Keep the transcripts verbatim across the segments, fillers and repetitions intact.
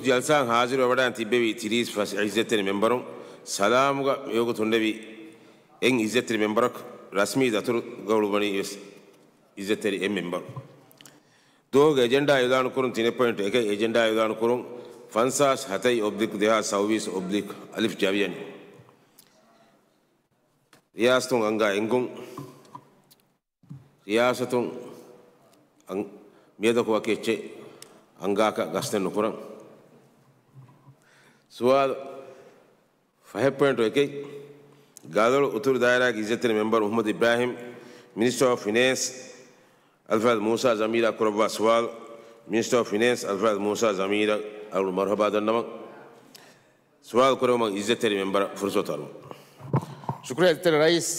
ޖަލްސާއަށް ހާޒިރުވެވަޑައި ތިއްބެވި ތިރީސް ފަސް އިއްޒަތްތެރި މެމްބަރުން ސަލާމުގަ މިވަގުތު ހުންނެވި އެއް އިއްޒަތްތެރި މެމްބަރަކު ރަސްމީ ދަތުރުގަ އުޅުއްވަނީ ވެސް އިއްޒަތްތެރި އެއް މެމްބަރު. ދުވަހުގެ އެޖެންޑާ އިޢުލާނުކުރުން ތިނެއް ޕޮއިންޓު އެކެއް އެޖެންޑާ އިޢުލާނުކުރުން ފަންސާސް ހަތައި އޮބްލިކް ދެހާސް ސައުވީސް އޮބްލިކް އަލިފް ޖަވިޔަނި. ރިޔާސަތުން އަންގާ އެންގުން. ރިޔާސަތުން އަން-، މިއަދަކު ވަކި އެއްޗެއް އަންގާކަށް ގަސްތެއް ނުކުރަން. ސުވާލު ފަހެއް ޕޮއިންޓު އެކެއް، ގާދަޅު އުތުރު ދާއިރާގެ އިއްޒަތްތެރި މެމްބަރު މުޙައްމަދު އިބްރާހިމް، މިނިސްޓަރ އޮފް ފިނޭންސް، އަލްފާޟިލް މޫސާ ޒަމީރާ ކުރައްވާ ސުވާލު. މިނިސްޓަރ އޮފް ފިނޭންސް، އަލްފާޟިލް މޫސާ ޒަމީރަށް އަޅުގަނޑު މަރުޙަބާ ދަންނަވަން. ސުވާލު ކުރެވުމަށް އިއްޒަތްތެރި މެމްބަރަށް ފުރުސަތު އަރުވަން. ޝުކުރިއްޔާ އިއްޒަތްތެރި ރައީސް.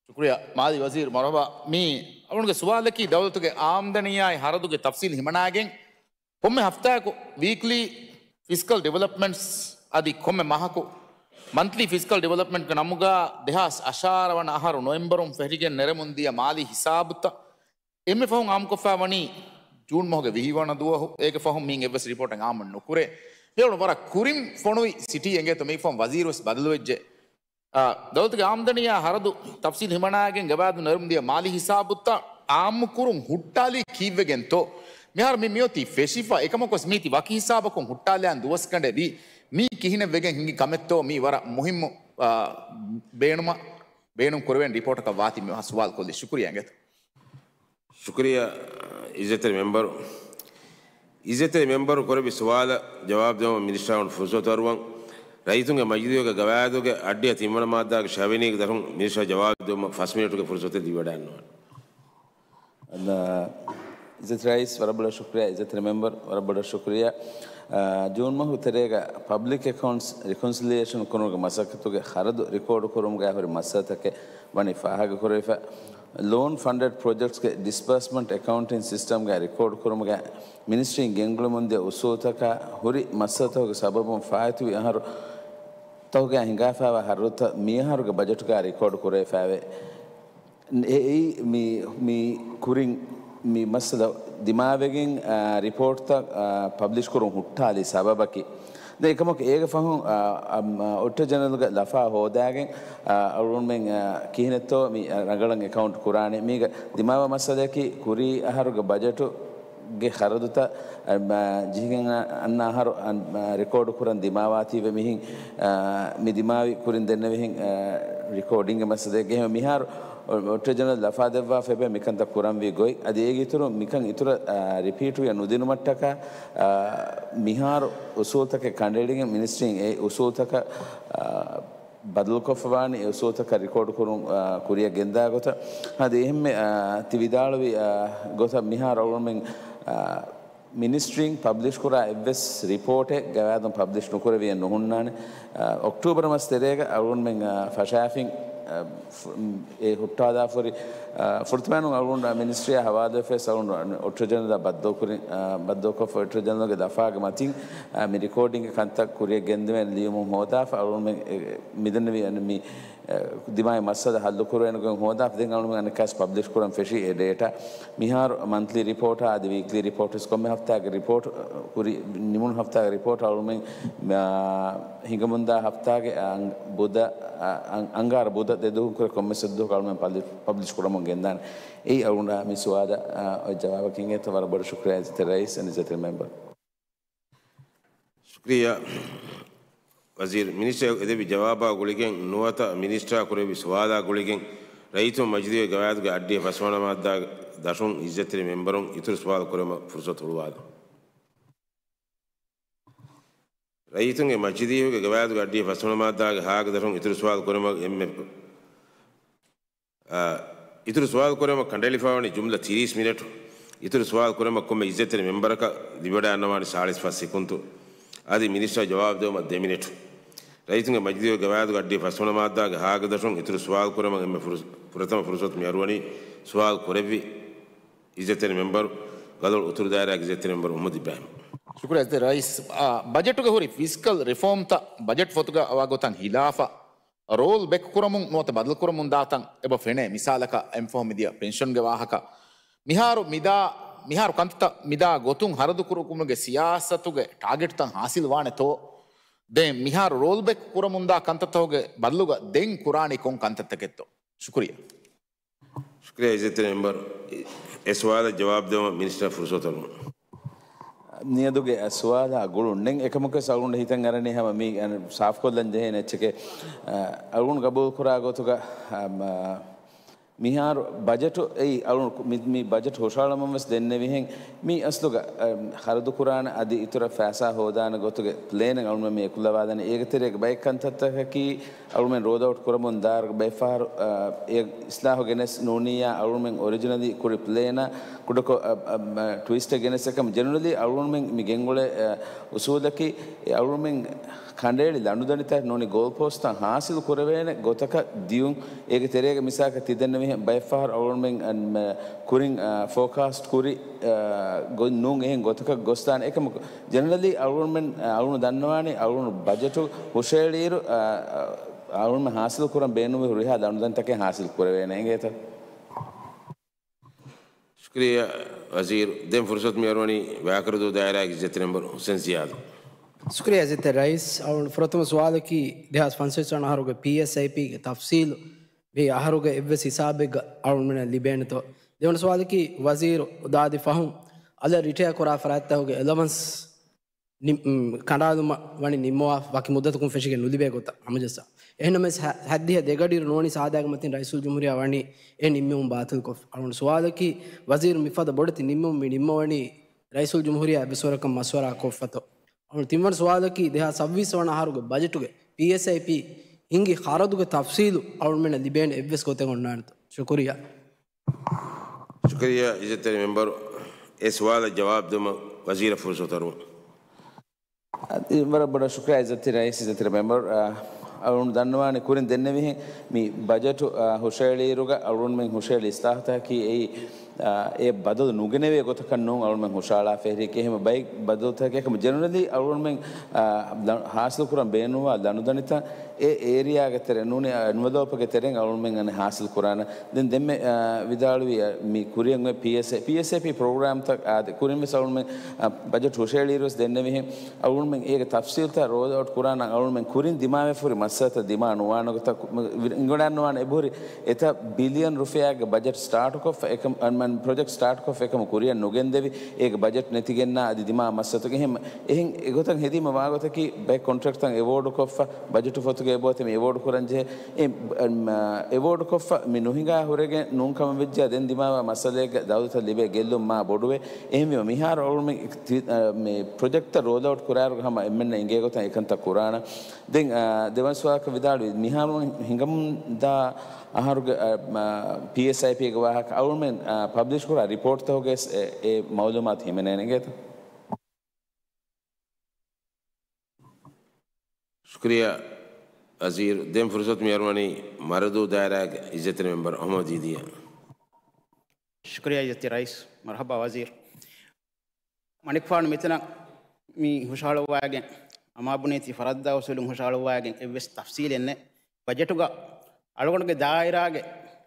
ޝުކުރިއްޔާ މާލީ ވަޒީރު، މަރުޙަބާ. މީ އަޅުގަނޑުގެ ސުވާލަކީ ދައުލަތުގެ އާމްދަނީއާއި ހަރަދުގެ ތަފްސީލް ހިމަނާގެން ކޮންމެ ހަފްތާއަކު ވީކްލީ ފިސްކަލް ޑިވެލޮޕްމަންޓްސް އަދި ކޮންމެ މަހަކު މަންތްލީ ފިސްކަލް ޑިވެލޮޕްމަންޓްގެ ނަމުގަ ދެހާސް އަށާރަ ވަނަ އަހަރު ނޮވެމްބަރުން ފެށިގެން ނެރެމުން ދިޔަ މާލީ ހިސާބުތައް އެންމެ ފަހުން އާއްމުކޮށްފައި ވަނީ ޖޫން މަހުގެ ވިހި ވަނަ ދުވަހު. އޭގެ ފަހުން މިއިން އެއްވެސް ރިޕޯޓެއް އާއްމު ނުކުރޭ. މިއަޅު ވަރަށް ކުރިން ފޮނުވި ސިޓީ އެނގޭތޯ މީގެ ފަހުން ވަޒީރު ވެސް ބަދަލުވެއްޖެ. އާ، ދައުލަތުގެ އާމްދަނީއާ ހަރަދު ތަފްސީލް ހިމަނާގެން ގަވާއިދު ނެރުމުން ދިޔަ މާލީ ހިސާބުތައް އާއްމު ކުރުން ހުއްޓާލީ ކީއްވެގެންތޯ؟ މިހާރު މި މިއޮތީ ފެށިފަ، އެކަމަކުވެސް މީތި ވަކި ހިސާބަކުން ހުއްޓާލާން ދުވަސްގަނޑެއް ވީ. މީ ކިހިނެއް ވެގެން ހިނގި ކަމެއްތޯ؟ މީ ވަރަށް މުހިއްމު، އާ، ބޭނުމަށް، ބޭނުން ކުރެވޭނެ ރިޕޯޓަކަށް ވާތީ މި ސުވާލު ކޮށްލީ. ޝުކުރިއްޔާ އިނގޭތޯ. ޝުކުރިއްޔާ އިއްޒަތްތެރި މެމްބަރު. އިއްޒަތްތެރި މެމްބަރު ކުރެއްވި ސުވާލަށް ޖަވާބު ދެވުމަށް މިނިސްޓަރުން ފުރުސަތު އަރުވަން. ރައްޔިތުންގެ މަޖިލީހުގެ ގަވާއިދުގެ އައްޑިހަ ތިންވަނަ މާއްދާގެ ޝަވިނީގެ ދަށުން މިނިސްޓަރ ޖަވާބު ދެވުމަށް ފަސް މިނެޓުގެ ފުރުސަތެއް ލިބިވަޑައިގަންނަވާނެ. އަދި، އިއްޒަތް ރައީސް، ވަރަށް ބޮޑަށް ޝުކުރިއްޔާ. އިއްޒަތްތެރި މެމްބަރު، ވަރަށް ބޮޑަށް ޝުކުރިއްޔާ. އާ، ޖޫން މަހު ތެރޭގަ ޕަބްލިކް އެކައުންޓްސް ރިކޮންސިލިއޭޝަން ކުރުމުގެ މަސައްކަތުގެ ޚަރަދު ރިކޯޑު ކުރުމުގައި ހުރި މައްސަލަތަކެއް ވަނީ ފާހަގަކުރެވިފަ. ލޯން ފަންޑެޑް ޕްރޮޖެކްޓްސްގެ ޑިސްބާސްމަންޓް އެކައުންޓިން ސިސްޓަމްގައި ރިކޯޑު ކުރުމުގައި މިނިސްޓްރީން ގެންގުޅެމުންދިޔަ އުސޫލުތަކާ ހުރި މައްސަލަތަކުގެ ސަބަބުން ފާއިތުވި އަހަރު ތަކުގައި ހިނގާފައިވާ ހަރަދުތައް މިއަހަރުގެ ބަޖެޓުގައި ރިކޯޑު ކުރެވިފައެވެ. އެއީ މި، މި ކުރިން މި މައްސަލަ ދިމާވެގެން، އާ، ރިޕޯޓްތައް، އާ، ޕަބްލިޝް ކުރުން ހުއްޓާލި ސަބަބަކީ. ދެން އެކަމަކު އޭގެ ފަހުން، އާ، އަ، އޮޑިޓަރ ޖެނެރަލްގެ ލަފާ ހޯދާގެން، އާ، އަޅުގަނޑުމެން، އާ، ކިހިނެއްތޯ މި، އާ، ރަނގަޅަށް އެކައުންޓް ކުރާނެ. މީގަ ދިމާވާ މައްސަލައަކީ ކުރީ އަހަރުގެ ބަޖެޓު ގެ ޚަރަދުތައް، އަ، މަ، ޖިހިގެން އަ، އަންނަ އަހަރު، އަ، މަ، ރިކޯޑު ކުރަން ދިމާވާތީވެ މިހިން، އަ، މި ދިމާވި ކުރިން ދެންނެވިހެން، އަ، ރިކޯޑިންގ މައްސަލައެއްގެ ހެމަ މިހާރު އޮ-، އޮޑިޓަރ ޖެނެރަލް ލަފާ ދެއްވާފައި މިކަންތައް ކުރަންވީ ގޮތް. އަދި އޭގެ އިތުރު މިކަން އިތުރަށް، އަ، ރިޕީޓުވެ ނުދިނުމަށްޓަކާ، އަ، މިހާރު އުސޫލުތަކެއް ކަނޑައެޅިގެން މިނިސްޓްރީން އެ އުސޫލުތަކަށް، އަ، ބަދަލުކޮށްފަވާނެ އެ އުސޫލުތަކަށް ރިކޯޑު ކުރުން، އާ، ކުރިއަށް ގެންދާ ގޮތަށް. އަދި އެހެންމެ، އާ، ތި ވިދާޅުވި، އާ، ގޮތަށް މިހާރު އަޅުގަނޑުމެން، އާ، މިނިސްޓްރީން ޕަބްލިޝް ކުރާ އެއްވެސް ރިޕޯޓެއް ގަވާއިދުން ޕަބްލިޝް ނުކުރެވިއެއް ނުހުންނާނެ. އާ، އޮކްޓޫބަރ މަސް ތެރޭގަ އަޅުގަނޑުމެން، އާ، ފަށާފިން، އާ، ފު-، އެ ހުއްޓާލާފަހުރި، އާ، ފުރަތަމައިނުން އަޅުގަނޑު މިނިސްޓްރީއާ ހަވާލުވެފަ އަޅުގަނޑު އޮޑިޓަރ ޖެނެރަލާ ބައްދަލުކުރި، އާ، ބައްދަލުކޮށްފަ އޮޑިޓަރ ޖެނެރަލްގެ ލަފާގެ މަތިން، އާ، މި ރިކޯޑިންގ ކަންތައް ކުރިއަށް ގެންދެވޭނެ ލިޔުމުން ހޯދާފަ އަޅުގަނޑުމެން އެ، މިދެންނެވި އަން މި، އެ، ދިމާވި މައްސަލަ ހައްލުކުރެވޭނެ ގޮތް ހޯދާފަ ދެން އަޅުގަނޑުމެން އަނެއްކާސް ޕަބްލިޝް ކުރަން ފެށި އެ ޑޭޓާ. މިހާރު މަންތްލީ ރިޕޯޓާ އަދި ވީކްލީ ރިޕޯޓްސް ކޮންމެ ހަފްތާގެ ރިޕޯޓް، އަ، ކުރި، ނިމުނު ހަފްތާގެ ރިޕޯޓް އަޅުގަނޑުމެން، އާ، ހިނގަމުންދާ ހަފްތާގެ، އަ، ބުދަ، އަ، އަ، އަންގާރަ ބުދަ ދެ ދުވަހުން ކުރެ ކޮންމެސް ދުވަހަކު އަޅުގަނޑުމެން ޕަބްލިޝް، ޕަބްލިޝް ކުރަމުން ގެންދާނެ. އެއީ އަޅުގަނޑާ މި ސުވާލަށް، އާ، އޮތް ޖަވާބަކީ އިނގޭތޯ. ވަރަށް ބޮޑަށް ޝުކުރިއްޔާ އިއްޒަތްތެރި ރައީސް އަދި އިއްޒަތްތެރި މެމްބަރު. ޝުކުރިއްޔާ ވަޒީރު. މިނިސްޓަރ އެދެއްވި ޖަވާބާ ގުޅިގެން ނުވަތަ މިނިސްޓަރ ކުރެއްވި ސުވާލާ ގުޅިގެން ރައްޔިތުން މަޖިލީހުގެ ގަވާއިދުގެ އައްޑިހަ ފަސްވަނަ މާއްދާގެ ދަށުން އިއްޒަތްތެރި މެމްބަރުން އިތުރު ސުވާލު ކުރުމަށް ފުރުސަތު ހުޅުވާލަން. ރައްޔިތުންގެ މަޖިލީހުގެ ގަވާއިދުގެ އައްޑިހަ ފަސްވަނަ މާއްދާގެ ހައިގެ ދަށުން އިތުރު ސުވާލު ކުރުމަށް އެންމެ އާ، އިތުރު ސުވާލު ކުރުމަށް ކަނޑައެޅިފައިވަނީ ޖުމްލަ ތިރީސް މިނެޓު. އިތުރު ސުވާލު ކުރުމަށް ކޮންމެ އިއްޒަތްތެރި މެމްބަރަކަށް ލިބިވަޑައިގަންނަވާނީ ސާޅީސް ފަސް ސެކުންދު. އަދި މިނިސްޓަރ ޖަވާބު ދެވުމަށް ދެ މިނެޓު. ރައްޔިތުންގެ މަޖިލީހުގެ ގަވާއިދުގެ އައްޑިހަ ފަސްވަނަ މާއްދާގެ ހައިގެ ދަށުން އިތުރު ސުވާލު ކުރުމަށް އެންމެ ފުރުސަ-، ފުރަތަމަ ފުރުސަތު މި އަރުވަނީ ސުވާލު ކުރެއްވި އިއްޒަތްތެރި މެމްބަރު، ގަދޮޅު އުތުރު ދާއިރާގެ އިއްޒަތްތެރި މެމްބަރު މުޙައްމަދު އިބްރާހިމް. ޝުކުރިއްޔާ އިއްޒަތްތެރި ރައީސް. އާ، ބަޖެޓުގަ ހުރި ފިސްކަލް ރިފޯމްތައް ބަޖެޓް ފޮތުގަ އަވާ ގޮތަށް ހިލާފަށް ރޯލް ބެކް ކުރަމުން ނުވަތަ ބަދަލުކުރަމުން ދާތަން އެބަ ފެނޭ. މިސާލަކަށް އެންފޯމް މިދިޔަ ޕެންޝަންގެ ވާހަކަ. މިހާރު މިދާ މިހާރު ކަންތައްތައް މިދާ ގޮތުން ހަރަދު ކުރުމުގެ ސިޔާސަތުގެ ޓާގެޓްތައް ހާސިލް ވާނެތޯ؟ ދެން މިހާރު ރޯލް ބެކް ކުރަމުންދާ ކަންތައްތަކުގެ ބަދަލުގަ ދެން ކުރާނީ ކޮން ކަންތައްތަކެއްތޯ؟ ޝުކުރިއްޔާ. ޝުކުރިއްޔާ އިއްޒަތްތެރި މެމްބަރު. އެ ސުވާލަށް ޖަވާބު ދެވުމަށް މިނިސްޓަރ ފުރުސަތު އަޅުން. މިއަދުގެ ސުވާލާ ގުޅުން ނެތް. އެކަމަކުވެސް އަޅުގަނޑު ހިތަށް އަރަނީ ހަމަ މީ، އަން، ސާފުކޮށްލަން ޖެހޭނެ އެއްޗެކޭ. އަ، އަޅުގަނޑު ގަބޫލު ކުރާ ގޮތުގަ، އަ، މަ، މިހާރު ބަޖެޓު އެއީ އަޅުން މި، މި ބަޖެޓް ހުށަހަޅަމުން ވެސް ދެންނެވިހެން މި އަސްލުގަ، އަ، ހަރަދު ކުރާނެ އަދި އިތުރަށް ފައިސާ ހޯދާނެ ގޮތުގެ ޕްލޭނެއް އަޅުމެން މި އެކުލަވާދާނެ. އޭގެ ތެރޭގަ ބައެއް ކަންތައްތަކަކީ އަޅުމެން ރޯލް އައުޓް ކުރަމުން ދާއިރު ބައެއްފަހަރު، އަ، އެ އިސްލާހު ގެނެސް ނޫނިއްޔާ އަޅުމެން އޮރިޖިނަލީ ކުރި ޕްލޭނާ ކުޑަކޮށް، އަ، އަ، އަ، ޓްވިސްޓެއް ގެނެސް އެކަމް ޖެނެރަލީ އަޅުމެން މި ގެންގުޅޭ، އަ، އުސޫލަކީ އެ އަޅުމެން ކަނޑައެޅި ލަނޑުދަނޑިތައް ނޫނީ ގޯލް ޕޯސްޓްތައް ހާސިލް ކުރެވޭނެ ގޮތަކަށް ދިޔުން. އޭގެ ތެރޭގަ މިސާލަކަށް ތި ދެންނެވިހެން ބައެއްފަހަރު އަޅުމެން އަން، މަ، ކުރިން، އަ، ފޯކާސްޓް ކުރި، އަ، ގޮތް ނޫން އެހެން ގޮތަކަށް ގޮސްދާނެ. އެކަމަކު ޖެނެރަލީ އަޅުމެން، އަ، އަޅުން ދަންނަވާނީ އަޅުން ބަޖެޓު ހުށައެޅިއިރު، އަ، އަ، އަޅުމެން ހާސިލް ކުރަން ބޭނުންވި ހުރިހާ ލަނޑުދަނޑިތަކެއް ހާސިލް ކުރެވޭނެ އިނގޭތަ؟ ޝުކުރިއްޔާ ވަޒީރު. ދެން ފުރުސަތު މި އަރުވަނީ ވާކަރަދޫ ދާއިރާގެ އިއްޒަތްތެރި މެމްބަރު ހުސެން ޒިޔާދު. ޝުކުރިއްޔާ އިއްޒަތްތެރި ރައީސް. އަޅުގަނޑު ފުރަތަމަ ސުވާލަކީ ދެހާސް ފަންސަވީސް ވަނަ އަހަރުގެ ޕީއެސްއައިޕީގެ ތަފްސީލު މި އަހަރުގެ އެއްވެސް ހިސާބެއްގަ އަޅުގަނޑުމެންނަށް ލިބޭނެތޯ؟ ދެވަނަ ސުވާލަކީ ވަޒީރު ދާދި ފަހުން އަލަށް ރިޓަޔާ ކުރާ ފަރާތްތަކުގެ އެލަވަންސް ނި-، މް، ކަނޑާލުމަށް ވަނީ ނިންމަވާ ވަކި މުއްދަތަކުން ފެށިގެން ނުލިބޭ ގޮތަށް ހަމަޖައްސާ. އެހެންނަމަވެސް ހަ-، ހައްދިހަ ދެގަޑިއިރު ނޫނީ ސާދާގެ މަތިން ރައީސުލްޖުމްހޫރިއްޔާ ވަނީ އެ ނިންމެވުން ބާތިލްކޮށްފަ. އަޅުގަނޑު ސުވާލަކީ ވަޒީރު މިފަދަ ބޮޑެތި ނިންމެވުން މި ނިންމަވަނީ ރައީސުލްޖުމްހޫރިއްޔާ އެއްވެސް ވަރަކަށް މަޝްވަރާ ކޮށްފަތޯ؟ އަޅުގަނޑު ތިންވަނަ ސުވާލަކީ ދެހާސް ސައްބީސް ވަނަ އަހަރުގެ ބަޖެޓުގެ ޕީއެސްއައިޕީ ހިންގި ޚަރަދުގެ ތަފްސީލު އަޅުގަނޑުމެންނަށް ލިބޭނެ އެއްވެސް ގޮތެއް އޮންނާނެތޯ؟ ޝުކުރިއްޔާ. ޝުކުރިއްޔާ އިއްޒަތްތެރި މެމްބަރު. އެ ސުވާލަށް ޖަވާބު ދެމަށް ވަޒީރަށް ފުރުސަތު އަރުވަން. އަދި ވަރަށް ބޮޑަށް ޝުކުރިއްޔާ އިއްޒަތްތެރި ރައީސް، އިއްޒަތްތެރި މެމްބަރު. އަ، އަޅުން ދަންނަވާނެ ކުރިން ދެންނެވިހެން މި ބަޖެޓު، އަ، ހުށައެޅިއިރުގަ އަޅުންމެން ހުށައެޅި އިސްލާހުތަކަކީ އެއީ، އަ، އެ ބަދަލު ނުގެނެވޭ ގޮތަކަށް ނޫން އަޅުންމެން ހުށައަޅާފަ ހެރީ. އެހެން ބައެއް ބަދަލުތަކެއް އެކަމަ ޖެނެރަލީ އަޅުންމެން، އަ، ލަ-، ހާސިލް ކުރަން ބޭނުންވާ ލަނޑުދަނޑިތައް އެ އޭރިއާގެ ތެރެ ނޫނީ، އެންވެލޯޕްގެ ތެރެއިން އަޅުމެން އަނެއް ހާސިލް ކުރާނަ. ދެން ދެންމެ، އާ، ވިދާޅުވި، އާ، މި ކުރިއަށް އޮތް ޕީއެސްއޭ، ޕީއެސްއޭޕީ ޕްރޮގްރާމްތައް އާދެ، ކުރިން ވެސް އަޅުމެން، އާ، ބަޖެޓް ހުށައެޅިއިރު ވެސް ދެންނެވިހެން އަޅުމެން އޭގެ ތަފްސީލްތައް ރޯލް އައުޓް ކުރާނަ. އަޅުމެން ކުރިން ދިމާވެފަ ހުރި މައްސަލަތައް ދިމާ ނުވާނެ ގޮތަށް އިނގޮޑާންނުވާނެ އެބަހުރި އެތައް ބިލިއަން ރުފިޔާގެ ބަޖެޓް ސްޓާޓްކޮށްފަ އެކަމް، އަންމަން ޕްރޮޖެކްޓް ސްޓާޓްކޮށްފަ އެކަމު ކުރިއަށް ނުގެންދެވި އޭގެ ބަޖެޓް ނެތިގެންނާ އަދި ދިމާ މައްސަލަތަކެއް. އެހެން އެގޮތަށް ހެދީމަ ވާގޮތަކީ ބައެއް ކޮންޓްރެކްޓްތައް އެވޯޑުކޮށްފަ، ބަޖެޓު ފޮތުގެ އެބައޮތެ މި އެވޯޑު ކުރަން ޖެހޭ. އެ، އަ، އެވޯޑުކޮށްފަ މި ނުހިނގާ ހުރެގެން ނޫންކަމަށް ވެއްޖާ ދެން ދިމާވާ މައްސަލައެއްގަ ދައުލަތަށް ލިބޭ ގެއްލުން މާ ބޮޑުވޭ. އެހެންވީމަ މިހާރު އަޅުމެން ތި-، އަ، މި ޕްރޮޖެކްޓްތައް ރޯލް އައުޓް ކުރާއިރު ހަމަ އެންމެންނަށް އެނގޭ ގޮތަށް އެކަންތައް ކުރާނަ. ދެން، އަ، ދެވަނަ ސުވާލަކަށް ވިދާޅުވި މިހާރު ހިނގަމުންދާ އަހަރުގެ، އަ، މަ، ޕީއެސްއައިޕީގެ ވާހަކަ އަޅުމެން، އަ، ޕަބްލިޝް ކުރާ ރިޕޯޓްތަކުގައި އެ، އެ މައުލޫމާތު ހިމެނޭނެ އިނގޭތަ؟ ޝުކުރިއްޔާ ވަޒީރު. ދެން ފުރުސަތު މި އަރުވަނީ މަރަދޫ ދާއިރާގެ އިއްޒަތްތެރި މެމްބަރު އަހުމަދު ދީދީއަށް. ޝުކުރިއްޔާ އިއްޒަތްތެރި ރައީސް. މަރުޙަބާ ވަޒީރު. މަނިކުފާނު މިތަނަށް މި ހުށަހަޅުއްވައިގެން، އަމާބުނީތީ ފަރައްދާ އުސޫލުން ހުށަހަޅުއްވައިގެން އެއްވެސް ތަފްސީލެއް ނެތް. ބަޖެޓުގަ އަޅުގަނޑުގެ ދާއިރާގެ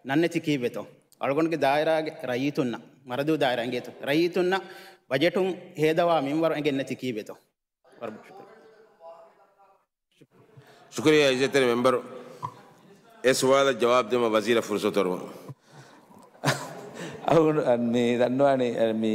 ނަންނެތި ކީއްވެތޯ؟ އަޅުގަނޑުގެ ދާއިރާގެ ރައްޔިތުންނަށް، މަރަދޫ ދާއިރާ އިނގޭތޯ؟ ރައްޔިތުންނަށް ބަޖެޓުން ހޭދަވާ މިންވަރު އެނގެން ނެތި ކީއްވެތޯ؟ ވަރަށް ބޮޑަށް ޝުކުރިއްޔާ. ޝުކުރިއްޔާ އިއްޒަތްތެރި މެމްބަރު. އެ ސުވާލަށް ޖަވާބު ދެމަށް ވަޒީރަށް ފުރުސަތު އަރުވަން. އަޅުގަނޑު، އަ، މި ދަންނަވާނީ، އަ، މި،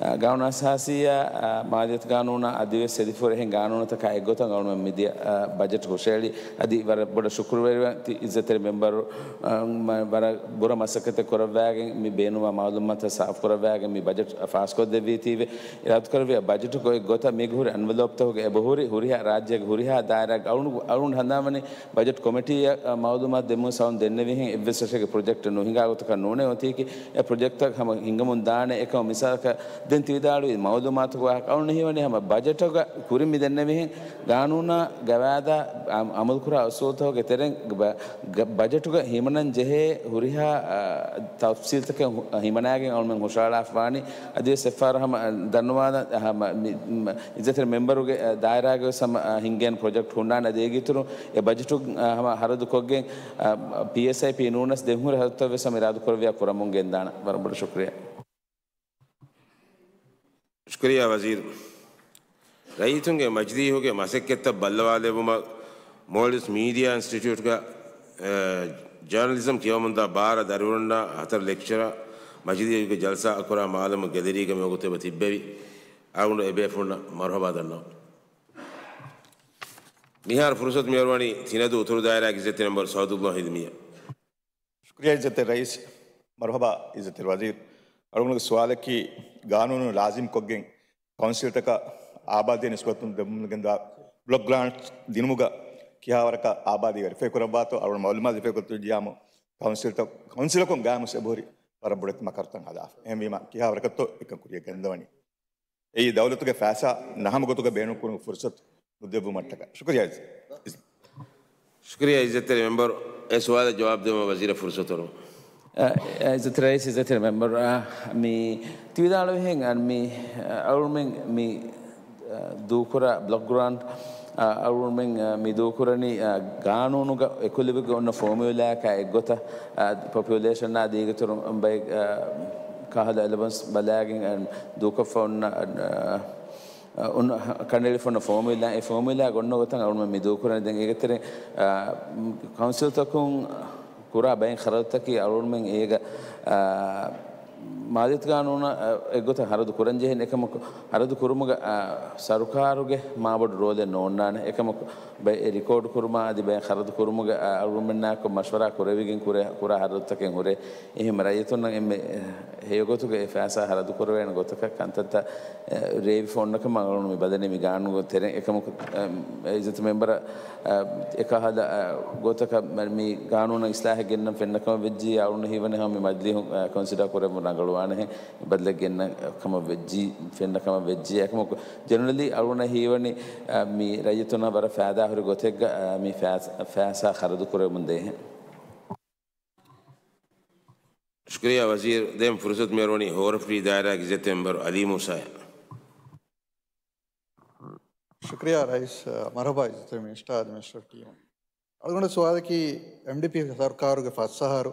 އަ، ގާނޫނު އަސާސީއާ، އަ، މާލިޔަތު ގާނޫނާ އަދިވެސް އެދިފުރި އެހެން ގާނޫނުތަކާ އެއްގޮތަށް އަޅުގަނޑު މިދިޔަ، އަ، ބަޖެޓް ހުށައެޅި. އަދި ވަރަށް ބޮޑަށް ޝުކުރުވެރިވަން ތި އިއްޒަތްތެރި މެމްބަރު، އަ، މަ-، ވަރަށް ބުރަ މަސައްކަތެއް ކުރައްވައިގެން މި ބޭނުންވާ މައުލޫމާތު ސާފުކުރައްވައިގެން މި ބަޖެޓް ފާސްކޮށްދެއްވީތީވެ. އިރާދަކުރެއްވިޔާ ބަޖެޓުގެ އޮތް ގޮތަށް މީގެ ހުރި އެންވެލޮޕްތަކުގެ އެބަހުރި ހުރިހާ ރާއްޖޭގެ ހުރިހާ ދާއިރާގެ އަޅުން، އަޅުން ހަނދާންވަނީ ބަޖެޓް ކޮމިޓީއަށް، އަ، މައުލޫމާތު ދެމުން ސައުން ދެންނެވިހެން އެއްވެސް ރަށެއްގެ ޕްރޮޖެކްޓެއް ނުހިނގާ ގޮތަކަށް ނޫނޭ އޮތީކީ، އެ ޕްރޮޖެކްޓްތައް ހަމަ ހިނގަމުން ދާނެ. އެކަމަ މިސާލަކަށް ދެން ތި ވިދާޅުވި މައުލޫމާތުގެ ވާހަކަ އަޅުން ހީވަނީ ހަމަ ބަޖެޓުގަ ކުރިން މި ދެންނެވިހެން ގާނޫނާ ގަވާއިދާ އަމ-، އަމަލުކުރާ އުސޫލުތަކުގެ ތެރެއިން ބަ-، ގަ-، ބަޖެޓުގަ ހިމަނަން ޖެހޭ ހުރިހާ، އަ، ތަފްސީލްތަކެއް ހު-، ހިމަނާގެން އަޅުމެން ހުށައަޅާފާނީ. އަދިވެސް އެއްފަހަރު ހަމަ، އަ، ދަންނަވާލަން، އަ، ހަމަ މި، މަ، އިއްޒަތްތެރި މެމްބަރުގެ، އަ، ދާއިރާގަވެސް ހަމަ، އަ، ހިންގޭނެ ޕްރޮޖެކްޓް ހުންނާނެ. އަދި އޭގެއިތުރުން އެ ބަޖެޓު، އަ، ހަމަ ހަރަދު ކޮށްގެން، އަ، ޕީއެސްއައިޕީ ނޫނަސް ދެން ހުރި ހަރަދުތައް ވެސް ހަމަ އިރާދަކުރެއްވިޔާ ކުރަމުން ގެންދާނަން. ވަރަށް ބޮޑަށް ޝުކުރިއްޔާ. ޝުކުރިއްޔާ ވަޒީރު. ރައްޔިތުންގެ މަޖިލީހުގެ މަސައްކަތްތައް ބައްލަވާލެއްވުމަށް މޯލްޑިވްސް މީޑިއާ އިންސްޓިޓިއުޓްގަ، އެ، ޖާނަލިޒަމް ކިޔަވަމުންދާ ބާރަ ދަރިވަރުންނާ ހަތަރު ލެކްޗަރ މަޖިލީހުގެ ޖަލްސާއަށް ކުރާ މާލަމުން ގެލެރީގަ މިވަގުތު އެބަ ތިއްބެވި. އަޅުގަނޑު އެބޭފުޅުންނަށް މަރުހަބާ ދަންނަވަން. މިހާރު ފުރުސަތު މިއަރުވަނީ ތިނަދޫ އުތުރު ދާއިރާގެ އިއްޒަތްތެރި މެމްބަރު ސައުދުﷲ އިލްމިއްޔާ. ޝުކުރިއްޔާ އިއްޒަތްތެރި ރައީސް. މަރުހަބާ އިއްޒަތްތެރި ވަޒީރު. އަޅުގަނޑުގެ ސުވާލަކީ ގާނޫނު ލާޒިމްކޮށްގެން ކައުންސިލްތަކަށް އާބާދީ ނިސްބަތުން ދެމުންގެންދާ ބްލޮކް ގްރާންޓް ދިނުމުގަ ކިހާވަރަކަށް އާބާދީ ވެރިފައި ކުރައްވާތޯ؟ އަޅުގަނޑު މައުލޫމާތު ލިބޭ ގޮތުން ޖިޔާމު ކައުންސިލްތައް، ކައުންސިލަކުން ގާމުސް އެބަހުރި ވަރަށް ބޮޑެތި މަކަރުތައް ހަދާފަ. އެހެންވީމަ ކިހާވަރަކަށްތޯ އެކަން ކުރިޔަށް ގެންދަވަނީ؟ އެއީ ދައުލަތުގެ ފައިސާ ނަހަމަ ގޮތުގަ ބޭނުންކުރުމުގެ ފުރުސަތު ނުދެއްވުމަށްޓަކާ. ޝުކުރިއްޔާ. ޝުކުރިއްޔާ އިއްޒަތްތެރި މެމްބަރު، އެ ސުވާލަށް ޖަވާބު ދެއްވުމަށް ވަޒީރަށް ފުރުސަތު އަރުވަން. އަ، އިއްޒަތްތެރި ރައީސް، އިއްޒަތްތެރި މެމްބަރު، އަ، މި ތިވިދާޅުވިހެން އަން މި، އަ، އަޅުމެން މި، އަ، ދޫކުރާ ބްލޮކް ގްރާންޓް، އަ، އަޅުމެން، އަ، މި ދޫކުރަނީ، އަ، ގާނޫނުގަ އެކުލެވިގެ އޮންނަ ފޯމިއުލާއަކާ އެއްގޮތަށް، އަ، ޕޮޕިއުލޭޝަނާ ދީގެތުރު ބައެއް، އަ، ކަހަލަ އެލަވަންސް ބަލާގެން، އަ، ދޫކޮށްފަ އޮންނަ، އަ، އަ، އޮން ކަނޑައެޅިފަ އޮންނަ ފޯމިއުލާ، އެ ފޯމިއުލާ ގޮންނަ ގޮތަށް އަޅުމެން މި ދޫކުރަނީ. ދެން އޭގެތެރެ، އަ، ކައުންސިލްތަކުން ކުރާ ބައެއް ޚަރަދުތަކީ އަޅުމެން އޭގަ، އަ، މާލިޔަތު ގާނޫނަށް، އަ، އެއްގޮތަށް ޚަރަދު ކުރަން ޖެހެން. އެކަމަކު ޚަރަދު ކުރުމުގަ، އަ، ސަރުކާރުގެ މާބޮޑު ރޯލެއް ނޯންނާނެ. އެކަމަކު ބައެއް ރިކޯޑް ކުރުމާ އަދި ބައެއް ޚަރަދު ކުރުމުގަ، އަ، އަޅުމެންނާކޮށް މަޝްވަރާ ކުރެވިގެން ކުރެ-، ކުރާ ޚަރަދުތަކެއް ހުރޭ. އެހެން ރައްޔިތުންނަށް އެންމެ ހެޔޮގޮތުގަ އެ ފައިސާ ޚަރަދު ކުރެވޭނެ ގޮތަކަށް ކަންތައްތައް، އެ، ރޭވިފަ އޮންނަކަމަށް އަޅުގަނޑު މި ބަލަނީ މި ގާނޫނުގެ ތެރެއިން. އެކަމަކު، އެ، އިއްޒަތް މެމްބަރަށް، އެ، އެކަހަލަ، އެ، ގޮތަކަށް މަ-، މި ގާނޫނަށް އިސްލާހެއް ގެންނަން ފެންނަ ކަމަށް ވެއްޖިއްޔާ އަޅުގަނޑު ހީވަނީ ހަމަ މި މަޖިލީހުން، އެ، ކޮންސިޑާ ކުރެއްވުން ރަނގަޅުވާނެހެން ބަދަލެއް ގެންނަން ކަމަށް ވެއްޖި، ފެންނަ ކަމަށް ވެއްޖިއްޔާ. އެކަމަކު ޖެނެރަލީ އަޅުގަނޑަށް ހީވަނީ، އެ، މި ރައްޔިތުންނަށް ވަރަށް ފައިދާހުރި ގޮތެއްގަ، އެ، މި ފައިސާ، ފައިސާ ޚަރަދު ކުރެވެމުން ދޭހެން. ޝުކުރިއްޔާ ވަޒީރު. ދެން ފުރުސަތު މިއަރުވަނީ ހޯރަފުޅި ދާއިރާގެ އިއްޒަތްތެރި މެމްބަރު އަލީ މޫސާއަށް. ޝުކުރިއްޔާ ރައީސް، އަ، މަރުހަބާ އިއްޒަތްތެރި މިނިސްޓާ އަދި މިނިސްޓަރ ޓީމު. އަޅުގަނޑު ސުވާލަކީ އެމްޑީޕީ ސަރުކާރުގެ ފަސް އަހަރު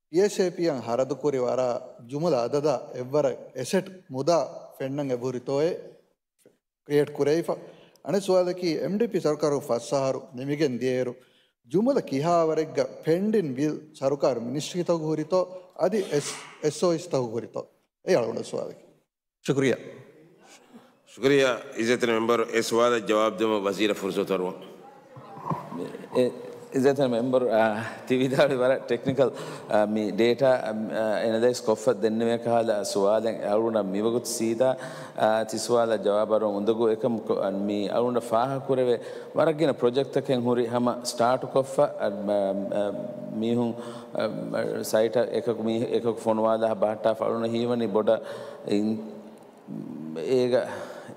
ޕީއެސްއޭޕީއަށް ހަރަދުކުރި ވަރަށް ޖުމުލަ އަދަދާ އެއްވަރަށް އެސެޓް މުދާ ފެންނަން އެބަހުރިތޯއޭ ކްރިއޭޓް ކުރެވިފަ. އަނެއް ސުވާލަކީ އެމްޑީޕީ ސަރުކާރު ފަސް އަހަރު ނިމިގެން ދިޔައިރު ޖުމުލަ ކިހާވަރެއްގަ ޕެންޑިން ބިލް ސަރުކާރު މިނިސްޓްރީތަކު ހުރިތޯ އަދި އެސް-، އެސްއޯއެސްތަކު ހުރިތޯ؟ އެއީ އަޅުގަނޑު ސުވާލަކީ. ޝުކުރިއްޔާ. ޝުކުރިއްޔާ އިއްޒަތްތެރި މެމްބަރު، އެ ސުވާލަށް ޖަވާބު ދެއްވުމަށް ވަޒީރަށް ފުރުސަތު އަރުވަން. އެ، އިއްޒަތްތެރި މެމްބަރު، އާ، ތި ވިދާޅުވި ވަރަށް ޓެކްނިކަލް، އާ، މި ޑޭޓާ، އާ، އެނަލައިޒް ކޮށްފަ ދެންނެވޭ ކަހަލަ ސުވާލެއް އަޅުގަނޑަށް މިވަގުތު ސީދާ، އާ، ތި ސުވާލަށް ޖަވާބު އަރުވަން އުނދަގޫ. އެކަމަކު، އާ، މި އަޅުގަނޑަށް ފާހަގަ ކުރެވޭ ވަރަށް ގިނަ ޕްރޮޖެކްޓްތަކެއް ހުރި ހަމަ ސްޓާޓު ކޮށްފަ، އާ، މީހުން، އާ، ސައިޓަށް އެކަކު މީ-، އެކަކު ފޮނުވާލާ ބަހައްޓާފަ އަޅުގަނޑަށް ހީވަނީ ބޮޑަށް އިން-، އޭގަ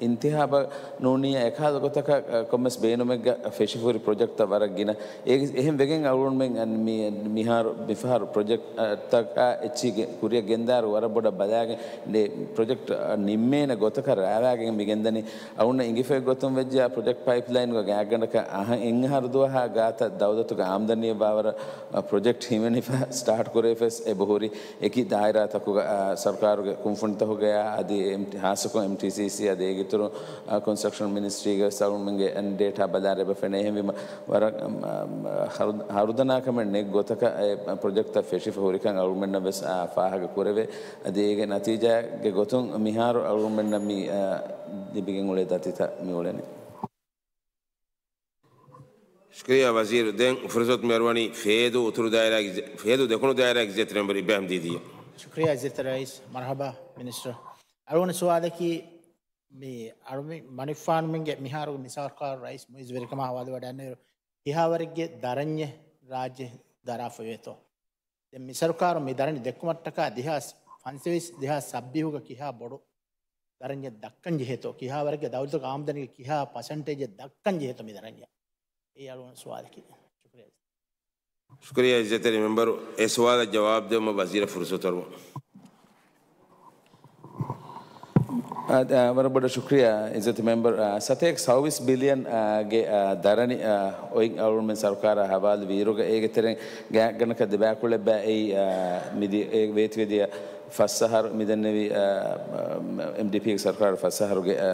އިންތިހާބަށް ނޫނިއްޔާ އެކަހަލަ ގޮތަކަށް، އަ، ކޮންމެސް ބޭނުމެއްގަ ފެށިފަހުރި ޕްރޮޖެކްޓްތައް ވަރަށް ގިނަ. އޭގެ، އެހެން ވެގެން އަޅުގަނޑުމެން އަން މި-، މިހާރު، މިފަހަރު ޕްރޮޖެކްޓްތަކާ އެއްޗިހި ކުރިއަށް ގެންދާއިރު ވަރަށް ބޮޑަށް ބަލާގެން ދޭ ޕްރޮޖެކްޓް ނިންމޭނެ ގޮތަކަށް ރާވާގެން މި ގެންދަނީ. އަޅުގަނޑަށް އިނގިފައި ގޮތުން ވެއްޖެ އާ ޕްރޮޖެކްޓް ޕައިޕްލައިންގަ ގާތްގަނޑަކަށް އަހަ-، އެއް އަހަރު ދުވަހާ ގާތަށް ދައުލަތުގެ އާމްދަނީއަށް ވާވަރަށް ޕްރޮޖެކްޓް ހިމެނިފަ ސްޓާޓް ކުރެވިފަސް އެބަހުރި. އެކި ދާއިރާތަކުގަ، އާ، ސަރުކާރުގެ ކުންފުނިތަކުގަޔާ އަދި އެމް-، ހާއްސަކޮށް އެމްޓީސީސީ އަދި އޭގެއިތުރު، އާ، ކޮންސްޓްރަކްޝަން މިނިސްޓްރީގެ ވެސް އަޅުގަނޑުމެންގެ އެން ޑޭޓާ ބަލާއިރު އެބަ ފެނޭ. އެހެންވީމަ ވަރަށް، އަމް، އަމް، ހަރު-، ހަރުދަނާކަމެއް ނެތް ގޮތަކަށް އެ ޕްރޮޖެކްޓްތައް ފެށިފަ ހުރިކަން އަޅުގަނޑުމެންނަށް ވެސް، އާ، ފާހަގަ ކުރެވޭ. އަދި އޭގެ ނަތީޖާގެ ގޮތުން މިހާރު އަޅުގަނޑުމެންނަށް މި، އާ، ލިބިގެން އުޅޭ ދަތިތައް މި އުޅެނީ. ޝުކުރިއްޔާ ވަޒީރު. ދެން ފުރުސަތު މިއަރުވަނީ ފޭދޫ އުތުރު ދާއިރާގެ އިއްޒަ-، ފޭދޫ ދެކުނު ދާއިރާގެ އިއްޒަތްތެރި މެމްބަރު އިބްރާހިމް ދީދީއަށް. ޝުކުރިއްޔާ އިއްޒަތްތެރި ރައީސް. މަރުހަބާ މިނިސްޓަރ. އަޅުގަނޑު ސުވާލަކީ މި އަޅު މި މަނިކުފާނުމެންގެ މިހާރު މި ސަރުކާރު ރައީސް މުއިއްޒު ވެރިކަމާ ހަވާލުވެވަޑައިގެންނައިރު ކިހާވަރެއްގެ ދަރަންޏެއް ރާއްޖެ ދަރާފައިވޭތޯ؟ ދެން މި ސަރުކާރު މި ދަރަނި ދެއްކުމަށްޓަކާ ދެހާސް ފަންސަވީސް ދެހާސް ސައްބީހުގަ ކިހާ ބޮޑު ދަރަންޏެއް ދައްކަން ޖެހޭތޯ؟ ކިހާވަރެއްގެ ދައުލަތުގެ އާމްދަނީގެ ކިހާ ޕަސެންޓޭޖެއް ދައްކަން ޖެހޭތޯ މި ދަރަންޏަށް؟ އެއީ އަޅުގަނޑު ސުވާލަކީ. ޝުކުރިއްޔާ. ޝުކުރިއްޔާ އިއްޒަތްތެރި މެމްބަރު. އެ ސުވާލަށް ޖަވާބު ދެއްވުމަށް ވަޒީރަށް ފުރުސަތު އަރުވަން. އާ، އާ، ވަރަށް ބޮޑަށް ޝުކުރިއްޔާ އިއްޒަތްތެރި މެމްބަރު. އާ، ސަތޭކަ ސައުވީސް ބިލިއަން، އާ، ގެ، އާ، ދަރަނި، އާ، އޮތް އަޅުގަނޑުމެން ސަރުކާރާ ހަވާލު ވީއިރުގަ އޭގެ ތެރެއިން ގާތްގަނޑަކަށް ދެބައިކުޅައްބާ އެއީ، އާ، މިދި-، އެ ވޭތުވެދިޔަ ފަސް އަހަރު މިދެންނެވި، އާ، އެމްޑީޕީގެ ސަރުކާރު ފަސް އަހަރުގެ، އާ،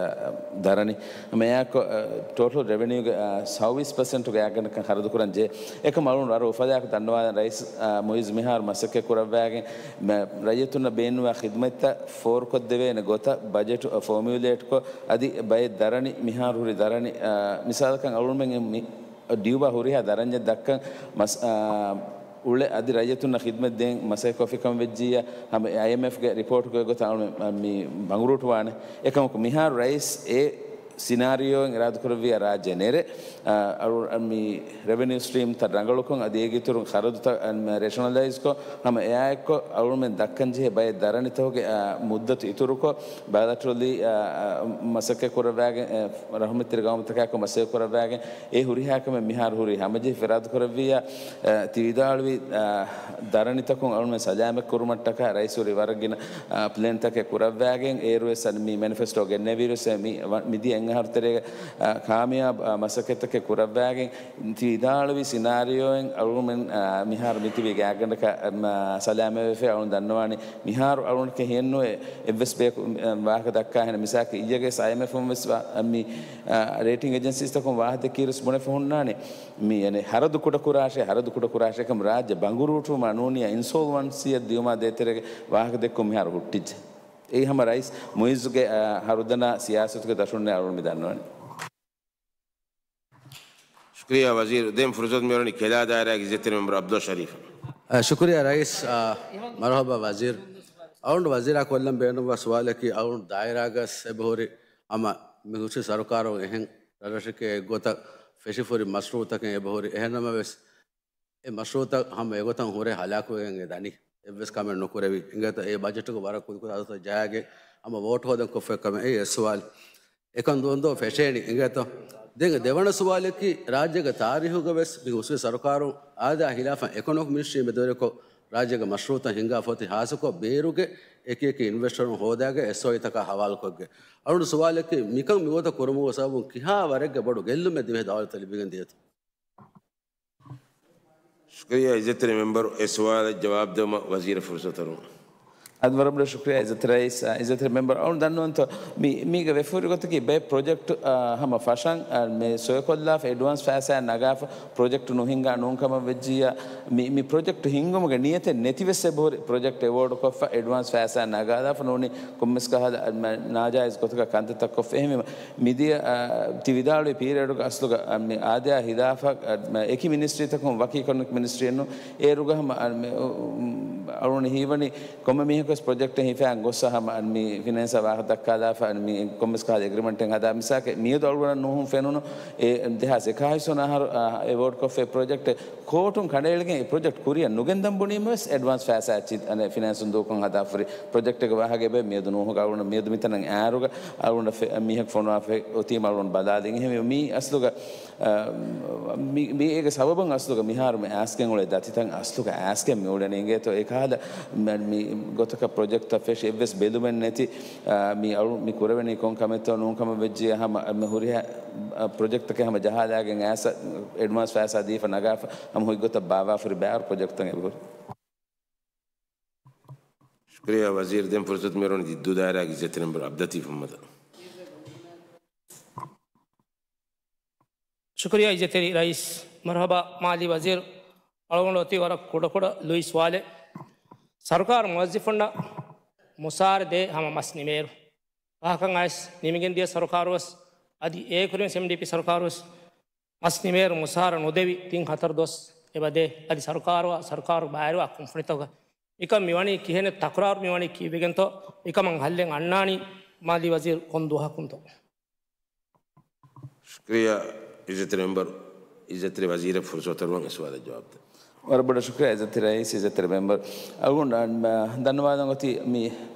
ދަރަނި. ހަމަ އެއާއެކު، އާ، ޓޯޓަލް ރެވެނިއުގެ، އާ، ސައުވީސް ޕަސެންޓުގެ އާގަނޑަކަށް ޚަރަދު ކުރަން ޖެ. އެކަމް އަޅުން ވަރަށް އުފަލާއެކު ދަންނަވާލަން ރައީސް، އާ، މުއިއްޒު މިހާރު މަސައްކަތް ކުރައްވާގެން، މަ-، ރައްޔިތުންނަށް ބޭނުންވާ ޚިދްމަތްތައް ފޯރުކޮށްދެވޭނެ ގޮތަށް ބަޖެޓު، އާ، ފޯމިއުލޭޓްކޮށް، އަދި ބައެއް ދަރަނި، މިހާރު ހުރި ދަރަނި، އާ، މިސާލަކަށް އަޅުމެން މި ޑިއުބާ ހުރިހާ ދަރަންޏެއް ދައްކަން މަސް-، އާ، އުޅެ އަދި ރައްޔިތުންނަށް ޚިދްމަތް ދޭން މަސައްކަތް ކޮށްފިކަމަށް ވެއްޖިއްޔާ، ހަމަ އައިއެމްއެފްގެ ރިޕޯޓުގެ ގޮތަށް އަޅު މި ބަނގުރޫޓުވާނެ. އެކަމަކު މިހާރު ރައީސް އެ ސިނާރިއޯއިން އިރާދަކުރެއްވިއްޔާ ރާއްޖެ ނެރެ، އާ، އަޅު މި ރެވެނިއު ސްޓްރީމްތައް ރަނގަޅުކޮށް އަދި އޭގެ އިތުރުން ޚަރަދުތައް، އަން، ރޭޝަނަލައިޒްކޮށް، ހަމަ އެއާއެއްކޮށް އަޅުމެން ދައްކަންޖެހޭ ބައެއް ދަރަނިތަކުގެ، އާ، މުއްދަތު އިތުރުކޮށް، ބައިލެޓްރަލީ، އާ، އާ، މަސައްކަތް ކުރައްވާގެން، އެ، ރަހުމަތްތެރި ގައުމުތަކާއެކު މަސައްކަތް ކުރައްވާގެން އެ ހުރިހާ ކަމެއް މިހާރު ހުރީ ހަމަޖެހި ފިރާތުކުރެއްވިއްޔާ، އަ، ތި ވިދާޅުވި، އަ، ދަރަނިތަކުން އަޅުމެން ސަލާމަތް ކުރުމަށްޓަކާ ރައީސް ހުރި ވަރަށް ގިނަ، އަ، ޕްލޭންތަކެއް ކުރައްވާގެން އޭރުވެސް އަން މި މެނިފެސްޓޯ ގެންނެވިއިރުވެސް މި ވަ-، މިދިޔަ އެއް އަހަރު ތެރޭގަ، އަ، ކާމިޔާބު، އަ، މަސައްކަތްތަކެއް ކުރައްވާގެން ތި ވިދާޅުވި ސިނާރިއޯއިން އަޅުމެން، އަ، މިހާރު މިތިބީ ގާތްގަނޑަކަށް، އަ، މަ-، ސަލާމަތްވެފަ އަޅުން ދަންނަވާނީ މިހާރު އަޅުން ކެހިންނު އެ-، އެއްވެސް ބޭކު، އަ، ވާހަކަ ދައްކާހެނެއް މިސާކަށް އިއްޔެގެ އައިއެމްއެފުން ވެސް ވާ-، މި އާ، ރޭޓިން އެޖެންސީސްތަކުން ވާހަކަ ދެއްކިއިރުސް ބުނެފަ ހުންނާނެ. މި، އަނެއް، ހަރަދު ކުޑަކުރާށޭ، ހަރަދު ކުޑަކުރާށޭ ކަމަށް ރާއްޖެ ބަނގުރޫޓުވުމާ ނޫނިއްޔާ އިންސޯލްވަންސީއަށް ދިޔުމާ ދޭތެރޭގެ ވާހަކަ ދެއްކުން މިހާރު ހުއްޓިއްޖެ. އެއީ ހަމަ ރައީސް މުއިއްޒުގެ، އާ، ހަރުދަނާ ސިޔާސަތުގެ ދަށުންނޭ އަޅުން މި ދަންނަވަނީ. ޝުކުރިއްޔާ ވަޒީރު. ދެން ފުރުސަތު މިއުޅެނީ ކެލާ ދާއިރާގެ އިއްޒަތްތެރި މެމްބަރު ޢަބްދުﷲ ޝަރީފަށް. އަ، ޝުކުރިއްޔާ ރައީސް. އަ، މަރުޙަބާ ވަޒީރު. އަޅުން ވަޒީރާ ކޮށްލަން ބޭނުންވާ ސުވާލަކީ އަޅުން ދާއިރާގަސް އެބަހުރި ހަމަ މި ހުސްވި ސަރުކާރުން އެހެން ރަށްރަށެކޭ އެއްގޮތަށް ފެށިފުރި މަޝްރޫޢުތަކެއް އެބަހުރި. އެހެންނަމަވެސް، އެ މަޝްރޫޢުތައް ހަމަ އެގޮތަށް ހުރެ ހަލާކުވެގެން އެ ދަނީ. އެއްވެސް ކަމެއް ނުކުރެވި. އިނގޭތޯ އެ ބަޖެޓުގެ ވަރަށް ކުދިކުދި އަދަދުތައް ޖަހާގެން ހަމަ ވޯޓް ހޯދަން ކޮށްފަ ކަމެއް އެއީ އެއް ސުވާލު. އެކަން ދުވަންދުވަން ފެށޭނީ އިނގޭތޯ. ދެން ދެވަނަ ސުވާލަކީ، ރާއްޖޭގެ ތާރީހުގަވެސް މި ހުސްވި ސަރުކާރުން އާދަޔާ ހިލާފަށް އެކޮނޮމިކް މިނިސްޓްރީ މެދުވެރިކޮށް، ރާއްޖޭގެ މަޝްރޫޢުތައް ހިންގާފަ އޮތީ ހާއްސަކޮށް ބޭރުގެ އެކިއެކި އިންވެސްޓަރުން ހޯދާގެ އެސްއޯއީތަކާ ހަވާލުކޮށްގެން. އަޅުގަނޑު ސުވާލަކީ، މިކަން މިވަގުތަށް ކުރުމުގެ ސަބަބުން ކިހާ ވަރެއްގެ ބޮޑު ގެއްލުމެއް ދިވެހި ދައުލަތަށް ލިބިގެން ދިޔަތޯ؟ ޝުކުރިއްޔާ އިއްޒަތްތެރި މެމްބަރު، އެ ސުވާލަށް ޖަވާބު ދެވުމަށް ވަޒީރަށް ފުރުސަތު އަރުވަން. އަދި ވަރަށް ބޮޑަށް ޝުކުރިއްޔާ އިއްޒަތްތެރި ރައީސް، އާ، އިއްޒަތްތެރި މެމްބަރު. އަޅުން ދަންނަވަންތޯ، މި، މީގެ ވެފަ ހުރި ގޮތަކީ ބައެއް ޕްރޮޖެކްޓް، އާ، ހަމަ ފަށަން، އާ، މި ސޮއިކޮށްލާފަ އެޑްވާންސް ފައިސާ ނަގާފަ ޕްރޮޖެކްޓް ނުހިންގާ ނޫން ކަމަށް ވެއްޖިއްޔާ، މި، މި ޕްރޮޖެކްޓް ހިންގުމުގެ ނިޔަތެއް ނެތިވެސް އެބަހުރި ޕްރޮޖެކްޓް އެވޯޑް ކޮށްފަ އެޑްވާންސް ފައިސާ ނަގާލާފަ ނޫނީ ކޮންމެސް ކަހަލަ، އާ، ނާޖާއިޒް ގޮތަކަށް ކަންތައްތައް ކޮށްފަ. އެހެންވީމަ، މިދިޔަ، އާ، ތި ވިދާޅުވި ޕީރިއަޑުގަ އަސްލުގަ، އަ، މި އާދަޔާ ހިލާފަށް، އަ، މަ، އެކި މިނިސްޓްރީތަކުން ވަކި އިކޮނޮމިކް މިނިސްޓްރީއެއްނު އޭރުގަ ހަމަ، އަ، މި، އު، އު، އަޅުގަނޑު ހީވަނީ ކޮންމެ މީހަކުވެސް ޕްރޮޖެކްޓެއް ހިފައިގެން ގޮއްސަ ހަމަ، އަ، މި ފިނޭންސާ ވާހަކަ ދައްކާލާފަ، އަ، މި ކޮންމެސް ކަހަލަ އެގްރިމެންޓެއް ހަދާ މިސާކެއް މިއަދު އަޅުގަނޑަށް ނޫހުން ފެނުނު އެ ދެހާސް އެކާވީސް ވަނަ އަހަރު، އަ، އެވޯޑް ކޮށްފައި ޕްރޮޖެކްޓެއް ކޯޓުން ކަނޑައެޅިގެން އެ ޕްރޮޖެކްޓް ކުރިއަށް ނުގެންދަން ބުނީމަވެސް އެޑްވާންސް ފައިސާ އެއްޗި، އަނެއް، ފިނޭންސުން ދޫކޮށް ހަދާފަ ހުރި ޕްރޮޖެކްޓެއްގެ ވާހަކަ އެބަ މިއަދު ނޫހުގަ އަޅުގަނޑަށް މިއަދު މިތަނަށް އާރުގަ އަޅުގަނޑަށް ފެ-، މީހަކު ފޮނުވާފަ އޮތީމަ އަޅުގަނޑު ބަލާލިން. އެހެންވީމަ މީ އަސްލުގަ، އަ، މި، މީ އޭގެ ސަބަބުން އަސްލުގަ މިހާރު މި އައިސްގެން އުޅޭ ދަތިތައް އަސްލުގަ އައިސްގެން މި އުޅެނީ އިނގޭތޯ އެކަހަލަ މި، މި ގޮތަކަށް ޕްރޮޖެކްޓްތައް ފެށި އެއްވެސް ބެލުމެއް ނެތި، އަ، މި އަޅު މި ކުރެވެނީ ކޮން ކަމެއްތޯ ނޫން ކަމަށް ވެއްޖިއްޔާ ހަމަ މި ހުރިހާ، އަ، ޕްރޮޖެކްޓްތަކެއް ހަމަ ޖަހާލާގެން އައިސް އެޑްވާންސް ފައިސާ ދީފަ ނަގާފަ ހަމަ ހުތް ގޮތަށް ބާއްވާފަ ހުރި ބައިވަރު ޕްރޮޖެކްޓްތައް އެބަހުރި. ޝުކުރިއްޔާ ވަޒީރު. ދެން ފުރުސަތު މިއުޅެނީ ދިއްދޫ ދާއިރާގެ އިއްޒަތްތެރި މެމްބަރު ޢަބްދުލްލަޠީފް މުޙައްމަދަށް. ޝުކުރިއްޔާ އިއްޒަތްތެރި ރައީސް. މަރުޙަބާ މާލީ ވަޒީރު. އަޅުގަނޑު އޮތީ ވަރަށް ކުޑަކުޑަ ލުއި ސުވާލެއް. ސަރުކާރު މުވައްޒަފުންނަށް މުސާރަ ދޭ ހަމަ މަސް ނިމޭއިރު. ވާހަކަ އައިސް ނިމިގެން ދިޔަ ސަރުކާރުވެސް އަދި އެ ކުރިން އެމްޑީޕީ ސަރުކާރުވެސް މަސް ނިމޭއިރު މުސާރަ ނުދެވި ތިން ހަތަރު ދުވަސް އެބަދޭ. އަދި ސަރުކާރުއާ ސަރުކާރު ބައިވެރިވާ ކުންފުނިތަކުގަ މިކަން މިވަނީ ކިހިނެއް ތަކުރާރު މިވަނީ ކީއްވެގެންތޯ؟ މިކަމަށް ހައްލެއް އަންނާނީ މާލީ ވަޒީރު ކޮން ދުވަހަކުންތޯ؟ ޝުކުރިއްޔާ އިއްޒަތްތެރި މެމްބަރު. އިއްޒަތްތެރި ވަޒީރަށް ފުރުސަތު އަރުވަން އެ ސުވާލަށް ޖަވާބު ދޭން. ވަރަށް ބޮޑަށް ޝުކުރިއްޔާ އިއްޒަތްތެރި ރައީސް، އިއްޒަތްތެރި މެމްބަރު. އަޅުގަނޑު، އަ، ދަންނަވާލަން އޮތީ މި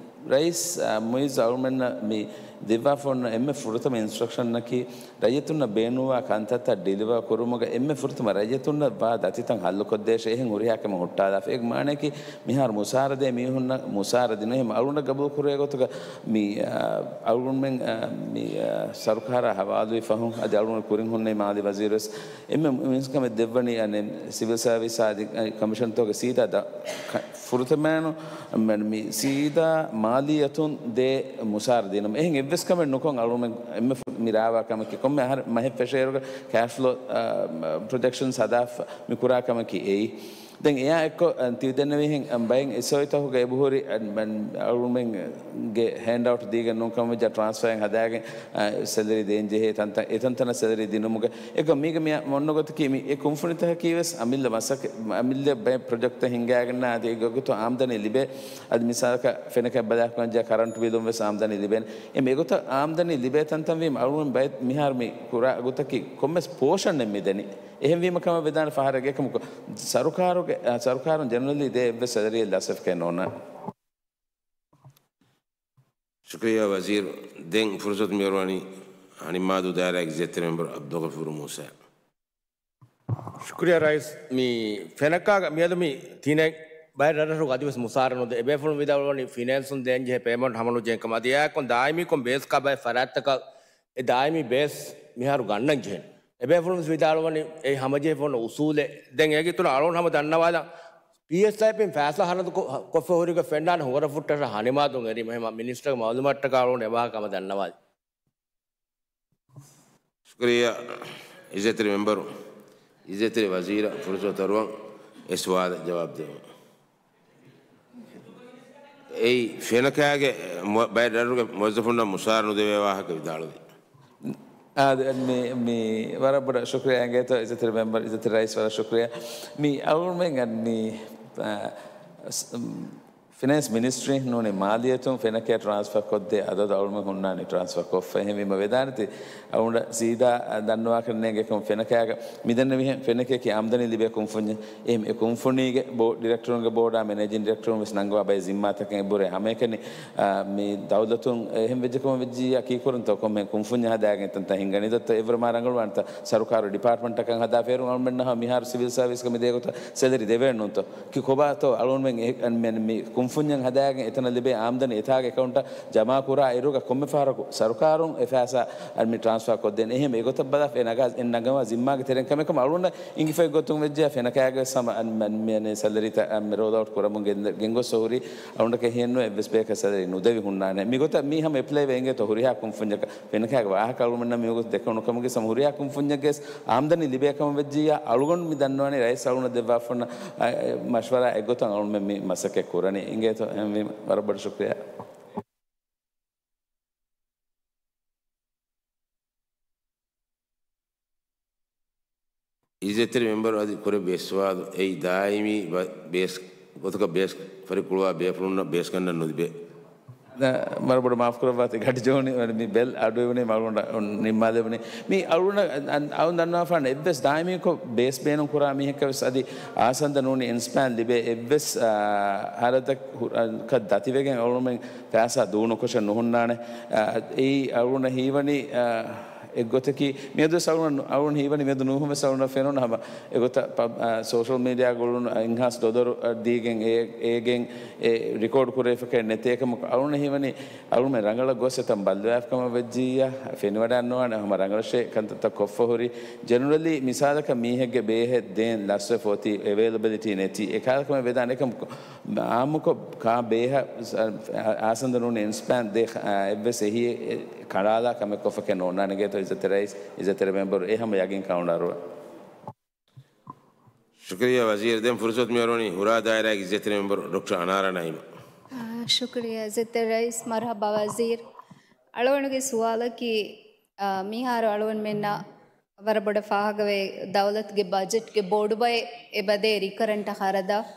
ރައީސް، އަ، މުއިއްޒު އަޅުމެންނަށް މި ދެއްވާފަ އޮންނަ އެންމެ ފުރަތަމަ އިންސްޓްރަކްޝަނަކީ، ރައްޔިތުންނަށް ބޭނުންވާ ކަންތައްތައް ޑިލިވަރ ކުރުމުގަ އެންމެ ފުރަތަމަ ރައްޔިތުންނަށް ވާ ދަތިތައް ހައްލުކޮށްދޭށޭ އެހެން ހުރިހާ ކަމެއް ހުއްޓާލާފަ. އޭގެ މާނައަކީ، މިހާރު މުސާރަ ދޭ މީހުންނަށް މުސާރަ ދިނުން. އެހެން އަޅުގަނޑަށް ގަބޫލު ކުރޭ ގޮތުގަ މި، އަ، އަޅުގަނޑުމެން، އަ، މި، އަ، ސަރުކާރާ ހަވާލުވި ފަހުން އަދި އަޅުގަނޑު ކުރިން ހުންނެވި މާލީ ވަޒީރުވެސް އެންމެ މިންސް ކަމެއް ދެއްވަނީ، އަނެއް ސިވިލް ސާވިސް އާދި ކަމިޝަންތަކުގެ ސީދާ ދަ-، ކަ-، ފުރަތަމައިނު މި ސީދާ މާލިއްޔަތުން ދޭ މުސާރަ ދިނުމަށް. އެހެން އެއްވެސް ކަމެއް ނުކޮށް އަޅުމެން އެންމެ މި ރާވާ ކަމަކީ، ކޮންމެ އަހަރު މަހެއް ފެށޭއިރުގަ ކޭޝް ފްލޯ، އާ، ޕްރޮޖެކްޝަންސް ހަދާފަ މި ކުރާ ކަމަކީ އެއީ. ދެން އެއާ އެއްކޮށް، އަ، ތިއުދެންނެވިހެން، އަ، ބައެއް އެސްއޯއީތަކުގެ އެބަހުރި، އަ، މަން، އަޅުމެންގެ ހޭންޑްއައުޓް ދީގެން ނޫން ކަމަށް ވެއްޖާ ޓްރާންސްފަރއެއް ހަދާގެން، އަ، ސެލަރީ ދޭން ޖެހޭ ތަންތަން، އެތަންތަނަށް ސެލަރީ ދިނުމުގެ އެކަ މީގެ މި އޮންނަ ގޮތަކީ މި އެ ކުންފުނިތަކަކީ ވެސް އަމިއްލަ މަސައްކަ-، އަމިއްލަ ބައެއް ޕްރޮޖެކްޓްތައް ހިންގާގެން އަދި އެގޮތު އާމްދަނީ ލިބޭ. އަދި މިސާލަކަށް ފެނަކައެއް ބަލާކަމަށް ޖާ ކަރަންޓް ބިލުން ވެސް އާމްދަނީ ލިބޭނެ. އެ މިގޮތަށް އާމްދަނީ ލިބޭ ތަންތަން ވީމަ އަޅުގަނޑު ބައެއް މިހާރު މި ކުރާ ގޮތަކީ ކޮންމެސް ޕޯޝަނެއް މިދެނީ. އެހެންވީމަ ކަމަށް ވެދާނެ ފަހަރެއްގެ ކަމަކު ސަރުކާރުގެ، އަ، ސަރުކާރުން ޖެނެރަލީ ދޭ އެއްވެސް ސެލަރީއެއް ލަސްވެފަކައެއް ނޯންނާނެ. ޝުކުރިއްޔާ ވަޒީރު. ދެން ފުރުސަތު މިއަރުވަނީ ހަނިމާދޫ ދާއިރާގެ އިއްޒަތްތެރި މެމްބަރު ޢަބްދުލްޣަފޫރު މޫސާ. ޝުކުރިއްޔާ ރައީސް. މި ފެނަކާގަ މިއަދު މި ތިނެއް ބައެއް ރަށްރަށުގަ އަދިވެސް މުސާރަ ނުދޭ. އެބޭފުޅުން ވިދާޅުވަނީ ފިނޭންސުން ދޭންޖެހޭ ޕޭމަންޓް ހަމަނުޖެހޭ ކަމަށް. އަދި އެއާއެކު ދާއިމީކޮށް ބޭސްގަ ބައެއް ފަރާތްތަކަށް އެ ދާއިމީ ބޭސް މިހާރު ގަންނަން ޖެހޭނެ. އެބޭފުޅުން ވިދާޅުވަނީ އެ ހަމަޖެހިފަ އޮންނަ އުސޫލެއް. ދެން އޭގެ އިތުރަށް އަޅުގަނޑު ހަމަ ދަންނަވާލަން، ޕީއެސްއައިޕީން ފައިސާ ހަރަދު ކޮ-، ކޮށްފަ ހުރިގަ ފެންނާނެ ހުވަރަށް ފުއްޓަށް ހަނިމާދޫން އެރީމަ. އެހެމަ މިނިސްޓަރގެ މައުލޫމާތުތަކާ އަޅުގަނޑު އެވާހަކަ ހަމަ ދަންނަވާލި. ޝުކުރިއްޔާ އިއްޒަތްތެރި މެމްބަރު. އިއްޒަތްތެރި ވަޒީރަށް ފުރުސަތު އަރުވަން އެ ސުވާލަށް ޖަވާބު ދެވުން. އެއީ ފެނަކާގެ މު-، ބައެއް ރަށްރަށުގެ މުވައްޒަފުންނަށް މުސާރަ ނުދެވޭ ވާހަކަ ވިދާޅުވި. އާ، މި، މި ވަރަށް ބޮޑަށް ޝުކުރިއްޔާ އިނގޭތޯ އިއްޒަތްތެރި މެމްބަރު، އިއްޒަތްތެރި ރައީސް ވަރަށް ޝުކުރިއްޔާ. މި އަޅުގަނޑުމެން މި، އާ، ސް-، ފިނޭންސް މިނިސްޓްރީ ނޫނީ މާލިއްޔަތުން ފެނަކައަށް ޓްރާންސްފާ ކޮށްދޭ އަދަދު އަޅުމެން ހުންނާނީ ޓްރާންސްފާ ކޮށްފަ. އެހެންވީމަ ވެދާނެތީ އަޅުގަނޑަށް ސީދާ ދަންނަވާކަށް ނޭނގޭ ކަމަށް ފެނަކައިގަ މިދެންނެވިހެން ފެނަކައަކީ އާމްދަނީ ލިބޭ ކުންފުންޏެއް. އެހެން އެ ކުންފުނީގެ ބޯ-، ޑިރެކްޓަރުންގެ ބޯޑާ މެނޭޖިން ޑިރެކްޓަރުން ވެސް ނަންގަވާ ބައެއް ޒިންމާތަކެއް އެބަހުރޭ. ހަމައެކަނި، އާ، މި ދައުލަތުން އެހެން ވެއްޖެ ކަމަށް ވެއްޖިއްޔާ ކީކުރަންތޯ ކޮންމެ ކުންފުންޏެއް ހަދާގެން ތަންތަން ހިންގަނީ ދޮތްތޯ އެއްވަރު މާ ރަނގަޅުވާނެތަ ސަރުކާރު ޑިޕާޓްމަންޓަކަށް ހަދާ ފޭރުން އަޅުމެންނަށް މިހާރު ސިވިލް ސާވިސްގަ މިދޭ ގޮތަށް ސެލަރީ ދެވޭނެ ނޫންތޯ؟ ކި ކޮބާތޯ އަޅުންމެން އެ-، އަން-، މެން މި ކުންފުންޏެއް ހަދާގެން އެތަނަށް ލިބޭ އާމްދަނީ އެތާގެ އެކައުންޓަށް ޖަމާ ކުރާ އިރުގަ ކޮންމެ ފަހަރަކު ސަރުކާރުން އެ ފައިސާ އަން މި ޓްރާންސްފާ ކޮށްދޭނެ. އެހެން އެގޮތަށް ބަލާފަ އެ ނަގާ އެ ނަގަމާ ޒިންމާގެ ތެރެއިން ކަމެއް ކަމަށް އަޅުގަނޑަށް އިނގިފައި ގޮތުން ވެއްޖެ ފެނަކައިގެ ސަމަ އަން މެން މި ސެލަރީތައް އަން މި ރޯލް އައުޓް ކުރަމުން ގެން-، ގެންގޮސް ހުރި އަޅުގަނޑަކަށް ހިޔެއްނު އެއްވެސް ބޭކަށް ސެލަރީ ނުދެވި ހުންނާނެ. މިގޮތަށް މީ ހަމަ އެޕްލައިވެ އިނގޭތޯ ހުރިހާ ކުންފުންޏަކަށް ފެނަކައިގެ ވާހަކަ އަޅުމެންނަށް މިވަގުތު ދެކެވުނު ކަމުގެ ސަމަ ހުރިހާ ކުންފުންޏެއްގެ އާމްދަނީ ލިބޭ ކަމަށް ވެއްޖިއްޔާ އަޅުގަނޑު މި ދަންނަވަނީ ރައީސް އަޅުގަނޑަށް ދެއްވާފަ އޮންނަ، އަ، އަ، މަޝްވަރާ އެއްގޮތަށް އަޅުމެން މި މަސައްކަތް ކުރަނީ. އިނގޭތޯ އެހެންވީމަ ވަރަށް ބޮޑަށް ޝުކުރިއްޔާ. އިއްޒަތްތެރި މެމްބަރު އަދި ކުރެއްވި އެއް ސުވާލު އެއީ ދާއިމީ ބަ-، ބޭސް ގޮތަކަށް ބޭސް ފަރިކުޅުވާ ބޭފުޅުންނަށް ބޭސް ގަންނަން ނުލިބޭ. ނަ، ވަރަށް ބޮޑަށް މާފު ކުރައްވާތި ގަޑި ޖޯނި މި ބެލް އަޑުއެވުނީ މަޅުން ނިންމާލެވުނީ. މި އަޅުނަ-، އަން-، އަޅުން ދަންނަވާފާނެ އެއްވެސް ދާއިމީކޮށް ބޭސް ބޭނުން ކުރާ މީހެއްކަށް ވެސް އަދި އާސަންދަ ނޫނީ އިންސްޕާން ލިބޭ އެއްވެސް، އާ، ހަރަދަކަށް ދަތިވެގެން އަޅުމެން ފައިސާ ދޫނުކޮށެއް ނުހުންނާނެ. އާ، އެއީ އަޅުނަ ހީވަނީ، އާ، އެއްގޮތަކީ، މިއަދުވެސް އަޅުން، އަޅުން ހީވަނީ މިއަދު ނޫހުންވެސް އަޅުނަށް ފެނުނު ހަމަ އެގޮތަށް ޕަ-، އާ، ސޯޝަލް މީޑިއާ ގުޅުނު އެއްހާސް ޑޮލަރު، އާ، ދީގެން އެ-، އޭގެން އެ ރިކޯޑް ކުރެވިފަކައެއް ނެތޭ ކަމަކު، އަޅުން ހީވަނީ އަޅުމެން ރަނގަޅަށް ގޮސް އެތަން ބައްލަވާފަ ކަމަށް ވެއްޖިއްޔާ، ފެނިވަޑައިނުވާނެ ހަމަ ރަނގަޅަށޭ ކަންތައްތައް ކޮށްފަ ހުރި. ޖެނެރަލީ މިސާލަކަށް މީހެއްގެ ބޭހެއް ދޭން ލަސްވެފަ އޮތީ އެވެއިލަބިލިޓީ ނެތި އެކާލަކަމެއް ވެދާނެ ކަމަކު، އާއްމުކޮށް ކާ ބޭހަށް އާސަންދަ ނޫނީ އިންސްޕާން ދޭ އެއްވެސް އެހީ ކަނޑާލާ ކަމެއް ކޮށްފަކެއް ނޯންނާނެ އިނގޭތޯ އިއްޒަތްތެރި ރައީސް، އިއްޒަތްތެރި މެމްބަރު އެ ހަމަ ޔަގީން ކައުންޓަރު. ޝުކުރިއްޔާ ވަޒީރު. ދެން ފުރުސަތު މިއަރުވަނީ ހުރާ ދާއިރާގެ އިއްޒަތްތެރި މެމްބަރު ޑޮކްޓަރ އަނާރާ ނައީމަށް. އާ، ޝުކުރިއްޔާ އިއްޒަތްތެރި ރައީސް، މަރުހަބާ ވަޒީރު. އަޅުގަނޑުގެ ސުވާލަކީ، އާ، މިހާރު އަޅުގަނޑުމެންނަށް ވަރަށް ބޮޑަށް ފާހަގަވޭ ދައުލަތުގެ ބަޖެޓްގެ ބޮޑުބައެއް އެބަދޭ ރިކަރަންޓް ޚަރަދަށް.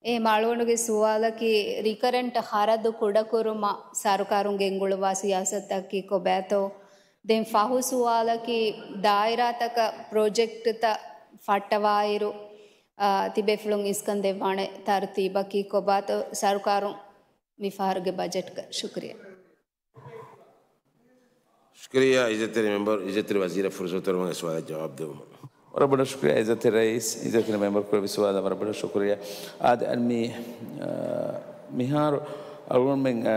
އެހެން އަޅުގަނޑުގެ ސުވާލަކީ ރިކަރަންޓް ޚަރަދު ކުޑަކުރުމަށް ސަރުކާރުން ގެންގުޅުއްވާ ސިޔާސަތަކީ ކޮބާތޯ؟ ދެން ފަހު ސުވާލަކީ ދާއިރާތަކަށް ޕްރޮޖެކްޓްތައް ފައްޓަވާއިރު، އާ، ތިބޭފުޅުން އިސްކަން ދެއްވާނެ ތަރުތީބަކީ ކޮބާތޯ ސަރުކާރުން މިފަހަރުގެ ބަޖެޓްގަ؟ ޝުކުރިއްޔާ. ޝުކުރިއްޔާ އިއްޒަތްތެރި މެމްބަރު، އިއްޒަތްތެރި ވަޒީރަށް ފުރުސަތު ދެއްވުމުގެ ސުވާލަށް ޖަވާބު ދެއްވުމަށް. ވަރަށް ބޮޑަށް ޝުކުރިއްޔާ އިއްޒަތްތެރި ރައީސް، އިއްޒަތްތެރި މެމްބަރު ކުރެއްވި ސުވާލަށް ވަރަށް ބޮޑަށް ޝުކުރިއްޔާ. އާދެ، އަން މި، އާ، މިހާރު އަޅުގަނޑުމެން، އާ،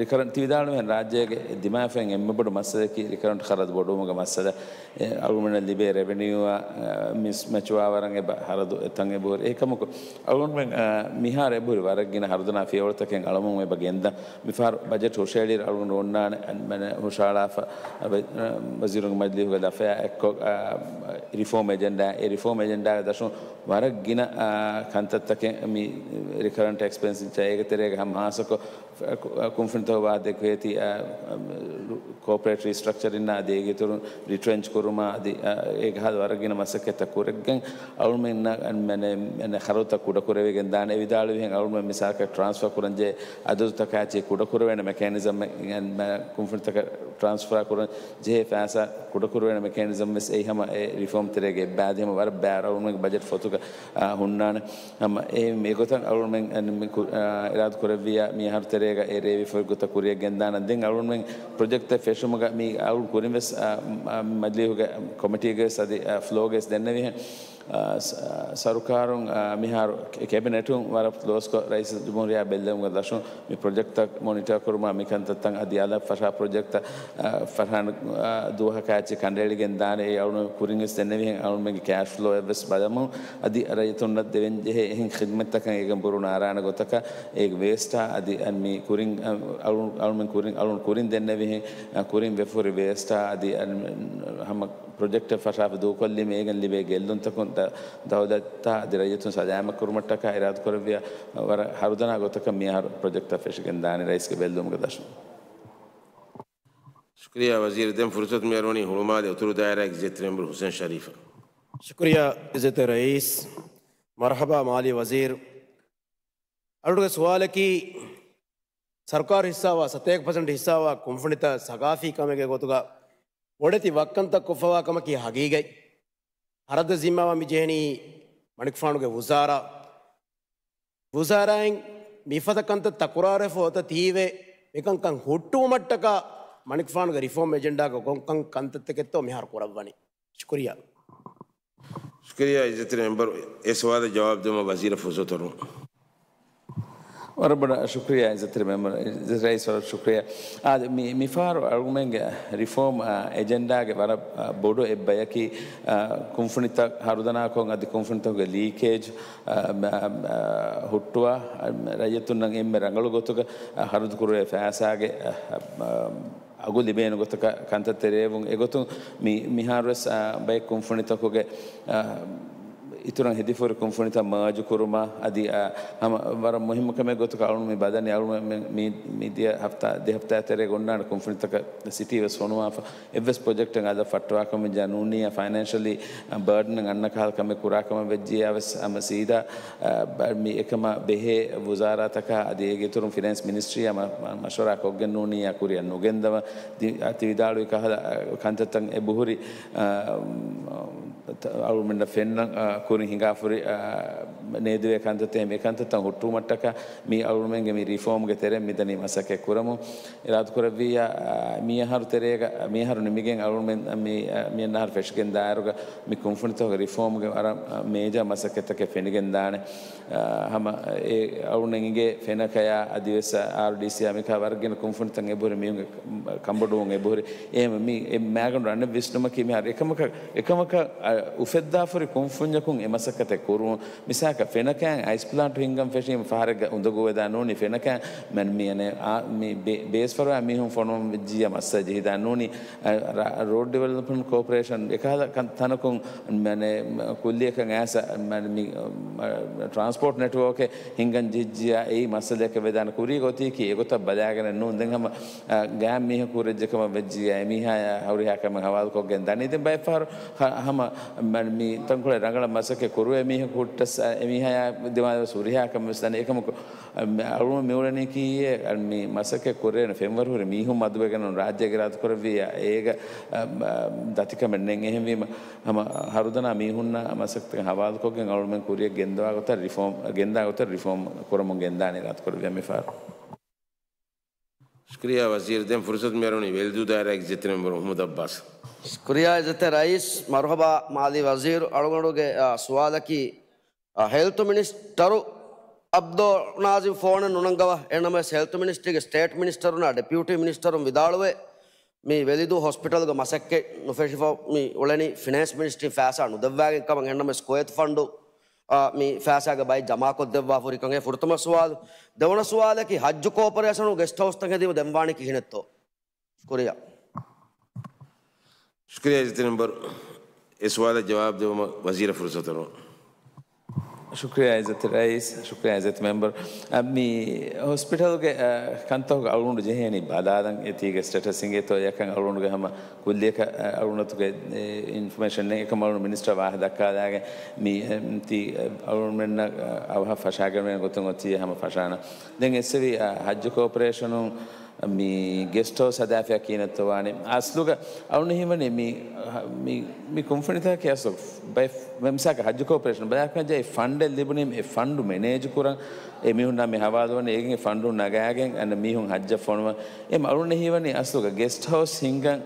ރިކަރަންޓް ތި ވިދާޅުވިހެން ރާއްޖޭގެ ދިމާވެފައި އެންމެ ބޮޑު މައްސަލައަކީ ރިކަރަންޓް ޚަރަދު ބޮޑުވުމުގެ މައްސަލަ. އެ، އަޅުގަނޑަށް ލިބޭ ރެވެނިއުއާ، އާ، މިސް މެޗުވާވަރަށް އެބަ ޚަރަދު އެތަން އެބަހުރި. އެކަމަކު އަޅުގަނޑުމެން، އާ، މިހާރު އެބަހުރި ވަރަށް ގިނަ ހަރުދަނާ ފިޔަވަޅުތަކެއް އަޅަމުން އެބަ ގެންދަން. މިފަހަރު ބަޖެޓް ހުށައެޅިއިރު އަޅުގަނޑު އޮންނާނެ، އަން، މަނެ ހުށައަޅާފަ، އަ، ވަ-، އަ، ވަޒީރުންގެ މަޖިލީހުގެ ލަފަޔާ އެއްކޮށް، އާ، ރިފޯމް އެޖެންޑާ، އެ ރިފޯމް އެޖެންޑާގެ ދަށުން ވަރަށް ގިނަ، އާ، ކަންތައްތަކެއް މި ރިކަރަންޓް އެކްސްޕެންޑިޗަރ އޭގެ ތެރޭގަ ހަމަ ހާއްސަކޮށް، އަ، ކު-، އަ، ކުންފުނިތަކުގަ ދެކެވޭތީ، އަ، އަ، ކޯޕަރޭޓް ރީސްޓްރަކްޗަރިންނާ އަދި އޭގެ އިތުރުން ރިޓްރެންޗް ކުރުމާ އަދި، އަ، އޭގެ ހާދަ ވަރަށް ގިނަ މަސައްކަތްތައް ކުރެގެން އަޅުމެންނަށް އަން މަނެ، މަނެ ޚަރަދުތައް ކުޑަކުރެވިގެން ދާނެ. އެ ވިދާޅުވިހެން އަޅުމެން މިސާލަކަށް ޓްރާންސްފާ ކުރަންޖެހޭ އަދަދުތަކާއެއްޗެއް ކުޑަކުރެވޭނެ މެކޭނިޒަމެއް އަން މަ-، ކުންފުނިތަކަށް ޓްރާންސްފާ ކުރަން ޖެހޭ ފައިސާ ކުޑަކުރެވޭނެ މެކޭނިޒަމް ވެސް އެއީ ހަމަ އެ ރިފޯމް ތެރޭގަ އެއްބައި އަދި ހަމަ ވަރަށް ބައިވަރު އަޅުމެންގެ ބަޖެޓް ފޮތުގަ، އާ، ހުންނާނެ. ހަމަ އެ މިގޮތަށް އަޅުމެން އަން މި ކު-، އާ، އިރާދަ ކުރެއްވިއްޔާ މިއަހަރު ތެރޭގަ އެ ރޭވިފައި ގޮތަށް ކުރިއަށް ގެންދާނަން. ދެން އަޅުމެން ޕްރޮޖެކްޓްތައް ފެށުމުގަ މި އަޅު ކުރިން ވެސް، އާ، މަ-، މަޖިލީހުގެ ކޮމިޓީގެ ވެސް އަދި، އާ، ފްލޯގެ ވެސް ދެންނެވިހެން، އާ، ސަ-، ސަރުކާރުން، އާ، މިހާރު ކެ-، ކެބިނެޓުން ވަރަށް ކްލޯސްކޮށް ރައީސުލްޖުމްހޫރިއްޔާ ބެއްލެވުމުގެ ދަށުން މި ޕްރޮޖެކްޓްތައް މޮނިޓާ ކުރުމާ މިކަންތައްތައް އަދި އަލަށް ފަށާ ޕްރޮޖެކްޓްތައް، އާ، ފަށާން، އާ، ދުވަހަކާއެއްޗެއް ކަނޑައެޅިގެން ދާނެ. އެ އަޅުމެން ކުރިން ވެސް ދެންނެވިހެން އަޅުމެންގެ ކޭޝް ފްލޯ އެއްވެސް ބަލަމުން އަދި ރައްޔިތުންނަށް ދެވެން ޖެހޭ އެހެން ޚިދްމަތްތަކަށް އޭގެން ބުރޫ ނާރާނެ ގޮތަކަށް އޭގެ ވޭސްޓާ އަދި އަން މި ކުރިން، އަ، އަޅު-، އަޅުމެން ކުރިން، އަޅުން ކުރިން ދެންނެވިހެން، އަ، ކުރިން ވެފަ ހުރި ވޭސްޓާ އަދި އަން ހަމަ ޕްރޮޖެކްޓެއް ފަށާފަ ދޫކޮށްލީމަ އޭގެން ލިބޭ ގެއްލުންތަކުން ދަ-، ދައުލަތާ އަދި ރައްޔިތުން ސަލާމަތް ކުރުމަށްޓަކާ އިރާދަ ކުރެއްވިޔާ ވަރަށް ހަރުދަނާ ގޮތަކަށް މިއަހަރު ޕްރޮޖެކްޓްތައް ފެށިގެން ދާނެ ރައީސްގެ ބެއްލުމުގެ ދަށުން. ޝުކުރިއްޔާ ވަޒީރު. ދެން ފުރުސަތު މިއަރުވަނީ ހުޅުމާލެ އުތުރު ދާއިރާގެ އިއްޒަތްތެރި މެމްބަރު ހުސެން ޝަރީފަށް. ޝުކުރިއްޔާ އިއްޒަތްތެރި ރައީސް. މަރުޙަބާ މާލީ ވަޒީރު. އަޅުގެ ސުވާލަކީ، ސަރުކާރު ހިއްސާވާ، ސަތޭކަ ޕަސެންޓް ހިއްސާވާ ކުންފުނިތައް ސަގާފީ ކަމެއްގެ ގޮތުގަ ބޮޑެތި ވައްކަންތައް ކޮށްފަވާ ކަމަކީ ހަގީގަތް. ޚަރަދަށް ޒިންމާވާން މި ޖެހެނީ މަނިކުފާނުގެ ވުޒާރާ. ވުޒާރާއިން މިފަދަ ކަންތައް ތަކުރާރުވެފަ އޮތަ ތީވެ، މިކަންކަން ހުއްޓުވުމަށްޓަކާ މަނިކުފާނުގެ ރިފޯމް އެޖެންޑާގަ ކޮންކަން ކަންތައްތަކެއްތޯ މިހާރު ކުރައްވަނީ. ޝުކުރިއްޔާ. ޝުކުރިއްޔާ އިއްޒަތްތެރި މެމްބަރު. އެ ސުވާލަށް ޖަވާބު ދެއްވުމަށް ވަޒީރަށް ފުރުސަތު އޮރުން. ވަރަށް ބޮޑަށް ޝުކުރިއްޔާ އިއްޒަތްތެރި މެމްބަރު، އިއްޒަތް ރައީސް ވަރަށް ޝުކުރިއްޔާ. އާދެ، މި-، މިފަހަރު އަޅުގަނޑުމެންގެ ރިފޯމް، އާ، އެޖެންޑާގެ ވަރަށް، އާ، ބޮޑު އެއްބަޔަކީ، އާ، ކުންފުނިތައް ހަރުދަނާކޮށް އަދި ކުންފުނިތަކުގެ ލީކޭޖް، އާ، މަ-، އާ، ހުއްޓުވާ، އާ، ރައްޔިތުންނަށް އެންމެ ރަނގަޅު ގޮތުގަ، އާ، ޚަރަދު ކުރެވޭ ފައިސާގެ، އާ، އާ، އަގު ލިބޭނެ ގޮތަކަށް ކަންތައް ތެރެއައިސް އެގޮތުން މި-، މިހާރުވެސް، އާ، ބައެއް ކުންފުނިތަކުގެ، އާ، އިތުރަށް ހެދިފަހުރި ކުންފުނިތައް މާޖު ކުރުމާ އަދި، އާ، ހަމަ ވަރަށް މުހިއްމު ކަމެއް ގޮތަކަށް އަޅުން މި ބަލަނީ އަޅުން މި-، މި-، މިދިޔަ ހަފްތާ، ދެ ހަފްތާ ތެރޭގަ އޮންނާނެ ކުންފުނިތަކަށް ސިޓީ ވެސް ފޮނުވާފަ. އެއްވެސް ޕްރޮޖެކްޓެއް އަލަށް ފައްޓަވާކަމެއް ނޫނިއްޔާ، ފައިނޭންޝަލީ، އަ، ބާޑަނެއް އަންނަ ކަހަލަ ކަމެއް ކުރާ ކަމަށް ވެއްޖިއްޔާ ވެސް، އަ، މަ ސީދާ، އަ، ބަ-، މި އެކަމަށް ބެހޭ ވުޒާރާތަކާ އަދި އޭގެ އިތުރުން ފިނޭންސް މިނިސްޓްރީއާ މަ-، މަ-، މަޝްވަރާ ކޮށްގެން ނޫނިއްޔާ ކުރިއަށް ނުގެންދަވަން. ދި-، އަ، ތި ވިދާޅުވި ކަހަލަ، އަ، ކަންތައްތައް އެބަހުރި، އަ، އަޅުގަނޑަށް ފެންނަ، އަ، ކުރިން ހިނގާފަހުރި، އަ، ނޭދުވޭ ކަންތައްތައް އެހެން އެ ކަންތައްތައް ހުއްޓުވުމަށްޓަކާ މި އަޅުގަނޑުމެންގެ މި ރިފޯމްގެ ތެރެއިން މިދަނީ މަސައްކަތް ކުރަމުން. އިރާދަކުރެއްވިއްޔާ، އާ، މިއަހަރު ތެރޭގަ، މިއަހަރު ނިމިގެން އަޅުގަނޑުމެން މި، އާ، މިއަންނަ އަހަރު ފެށިގެން ދާއިރުގަ މި ކުންފުނިތަކުގެ ރިފޯމްގެ ވަރަށް، އާ، މޭޖާ މަސައްކަތްތަކެއް ފެނިގެން ދާނެ. އާ، ހަމަ އެ އަޅުގަނޑަށް އިނގޭ ފެނަކަޔާ އަދިވެސް އާރްޑީސީއާ މިކާ ވަރަށް ގިނަ ކުންފުނިތައް އެބަހުރި މީހުންގެ ކަނބޮޑުވުން އެބަހުރި. އެހެން މި އެ މާގަނޑު އަނެއް ވިސްނުމަކީ މިހާރު އެކަމަކަށް، އެކަމަކަށް، އާ، އުފެއްދާފަހުރި ކުންފުންޏަކުން އެ މަސައްކަތެއް ކުރުން. މިސާލަކަށް ފެނަކައިން އައިސް ޕްލާންޓު ހިންގަން ފެށީމަ ފަހަރެއްގަ އުނދަގޫވެދާން ނޫނީ ފެނަކައިން މަން މި އަނެއް އާ، މި ބޭ-، ބޭސް ފަރުވާ މީހުން ފޮނުވަން ވެއްޖިއްޔާ މައްސަލަ ޖެހިދާން ނޫނީ، އަ، ރ-، ރޯޑް ޑިވެލޮޕްމަންޓް ކޯޕަރޭޝަން އެކަހަލަ ކަން-، ތަނަކުން މަނެ ކުއްލިއަކަށް އައިސް މަން މި، އަ، ޓްރާންސްޕޯޓް ނެޓްވޯކެއް ހިންގަން ޖެހިއްޖިއްޔާ އެއީ މައްސަލައަކަށް ވެދާނެ ކުރީ ގޮތީކީ އެގޮތަށް ބަލާގެނެއް ނޫން. ދެން ހަމަ، އަ، ގާތް މީހަކު ހުރެއްޖެ ކަމަށް ވެއްޖިއްޔާ އެމީހާޔާ ހުރިހާ ކަމެއް ހަވާލުކޮށްގެން ދަނީ. ދެން ބައެއް ފަހަރު ހަ-، ހަމަ މަން މި ތަންކޮޅެއް ރަނގަޅަށް މަސައްކަތް ކުރުވޭ މީހަކު ހުއްޓަސް، އަ، އެމީހާޔާ ދިމާވެސް ހުރިހާ ކަމެއް ވެސް ދަނީ. އެކަމަކު، އަ، މި އަޅުގަނޑު މިއުޅެނީކީއެއް، އަ، މި މަސައްކަތް ކުރޭނެ ފެންވަރު ހުރި މީހުން މަދުވެގެން ރާއްޖޭގެ އިރާދަކުރެއްވިއްޔާ އޭގަ، އަ، އަ، ދަތިކަމެއް ނެތް. އެހެންވީމަ، ހަމަ ހަރުދަނާ މީހުންނާ މަސައްކަތަކަށް ހަވާލުކޮށްގެން އަޅުގަނޑުމެން ކުރިއަށް ގެންދަވާ ގޮތަށް ރިފޯމް، ގެންދާ ގޮތަށް ރިފޯމް ކުރަމުން ގެންދާނެ އިރާދަކުރެއްވިޔާ މިފަހަރު. ޝުކުރިއްޔާ ވަޒީރު. ދެން ފުރުސަތު މިއަރުވަނީ ވެލިދޫ ދާއިރާގެ އިއްޒަތްތެރި މެމްބަރު މުޙައްމަދު ޢައްބާސް. ޝުކުރިއްޔާ އިއްޒަތްތެރި ރައީސް. މަރުޙަބާ މާލީ ވަޒީރު. އަޅުގަނޑުގެ، އާ، ސުވާލަކީ، އާ، ހެލްތު މިނިސްޓަރު ޢަބްދުލް ނާޒިމް ފޯނެއް ނުނަންގަވާ. އެހެންނަމަވެސް ހެލްތު މިނިސްޓްރީގެ ސްޓޭޓް މިނިސްޓަރުންނާ ޑެޕިއުޓީ މިނިސްޓަރުން ވިދާޅުވޭ، މި ވެލިދޫ ހޮސްޕިޓަލްގެ މަސައްކަތް ނުފެށިފަ މި އުޅެނީ ފިނޭންސް މިނިސްޓްރީން ފައިސާ ނުދެއްވާގެން ކަމަށް. އެހެންނަމަވެސް ކުވޭތު ފަންޑު، އާ، މި ފައިސާގެ ބައެއް ޖަމާކޮށްދެއްވާފަ ހުރިކަން. އެ ފުރަތަމަ ސުވާލު. ދެވަނަ ސުވާލަކީ ހައްޖު ކޯޕަރޭޝަނުން ގެސްޓް ހައުސްތައް ހެދީމަ ދެންވާނީ ކިހިނެއްތޯ؟ ޝުކުރިއްޔާ. ޝުކުރިއްޔާ އިއްޒަތްތެރި މެމްބަރު. އެ ސުވާލަށް ޖަވާބު ދެއްވުމަށް ވަޒީރަށް ފުރުސަތު އަރުވަން. ޝުކުރިއްޔާ އިއްޒަތްތެރި ރައީސް، ޝުކުރިއްޔާ އިއްޒަތްތެރި މެމްބަރު. އަ، މި ހޮސްޕިޓަލްގެ، އަ، ކަންތަކުގެ އަޅުގަނޑު ޖެހޭނީ ބަލާލަން އެތީގެ ސްޓޭޓަސް އިނގޭތޯ ޔަކަން އަޅުގަނޑުގެ ހަމަ ކުއްލިއަކަށް، އަ، އަޅުގަނޑުގެ އިންފޮމޭޝަން ނެތް. އެކަމަ އަޅުގަނޑު މިނިސްޓަރ ވާހަކަ ދައްކާލާގެން މި، އެ، ތި، އަ، އަޅުގަނޑުމެންނަށް، އަ، އަވަހަށް ފަށާގެން ގޮތުން އޮތީ ހަމަ ފަށާނަން. ދެން އެއްސެވި، އަ، ހައްޖު ކޯޕަރޭޝަނުން މި ގެސްޓް ހައުސް ހަދާފިޔާ ކިހިނެއްތޯ ވާނެ؟ އަސްލުގަ އަޅުން ހީވަނީ މި، މި، މި ކުންފުނިތަކަކީ އަސްލު ބައެއް މިސާލަކަށް ހައްޖު ކޯޕަރޭޝަން ބަލާކަށް އެ ފަންޑެއް ލިބުނީ އެ ފަންޑު މެނޭޖް ކުރަން. އެ މީހުންނާ މި ހަވާލުވަނީ އޭގެން ފަންޑު ނަގާގެން އަންނަ މީހުން ހައްޖަށް ފޮނުވަން. އެ އަޅުން ހީވަނީ އަސްލުގަ ގެސްޓް ހައުސް ހިންގަން،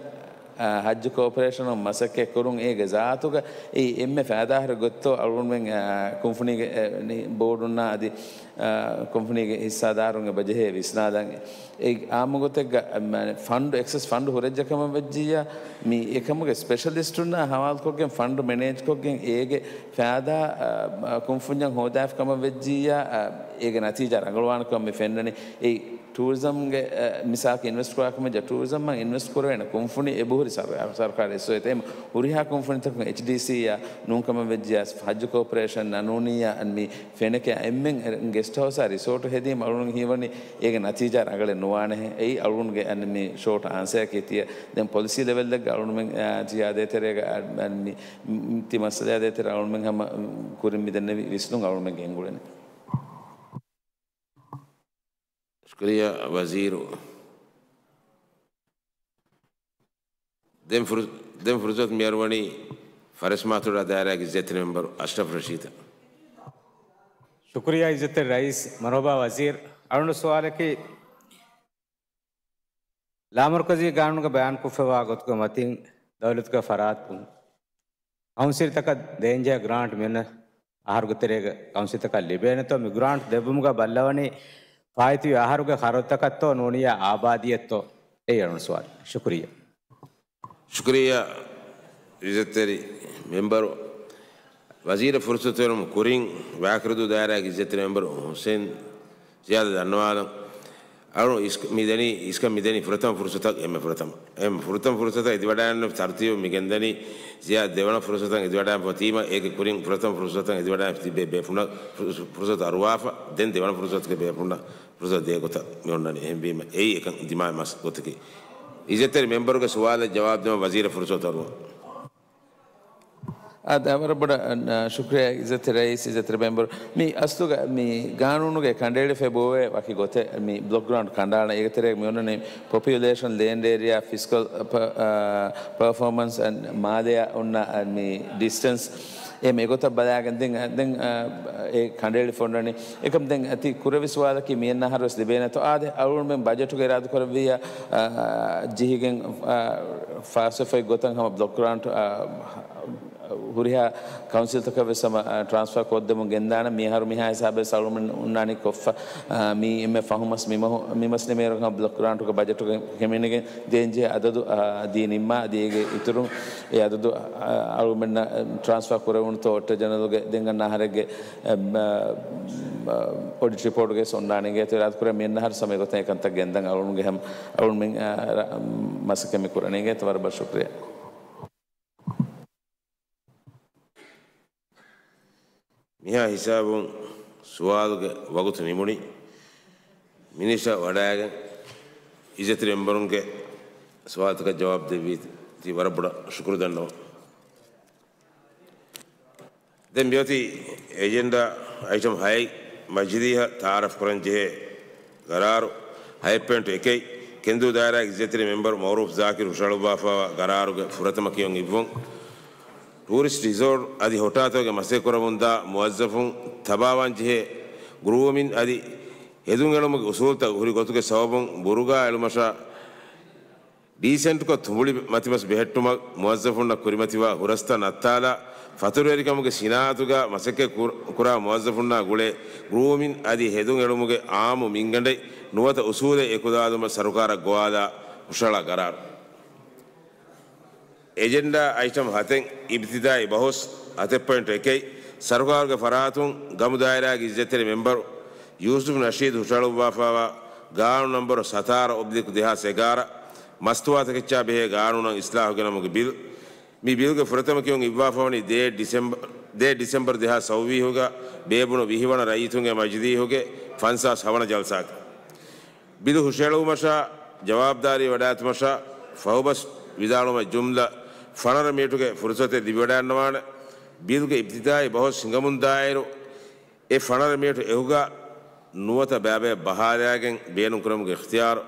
އާ، ހައްޖު ކޯޕަރޭޝަނުން މަސައްކަތް ކުރުން އޭގެ ޒާތުގަ އެއީ އެންމެ ފައިދާހުރި ގޮތްތޯ އަޅުންމެން، އާ، ކުންފުނީގެ، އެ، ނި-، ބޯޑުންނާ އަދި، އާ، ކުންފުނީގެ ހިއްސާދާރުން އެބަ ޖެހޭ ވިސްނާލަން. އެ އާއްމު ގޮތެއްގަ، މާ-، ފަންޑު، އެކްސެސް ފަންޑު ހުރެއްޖެ ކަމަށް ވެއްޖިއްޔާ، މި އެކަމުގެ ސްޕެޝަލިސްޓުންނާ ހަވާލުކޮށްގެން ފަންޑު މެނޭޖްކޮށްގެން އޭގެ ފައިދާ، އާ، ކުންފުންޏަށް ހޯދާފި ކަމަށް ވެއްޖިއްޔާ، އާ، އޭގެ ނަތީޖާ ރަނގަޅުވާނެ ކަމަށް މި ފެންނަނީ. އެއީ ޓޫރިޒަމްގެ، އަ، މިސާލަކަށް އިންވެސްޓް ކުރާ ކަމަށް ޖަ ޓޫރިޒަމްއަށް އިންވެސްޓް ކުރެވޭނެ ކުންފުނި އެބަހުރި ސަރު-، ސަރުކާރު އެސްއޯއެތަ އެމް ހުރިހާ ކުންފުނިތަކުން އެޗްޑީސީއާ ނޫންކަމަށް ވެއްޖިޔާ ހައްޖު ކޯޕަރޭޝަން ނޫނިއްޔާ އަން މި ފެނެކެ އެންމެން ގެސްޓް ހައުސާ ރިސޯޓު ހެދީމަ އަޅުން ހީވަނީ އޭގެ ނަތީޖާ ރަނގަޅެއް ނުވާނެހެ. އެއީ އަޅުންގެ އަން މި ޝޯޓް އާންސަރަކީ ތިޔަ. ދެން ޕޮލިސީ ލެވެލްއެއްގަ އަޅުންމެން، އާ، ޒިޔާދައިތެރޭގަ އަ-، އަން މި، މް، ތި މައްސަލައާ ދޭތެރޭ އަޅުންމެން ހަމަ، މް، ކުރިން މިދެންނެވި ވިސްނުން އަޅުންމެން ގެންގުޅެނީ. ޝުކުރިއްޔާ ވަޒީރު. ދެން ފުރު-، ދެން ފުރުސަތު މިއަރުވަނީ ފަރެސްމާތޮޑާ ދާއިރާގެ އިއްޒަތްތެރި މެމްބަރު އަޝްރަފް ރަޝީދަށް. ޝުކުރިއްޔާ އިއްޒަތްތެރި ރައީސް. މަރުޙަބާ ވަޒީރު. އަޅުގަނޑު ސުވާލަކީ، ލާމަރުކަޒީ ގާނޫނުގަ ބަޔާންކޮށްފައިވާ ގޮތުގެ މަތިން ދައުލަތުގެ ފަރާތުން ކައުންސިލްތަކަށް ދޭންޖެހޭ ގްރާންޓް މިއަންނަ އަހަރުގެ ތެރޭގަ ކައުންސިލްތަކަށް ލިބޭނެތޯ، މި ގްރާންޓް ދެއްވުމުގަ ބައްލަވަނީ ފާއިތުވި އަހަރުގެ ޚަރަދުތަކަށްތޯ ނޫނިއްޔާ އާބާދީއަށްތޯ؟ އެއީ އަޅުގަނޑު ސުވާލު. ޝުކުރިއްޔާ. ޝުކުރިއްޔާ އިއްޒަތްތެރި މެމްބަރު. ވަޒީރަށް ފުރުސަތު ދެއްވުމުން ކުރިން ވާކިރުދޫ ދާއިރާގެ އިއްޒަތްތެރި މެމްބަރު ހުސެން ޒިޔާދަށް ދަންނަވާލަން. އަޅު އިސް-، މި ދެނީ، އިސްކަން މި ދެނީ ފުރަތަމަ ފުރުސަތަށް، އެންމެ ފުރަތަމަ. އެންމެ ފުރަތަމަ ފުރުސަތަށް އެދިވަޑައިގަންނަ ތަރުތީބު މި ގެންދަނީ، ޒިޔާދް ދެވަނަ ފުރުސަތަށް އެދިވަޑައިގެންފަ ވަތީމަ، އޭގެ ކުރިން ފުރަތަމަ ފުރުސަތަށް އެދިވަޑައިގެން ތިބޭ ބޭފުޅުންނަށް، ފުރުސަ-، ފުރުސަތު އަރުވާފަ، ދެން ދެވަނަ ފުރުސަތުގެ ބޭފުޅުންނަށް ފުރުސަތު ދޭ ގޮތަށް މި އޮންނަނީ. އެހެންވީމަ، އެއީ އެކަން ދިމާވި މަސް ގޮތަކީ. އިއްޒަތްތެރި މެމްބަރުގެ ސުވާލަށް ޖަވާބު ދެވަން ވަޒީރަށް ފުރުސަތު އަރުވަން. އާދެ، ވަރަށް ބޮޑަށް، އަ، ޝުކުރިއްޔާ އިއްޒަތްތެރި ރައީސް، އިއްޒަތްތެރި މެމްބަރު. މި އަސްލުގަ މި ގާނޫނުގަ ކަނޑައެޅިފައި ބޯވޭ ވަކި ގޮތެއް މި ބްލޮކް ގްރާންޓް ކަނޑައަޅަން. އޭގެ ތެރޭގަ މި އޮންނަނީ ޕޮޕިއުލޭޝަން، ލޭންޑް އޭރިއާ، ފިސްކަލް ޕަ-، އަ، ޕަރފޯމަންސް އަން މާލެއާ އޮންނަ އަ، މި ޑިސްޓެންސް. އެ މި ގޮތަށް ބަލާގެން ދެން، އަ، ދެން، އަ، އެ ކަނޑައެޅިފަ އޮންނަނީ. އެކަމް ދެން ތި ކުރެއްވި ސުވާލަކީ މިއަންނަ އަހަރުވެސް ލިބޭނެތޯ؟ އާދެ، އަޅުގަނޑުމެން ބަޖެޓުގަ އިރާދަކުރެއްވިއްޔާ، އަ، ޖެހިގެން، އަ، ފާސްވެފައި ގޮތަށް ހަމަ ބްލޮކް ގްރާންޓް، އަ، ހުރިހާ ކައުންސިލްތަކަށް ވެސް ހަމަ، އަ، ޓްރާންސްފާ ކޮށްދެމުން ގެންދާނަން. މިއަހަރު މިހާ ހިސާބެއް އަޅުގަނޑުމެން އޮންނާނީ ކޮށްފަ. އަ، މީ އެންމެ ފަހު މަސް މި މަހު، މި މަސް ނިމޭއިރު ހަމަ ބްލޮކް ގްރާންޓުގެ ބަޖެޓުގެ ހިމެނިގެން ދޭންޖެހޭ އަދަދު، އަ، އަދި ނިންމާ އަދި އޭގެ އިތުރުން އެ އަދަދު، އަ، އަޅުގަނޑުމެންނަށް ޓްރާންސްފާ ކުރެވުނުތޯ އޮޑިޓަރ ޖެނެރަލްގެ ދެން އަންނަ އަހަރެއްގެ، އެ، އަ، އަ، އޮޑިޓް ރިޕޯޓުގައި އޮންނާނެ އިނގޭތޯ އިރާދަކުރޭ މިއަންނަ އަހަރު ސަމައިގޮތަށް އެކަންތައް ގެންދަން އަޅުގަނޑުގެ ހަމަ އަޅުގަނޑުމެން، އަ، ރަ-، މަސައްކަތް މި ކުރަނީ އިނގޭތޯ. ވަރަށް ބޮޑަށް ޝުކުރިއްޔާ. މިހާ ހިސާބުން ސުވާލުގެ ވަގުތު ނިމުނީ. މިނިސްޓަރ ވަޑައިގެން އިއްޒަތްތެރި މެމްބަރުންގެ ސުވާލުތަކަށް ޖަވާބު ދެއްވީތީ ވަރަށް ބޮޑަށް ޝުކުރު ދަންނަވަން. ދެން މިއޮތީ އެޖެންޑާ އައިޓަމް ހައެއް، މަޖިލީހަށް ތައާރަފް ކުރަން ޖެހޭ ގަރާރު ހައެއް ޕޮއިންޓު އެކެއް، ކެނދޫ ދާއިރާގެ އިއްޒަތްތެރި މެމްބަރު މައުރޫފް ޒާކިރު ހުށަހަޅުއްވާފައިވާ ގަރާރުގެ ފުރަތަމަ ކިޔުން އިއްވުން. ޓޫރިސްޓް ރިސޯޓް އަދި ހޮޓާތަކުގެ މަސައްކަތް ކުރަމުންދާ މުވައްޒަފުން ތަބާވާން ޖެހޭ ގްރޫމިން އަދި ހެދުން އެޅުމުގެ އުސޫލުތައް ހުރި ގޮތުގެ ސަބަބުން ބުރުގާ އެޅުމަށާ ޑީސެންޓްކޮށް ތުނބުޅި މަތިމަސް ބެހެއްޓުމަށް މުވައްޒަފުންނަށް ކުރިމަތިވާ ހުރަސްތައް ނައްތާލާ، ފަތުރުވެރިކަމުގެ ސިނާއަތުގަ މަސައްކަތް ކުރ-، ކުރާ މުވައްޒަފުންނާ ގުޅޭ ގްރޫމިން އަދި ހެދުން އެޅުމުގެ އާއްމު މިންގަނޑެއް ނުވަތަ އުސޫލެއް އެކުލަވާލުމަށް ސަރުކާރަށް ގޮވާލާ ހުށަހަޅާ ގަރާރު. އެޖެންޑާ އައިޓަމް ހަތެއް، އިބްތިދާއީ ބަހުސް ހަތެއް ޕޮއިންޓް އެކެއް، ސަރުކާރުގެ ފަރާތުން ގަމު ދާއިރާގެ އިއްޒަތްތެރި މެމްބަރު ޔޫސުފް ނަޝީދު ހުށަހަޅުއްވާފައިވާ ގާނޫނު ނަންބަރު ސަތާރަ އޮބްލިކް ދެހާސް އެގާރަ، މަސްތުވާތަކެއްޗާ ބެހޭ ގާނޫނަށް އިސްލާހު ގެނަމުގެ ބިލް. މި ބިލްގެ ފުރަތަމަ ކިޔުން އިއްވާފަވަނީ ދޭއް ޑިސެމްބަ-، ދޭއް ޑިސެމްބަރު ދެހާސް ސައުވީހުގަ ބޭއްވުނު ވިހި ވަނަ ރައްޔިތުންގެ މަޖިލީހުގެ ފަންސާސް ހަވަނަ ޖަލްސާގަ. ބިލު ހުށައެޅުވުމަށާ، ޖަވާބުދާރީ ވަޑާއެތުމަށާ، ފަހުބަސް ވިދާޅުވުމަށް ޖުމްލަ ފަނަރަ މިނެޓުގެ ފުރުސަތެއް ލިބިވަޑައިގަންނަވާނެ. ބިލްގެ އިބްތިދާއީ ބަހުސް ހިނގަމުންދާއިރު، އެ ފަނަރަ މިނެޓު އެހުގަ ނުވަތަ ބައިބަޔަށް ބަހާލައިގެން ބޭނުންކުރުމުގެ އިޚްތިޔާރު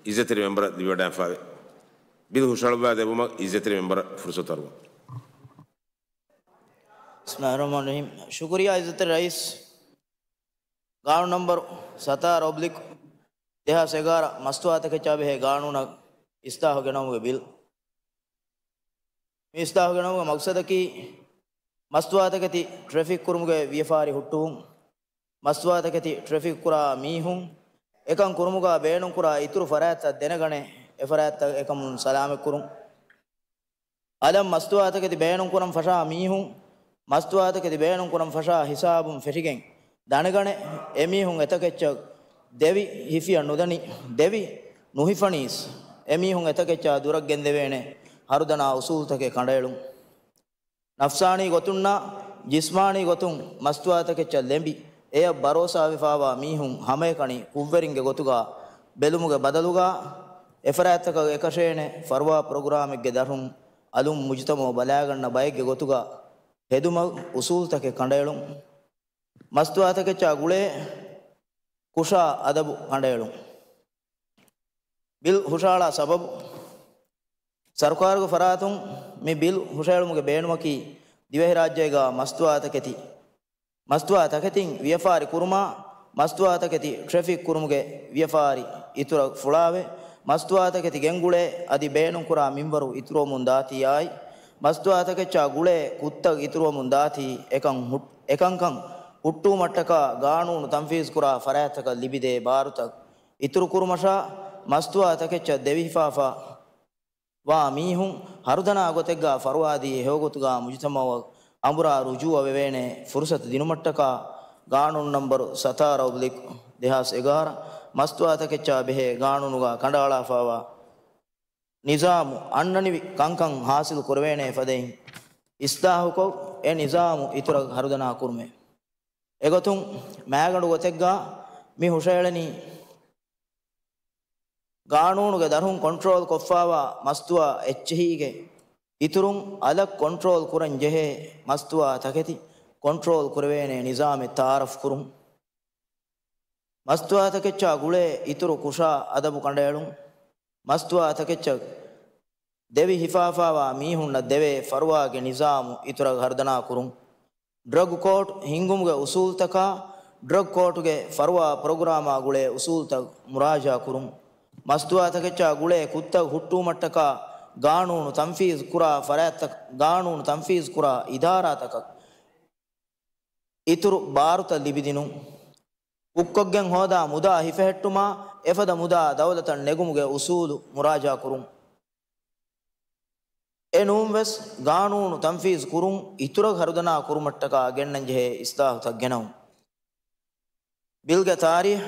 އިއްޒަތްތެރި މެމްބަރަށް ލިބިވަޑައިގެންފަވޭ. ބިލް ހުށަހަޅުއްވާ ދެއްވުމަށް އިއްޒަތްތެރި މެމްބަރަށް ފުރުސަތު އަރުވަން. ބިސްމިﷲ އައްރަޙްމާނި އައްރަޙީމް. ޝުކުރިއްޔާ އިއްޒަތްތެރި ރައީސް. ގާނޫނު ނަންބަރު ސަތާރަ އޮބްލިކް ދެހާސް އެގާރަ މަސްތުވާތަކެއްޗާ ބެހޭ ގާނޫނަށް އިސްލާހު ގެނައުމުގެ ބިލް. މި އިސްލާހު ގެނައުމުގެ މަގްސަދަކީ، މަސްތުވާތަކެތި ޓްރެފިކް ކުރުމުގެ ވިޔަފާރި ހުއްޓުވުން. މަސްތުވާތަކެތި ޓްރެފިކް ކުރާ މީހުން އެކަން ކުރުމުގަ ބޭނުންކުރާ އިތުރު ފަރާތްތައް ދެނެގަނެ، އެ ފަރާތްތައް އެކަމުން ސަލާމަތްކުރުން. އަލަށް މަސްތުވާތަކެތި ބޭނުންކުރަން ފަށާ މީހުން މަސްތުވާތަކެތި ބޭނުންކުރަން ފަށާ ހިސާބުން ފެށިގެން ދަނެގަނެ، އެމީހުން އެތަކެއްޗަށް ދެވި ހިފިއަށް ނުދަނީ، ދެވި ނުހިފަނީސް، އެމީހުން އެތަކެއްޗާ ދުރަށް ގެންދެވޭނެ ހަރުދަނާ އުސޫލުތަކެއް ކަނޑައެޅުން. ނަފްސާނީ ގޮތުންނާ ޖިސްމާނީ ގޮތުން މަސްތުވާތަކެއްޗަށް ލެނބި، އެޔަށް ބަރޯސާވެފާވާ މީހުން ހަމައެކަނި ކުށްވެރިންގެ ގޮތުގަ ބެލުމުގެ ބަދަލުގަ، އެފަރާތްތަކަށް އެކަށޭނެ ފަރުވާ ޕްރޮގްރާމެއްގެ ދަށުން އަލުން މުޖުތަމައު ބަލާގަންނަ ބައެއްގެ ގޮތުގަ ހެދުމަށް އުސޫލުތަކެއް ކަނޑައެޅުން. މަސްތުވާތަކެއްޗާ ގުޅޭ ކުށާ އަދަބު ކަނޑައެޅުން. ބިލް ހުށަހަޅާ ސަބަބު، ސަރުކާރުގެ ފަރާތުން މި ބިލް ހުށައެޅުމުގެ ބޭނުމަކީ، ދިވެހިރާއްޖޭގަ މަސްތުވާތަކެތި، މަސްތުވާތަކެތިން ވިޔަފާރި ކުރުމާ، މަސްތުވާތަކެތި ޓްރެފިކް ކުރުމުގެ ވިޔަފާރި އިތުރަށް ފުޅާވެ، މަސްތުވާތަކެތި ގެންގުޅޭ އަދި ބޭނުންކުރާ މިންވަރު އިތުރުވަމުން ދާތީ އާއި، މަސްތުވާތަކެއްޗާ ގުޅޭ ކުށްތައް އިތުރުވަމުން ދާތީ، އެކަން ހު-، އެކަންކަން ހުއްޓުވުމަށްޓަކާ ގާނޫނު ތަންފީޒުކުރާ ފަރާތްތަކަށް ލިބިދޭ ބާރުތައް އިތުރުކުރުމަށާ، މަސްތުވާތަކެއްޗަށް ދެވިހިފާފާ ވާ މީހުން ހަރުދަނާ ގޮތެއްގަ ފަރުވާދީ ހެޔޮގޮތުގަ މުޖުތަމައަށް އަނބުރާ ރުޖޫޢަވެވޭނެ ފުރުސަތު ދިނުމަށްޓަކާ، ގާނޫނު ނަންބަރު ސަތާރަ އޮބްލިކް ދެހާސް އެގާރަ މަސްތުވާތަކެއްޗާ ބެހޭ ގާނޫނުގަ ކަނޑައަޅާފާވާ ނިޒާމު އަންނަނިވި ކަންކަން ހާސިލު ކުރެވޭނެ ފަދައިން އިސްލާހުކޮށް، އެ ނިޒާމު އިތުރަށް ހަރުދަނާ ކުރުމެވެ. އެގޮތުން، މާގަނޑު ގޮތެއްގަ މި ހުށައެޅެނީ، ގާނޫނުގެ ދަށުން ކޮންޓްރޯލް ކޮށްފާވާ މަސްތުވާ އެއްޗެހީގެ އިތުރުން އަލަށް ކޮންޓްރޯލް ކުރަން ޖެހޭ މަސްތުވާ ތަކެތި ކޮންޓްރޯލް ކުރެވޭނެ ނިޒާމެއް ތައާރަފް ކުރުން. މަސްތުވާ ތަކެއްޗާ ގުޅޭ އިތުރު ކުށާ އަދަބު ކަނޑައެޅުން. މަސްތުވާ ތަކެއްޗަށް ދެވި ހިފާފާވާ މީހުންނަށް ދެވޭ ފަރުވާގެ ނިޒާމު އިތުރަށް ހަރުދަނާ ކުރުން. ޑްރަގް ކޯޓް ހިންގުމުގެ އުސޫލުތަކާ، ޑްރަގް ކޯޓުގެ ފަރުވާ ޕްރޮގްރާމާ ގުޅޭ އުސޫލުތައް މުރާޖާ ކުރުން. މަސްތުވާ ތަކެއްޗާ ގުޅޭ ކުށްތައް ހުއްޓުވުމަށްޓަކާ، ގާނޫނު ތަންފީޒު ކުރާ ފަރާތްތައް، ގާނޫނު ތަންފީޒު ކުރާ އިދާރާތަކަށް އިތުރު ބާރުތައް ލިބިދިނުން. ކުށްކޮށްގެން ހޯދާ މުދާ ހިފެހެއްޓުމާ، އެފަދަ މުދާ ދައުލަތަށް ނެގުމުގެ އުސޫލު މުރާޖާ ކުރުން. އެ ނޫންވެސް، ގާނޫނު ތަންފީޒު ކުރުން އިތުރަށް ހަރުދަނާ ކުރުމަށްޓަކާ ގެންނަންޖެހޭ އިސްލާހުތައް ގެނައުން. ބިލްގެ ތާރީޚު،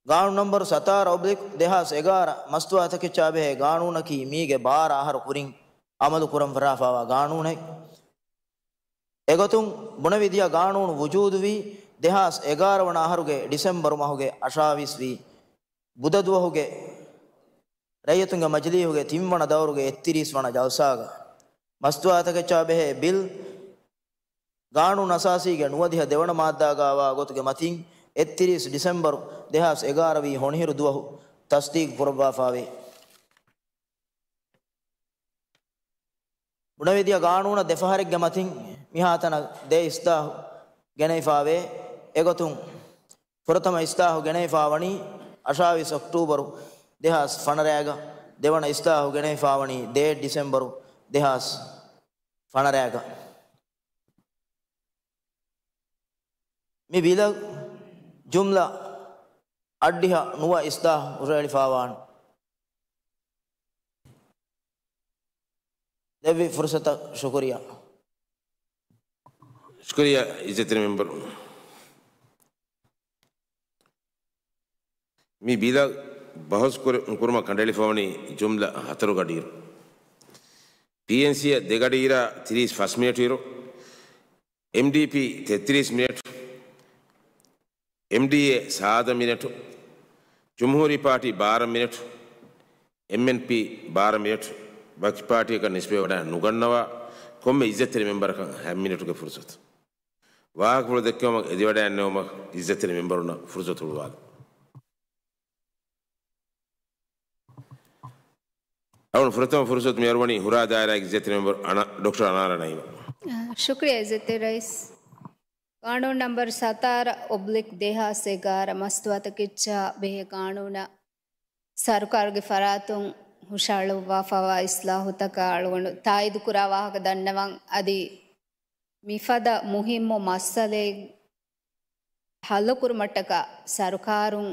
ގާނޫނު ނަންބަރު ސަތާރަ އޮބްލިކް ދެހާސް އެގާރަ މަސްތުވާތަކެއްޗާ ބެހޭ ގާނޫނަކީ މީގެ ބާރަ އަހަރު ކުރިން އަމަލު ކުރަން ފަށާފާވާ ގާނޫނެއް. އެގޮތުން ބުނެވިދިޔަ ގާނޫނު ވުޖޫދުވީ ދެހާސް އެގާރަ ވަނަ އަހަރުގެ ޑިސެމްބަރު މަހުގެ އަށާވީސް ވީ ބުދަ ދުވަހުގެ ރައްޔިތުންގެ މަޖިލީހުގެ ތިންވަނަ ދައުރުގެ އެއްތިރީސް ވަނަ ޖަލްސާގަ. މަސްތުވާތަކެއްޗާ ބެހޭ ބިލް ގާނޫނު އަސާސީގެ ނުވަދިހަ ދެވަނަ މާއްދާގައިވާ ގޮތުގެ މަތިން އެއްތިރީސް ޑިސެމްބަރު ދެހާސް އެގާރަ ވީ ހޮނިހިރު ދުވަހު ތަސްދީގު ކުރައްވާފާވޭ. ބުނެވިދިޔަ ގާނޫނަށް ދެފަހަރެއްގެ މަތިން މިހާތަނަށް ދޭ އިސްލާހު ގެނައިފާވޭ. އެގޮތުން، ފުރަތަމަ އިސްލާހު ގެނެވިފާވަނީ އަށާވީސް އޮކްޓޫބަރު ދެހާސް ފަނަރައިގަ، ދެވަނަ އިސްލާހު ގެނެވިފާވަނީ ދޭއް ޑިސެމްބަރު ދެހާސް ފަނަރައިގަ. މި ބިލަށް ޖުމްލަ އައްޑިހަ ނުވަ އިސްލާހު ހުށަހެޅިފާވާނެ. ދެއްވި ފުރުސަތަށް ޝުކުރިއްޔާ. ޝުކުރިއްޔާ އިއްޒަތްތެރި މެމްބަރު. މި ބިލަށް ބަހުސް ކުރ-، ކުރުމަށް ކަނޑައެޅިފަވަނީ ޖުމްލަ ހަތަރު ގަޑިއިރު. ޕީއެންސީއަށް ދެ ގަޑިއިރާ ތިރީސް ފަސް މިނެޓު އިރު، އެމްޑީޕީ ތެތްރީސް މިނެޓު، އެމްޑީއޭ ސާދަ މިނެޓު، ޖުމްހޫރީ ޕާޓީ ބާރަ މިނެޓު، އެމްއެންޕީ ބާރަ މިނެޓު، ވަކި ޕާޓީއަކަށް ނިސްބަތް ވަޑައި ނުގަންނަވާ ކޮންމެ އިއްޒަތްތެރި މެމްބަރަކަށް ހަތް މިނެޓުގެ ފުރުސަތު. ވާހަކަފުޅު ދެއްކެވުމަށް އެދިވަޑައިގެންނެވުމަށް އިއްޒަތްތެރި މެމްބަރުންނަށް ފުރުސަތު ހުޅުވާލަން. އަޅުގަނޑު ފުރަތަމަ ފުރުސަތު މިއަރުވަނީ ހުރާ ދާއިރާގެ އިއްޒަތްތެރި މެމްބަރު އަނާ-، ޑޮކްޓަރ އަނާރާ ނައީމަށް. އާ، ޝުކުރިއްޔާ އިއްޒަތްތެރި ރައީސް. ގާނޫނު ނަންބަރު ސަތާރަ އޮބްލިކް ދެހާސް އެގާރަ މަސްތުވާތަކެއްޗާ ބެހޭ ގާނޫނަށް ސަރުކާރުގެ ފަރާތުން ހުށަހަޅުއްވާފައިވާ އިސްލާހުތަކަށް އަޅުގަނޑު ތާއީދުކުރާ ވާހަކަ ދަންނަވަން. އަދި މިފަދަ މުހިއްމު މައްސަލައެއް ހައްލުކުރުމަށްޓަކާ ސަރުކާރުން،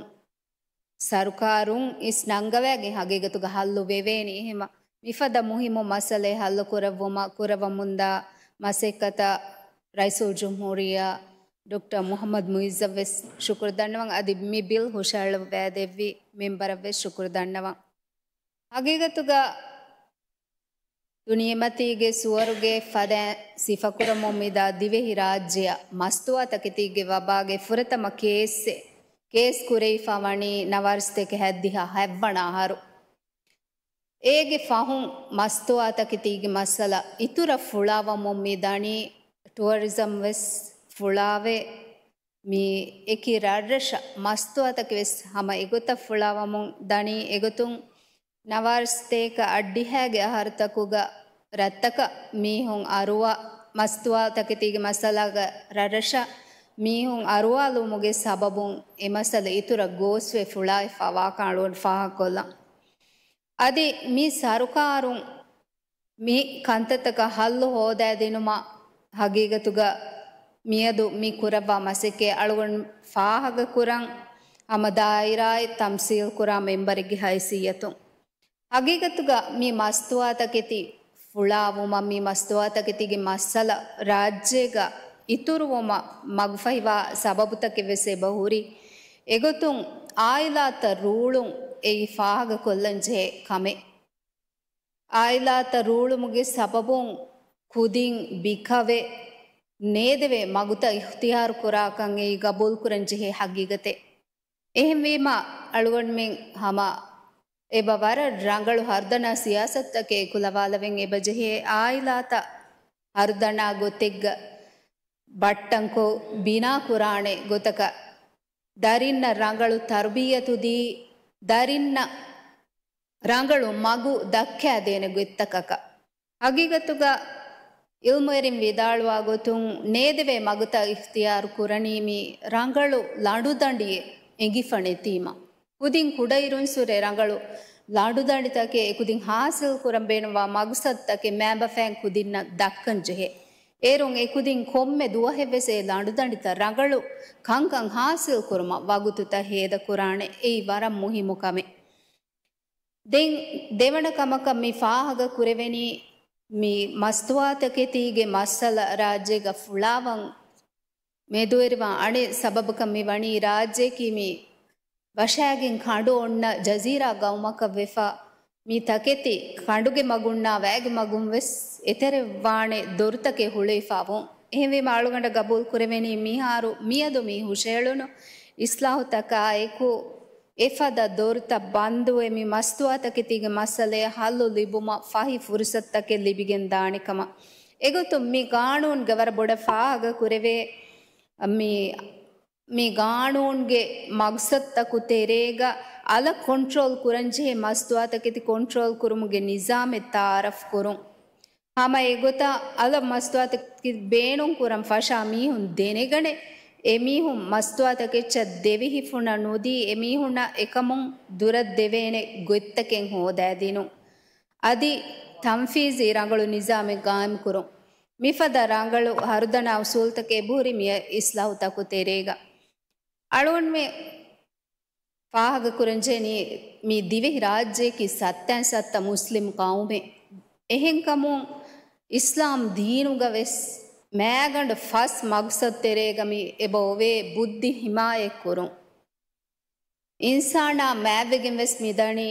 ސަރުކާރުން އިސް ނަންގަވައިގެން ހަގީގަތުގަ ހައްލު ވެވޭނީ. އެހެމަ މިފަދަ މުހިއްމު މައްސަލައެއް ހައްލު ކުރައްވުމަށް ކުރައްވަމުންދާ މަސައްކަތަށް ރައީސުލްޖުމްހޫރިއްޔާ ޑޮކްޓަރ މުޙައްމަދު މުޢިއްޒަށް ވެސް ޝުކުރު ދަންނަވަން. އަދި މި ބިލް ހުށަހަޅައިދެއްވި މެމްބަރަށް ވެސް ޝުކުރު ދަންނަވަން. ހަގީގަތުގަ ދުނިޔެމަތީގެ ސުވަރުގެ ފަދައިން ސިފަކުރަމުން މިދާ ދިވެހި ރާއްޖެއަށް މަސްތުވާތަކެތީގެ ވަބާގެ ފުރަތަމަ ކޭސްއެއް، ކޭސް ކުރެވިފަ ވަނީ ނަވާރަސަތޭކަ ހަތްދިހަ ހަތްވަނަ އަހަރު. އޭގެ ފަހުން މަސްތުވާތަކެތީގެ މައްސަލަ އިތުރަށް ފުޅާވަމުން މި ދަނީ، ޓުއަރިޒަމް ވެސް ފުޅާވެ، މި އެކި ރަށްރަށަށް މަސްތުވާތަކެއް ވެސް ހަމަ އެގޮތަށް ފުޅާވަމުން ދަނީ. އެގޮތުން ނަވާރަސަތޭކަ އައްޑިހައިގެ އަހަރުތަކުގަ ރަށްތަކަށް މީހުން އަރުވާ، މަސްތުވާތަކެތީގެ މައްސަލާގަ ރަށްރަށަށް މީހުން އަރުވާލުމުގެ ސަބަބުން އެ މައްސަލަ އިތުރަށް ގޯސްވެ ފުޅާވެފަ ވާކަން އަޅުގަނޑު ފާހަގަކޮށްލަން. އަދި މި ސަރުކާރުން މި ކަންތައްތަކަށް ހައްލު ހޯދައިދިނުމަށް ހަގީގަތުގަ މިއަދު މި ކުރައްވާ މަސައްކަތް އަޅުގަނޑު ފާހަގަކުރަން ހަމަ ދާއިރާއެއް ތަމްސީލްކުރާ މެމްބަރެއްގެ ހައިސިއްޔަތުން. ހަގީގަތުގަ މި މަސްތުވާތަކެތި ފުޅާވުމަށް، މި މަސްތުވާތަކެތީގެ މައްސަލަ ރާއްޖޭގަ އިތުރުވުމަށް މަގުފަހިވާ ސަބަބުތަކެއް ވެސް އެބަހުރި. އެގޮތުން އާއިލާތައް ރޫޅުން އެއީ ފާހަގަކޮށްލަންޖެހޭ ކަމެއް. އާއިލާތައް ރޫޅުމުގެ ސަބަބުން ކުދިން ބިކަވެ ނޭދެވޭ މަގުތައް އިޚްތިޔާރު ކުރާކަން އެއީ ގަބޫލުކުރަން ޖެހޭ ހަގީގަތެއް. އެހެންވީމަ އަޅުގަނޑުމެން ހަމަ އެބަ ވަރަށް ރަނގަޅު ހަރުދަނާ ސިޔާސަތުތަކެއް އެކުލަވާލެވެން އެބަޖެހޭ. އާއިލާތައް ހަރުދަނާ ގޮތެއްގަ ބައްޓަންކޮށް ބިނާކުރާނެ ގޮތަކަށް ދަރިންނަށް ރަނގަޅު ތަރުބިއްޔަތު ދީ، ދަރިންނަށް ރަނގަޅު މަގު ދައްކައިދޭނެ ގޮތްތަކަކަށް. ހަގީގަތުގަ އިލްމުވެރިން ވިދާޅުވާ ގޮތުން، ނޭދެވޭ މަގުތައް އިޚްތިޔާރު ކުރަނީ މި ރަނގަޅު ލަނޑުދަނޑިއެއް އެނގިފަ ނެތީމަ. ކުދިން ކުޑައިރުންސުރެ ރަނގަޅު ލަނޑުދަނޑިތަކެއް އެކުދިން ހާސިލް ކުރަން ބޭނުންވާ މަގުސަދުތަކެއް މައިންބަފައިން ކުދިންނަށް ދައްކަން ޖެހޭ. އޭރުން އެކުދިން ކޮންމެ ދުވަހެއްވެސް އެ ލަނޑުދަނޑިތައް ރަނގަޅު ކަންކަން ހާސިލް ކުރުމަށް ވަގުތުތައް ހޭދަކުރާނެ. އެއީ ވަރަށް މުހިއްމު ކަމެއް. ދެން ދެވަނަ ކަމަކަށް މި ފާހަގަ ކުރެވެނީ، މި މަސްތުވާތަކެތީގެ މައްސަލަ ރާއްޖޭގަ ފުޅާވަން މެދުވެރިވާ އަނެއް ސަބަބަކަށް މި ވަނީ، ރާއްޖެއަކީ މި ވަށާގެން ކަނޑު އޮންނަ ޖަޒީރާ ގައުމަކަށް ވެފަ، މި ތަކެތި ކަނޑުގެ މަގުންނާ ވައިގެ މަގުން ވެސް އެތެރެވާނެ ދޮރުތަކެއް ހުޅުވިފަ ވުން. އެހެންވީމަ އަޅުގަނޑަށް ގަބޫލު ކުރެވެނީ، މިހާރު މިއަދު މި ހުށައެޅުނު އިސްލާހުތަކާއެކު، އެފަދަ ދޮރުތައް ބަންދުވެ، މި މަސްތުވާތަކެތީގެ މައްސަލައަށް ހައްލު ލިބުމަށް ފަހި ފުރުސަތުތަކެއް ލިބިގެން ދާނެ ކަމަށް. އެގޮތުން މި ގާނޫނުގަ ވަރަށް ބޮޑަށް ފާހަގަ ކުރެވޭ، މި، މި ގާނޫނުގެ މަގްސަދުތަކު ތެރޭގަ އަލަށް ކޮންޓްރޯލް ކުރަންޖެހޭ މަސްތުވާތަކެތި ކޮންޓްރޯލް ކުރުމުގެ ނިޒާމެއް ތައާރަފް ކުރުން. ހަމަ އެގޮތަށް އަލަށް މަސްތުވާތަކެތި ބޭނުން ކުރަން ފަށާ މީހުން ދެނެގަނެ، އެމީހުން މަސްތުވާތަކެއްޗަށް ދެވިހިފުނަ ނުދީ، އެމީހުންނަށް އެކަމުން ދުރަށް ދެވޭނެ ގޮތްތަކެއް ހޯދައިދިނުން. އަދި ތަންފީޒީ ރަނގަޅު ނިޒާމެއް ގާއިމްކުރުން. މިފަދަ ރަނގަޅު ހަރުދަނާ އުސޫލުތަކެއް އެބަހުރި މި އިސްލާހުތަކު ތެރޭގަ. އަޅުގަނޑުމެން ފާހަގަކުރަންޖެހެނީ މި ދިވެހި ރާއްޖެއަކީ ސައްތައިން ސައްތަ މުސްލިމް ޤައުމެއް. އެހެންކަމުން އިސްލާމް ދީނުގަ ވެސް މައިގަނޑު ފަސް މަގްސަދު ތެރޭގަ މި އެބަ އޮވޭ ބުއްދި ހިމާޔަތްކުރުން. އިންސާނާ މާތްވެގެން ވެސް މިދަނީ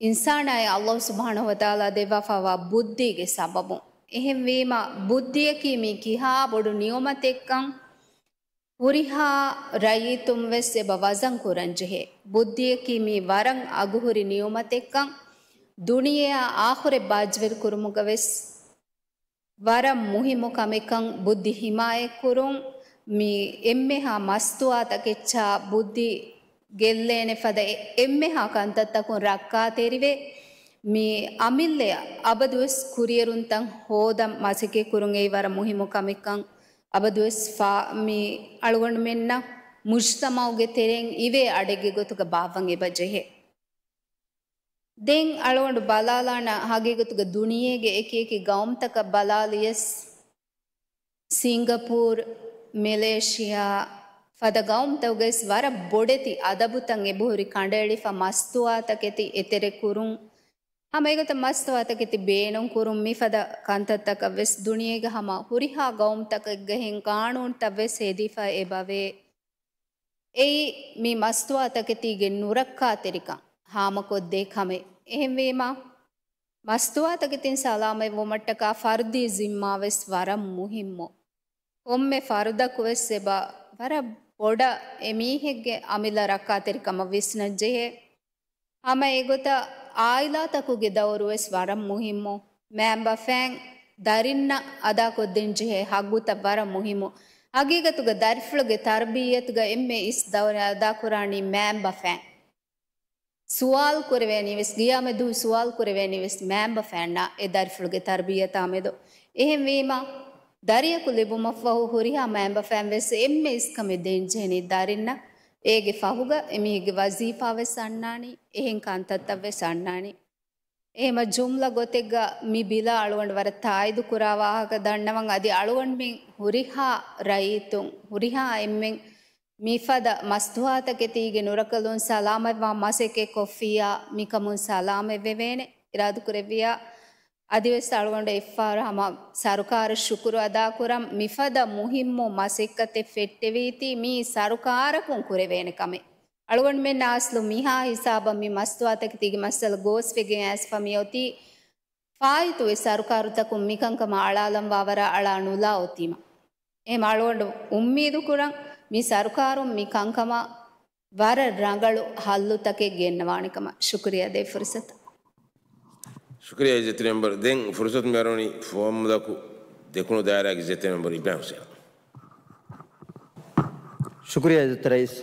އިންސާނާއަށް ﷲ ސުބްޙާނަހޫ ވަތަޢާލާ ދެއްވާފައިވާ ބުއްދީގެ ސަބަބުން. އެހެންވީމަ ބުއްދިއަކީ މީ ކިހާ ބޮޑު ނިޢުމަތެއްކަން ހުރިހާ ރައްޔިތުން ވެސް އެބަ ވަޒަން ކުރަންޖެހޭ. ބުއްދިއަކީ މީ ވަރަށް އަގުހުރި ނިޢުމަތެއްކަން ދުނިޔެއާ އާޚިރަތް ބާއްޖަވެރި ކުރުމުގަ ވެސް ވަރަށް މުހިއްމު ކަމެއްކަން ބުއްދި ހިމާޔަތްކުރުން. މި އެންމެހާ މަސްތުވާތަކެއްޗާ ބުއްދި ގެއްލޭނެ ފަދަ އެ-، އެންމެހާ ކަންތައްތަކުން ރައްކާތެރިވެ، މި އަމިއްލަޔަށް އަބަދުވެސް ކުރިއެރުންތައް ހޯދަން މަސައްކަތްކުރުން އެއީ ވަރަށް މުހިއްމު ކަމެއްކަން އަބަދުވެސް ފާ-، މި އަޅުގަނޑުމެންނަށް މުޖްތަމަޢުގެ ތެރެއިން އިވޭ އަޑެއްގެ ގޮތުގަ ބާއްވަން އެބަ ޖެހޭ. ދެން އަޅުގަނޑު ބަލާލާނަ ހަގީގަތުގަ ދުނިޔޭގެ އެކި އެކި ގައުމުތަކަށް ބަލާލިޔަސް، ސިންގަޕޫރު، މެލޭޝިޔާ ފަދަ ގައުމުތަކުގައިސް ވަރަށް ބޮޑެތި އަދަބުތައް އެބަހުރި ކަނޑައެޅިފަ މަސްތުވާތަކެތި އެތެރެކުރުން. ހަމަ އެގޮތަށް މަސްތުވާތަކެތި ބޭނުންކުރުން މިފަދަ ކަންތައްތަކަށް ވެސް ދުނިޔޭގެ ހަމަ ހުރިހާ ގައުމުތަކެއްގެހެން ގާނޫނުތައް ވެސް ހެދިފަ އެބަވޭ. އެއީ މި މަސްތުވާތަކެތީގެ ނުރައްކާތެރިކަން ހާމަކޮށްދޭ ކަމެއް. އެހެންވީމަ، މަސްތުވާތަކެތިން ސަލާމަތްވުމަށްޓަކާ ފަރުދީ ޒިންމާ ވެސް ވަރަށް މުހިއްމު. ކޮންމެ ފަރުދަކު ވެސް އެބަ ވަރަށް ބޮޑަށް އެމީހެއްގެ އަމިއްލަ ރައްކާތެރިކަމަށް ވިސްނަންޖެހޭ. ހަމަ އެގޮތަށް އާއިލާތަކުގެ ދައުރު ވެސް ވަރަށް މުހިއްމު. މައިންބަފައިން ދަރިންނަށް އަދާކޮށްދޭންޖެހޭ ހައްގުތައް ވަރަށް މުހިއްމު. ހަގީގަތުގަ ދަރިފުޅުގެ ތަރްބިއްޔަތުގަ އެންމެ އިސް ދައުރެއް އަދާކުރާނީ މައިންބަފައިން. ސުވާލު ކުރެވޭނީ ވެސް، ގިޔާމެދު ސުވާލު ކުރެވޭނީ ވެސް މައިންބަފައިންނާ އެ ދަރިފުޅުގެ ތަރްބިއްޔަތާ މެދު. އެހެންވީމަ، ދަރިޔަކު ލިބުމަށްފަހު ހުރިހާ މައިންބަފައިން ވެސް އެންމެ އިސްކަމެއް ދޭންޖެހެނީ ދަރިންނަށް. އޭގެ ފަހުގަ އެމީހެއްގެ ވަޒީފާ ވެސް އަންނާނީ، އެހެން ކަންތައްތައް ވެސް އަންނާނީ. އެހެމަ ޖުމްލަ ގޮތެއްގަ މި ބިލާ އަޅުގަނޑު ވަރަށް ތާއީދު ކުރާ ވާހަކަ ދަންނަވަން، އަދި އަޅުގަނޑުމެން ހުރިހާ ރައްޔިތުން، ހުރިހާ އެންމެން މިފަދަ މަސްތުވާތަކެތީގެ ނުރަކަލުން ސަލާމަތްވާން މަސައްކަތް ކޮށްފިއްޔާ، މިކަމުން ސަލާމަތްވެވޭނެ އިރާދަކުރެއްވިއްޔާ، އަދިވެސް އަޅުގަނޑު އެއްފަހަރު ހަމަ ސަރުކާރަށް ޝުކުރު އަދާކުރަން، މިފަދަ މުހިއްމު މަސައްކަތެއް ފެއްޓެވީތީ މީ ސަރުކާރަކުން ކުރެވޭނެ ކަމެއް. އަޅުގަނޑުމެން އަސްލު މިހާ ހިސާބަށް މި މަސްތުވާތަކެތީގެ މައްސަލަ ގޯސްވެގެން އައިސްފަ މިއޮތީ، ފާއިތުވެ ސަރުކާރުތަކުން މިކަންކަމަށް އަޅާލަންވާވަރަށް އަޅާ ނުލާ އޮތީމަ. އެހެމަ އަޅުގަނޑު އުއްމީދުކުރަން މި ސަރުކާރުން މި ކަންކަމަށް ވަރަށް ރަނގަޅު ހައްލުތަކެއް ގެންނަވާނެ ކަމަށް. ޝުކުރިއްޔާ ދޭ ފުރުސަތަށް. ޝުކުރިއްޔާ އިއްޒަތްތެރި މެމްބަރު. ދެން ފުރުސަތު މިއަރުވަނީ ފުވައްމުލަކު ދެކުނު ދާއިރާގެ އިއްޒަތްތެރި މެމްބަރު އިބްރާހިމް ހުސެނަށް. ޝުކުރިއްޔާ އިއްޒަތްތެރި ރައީސް.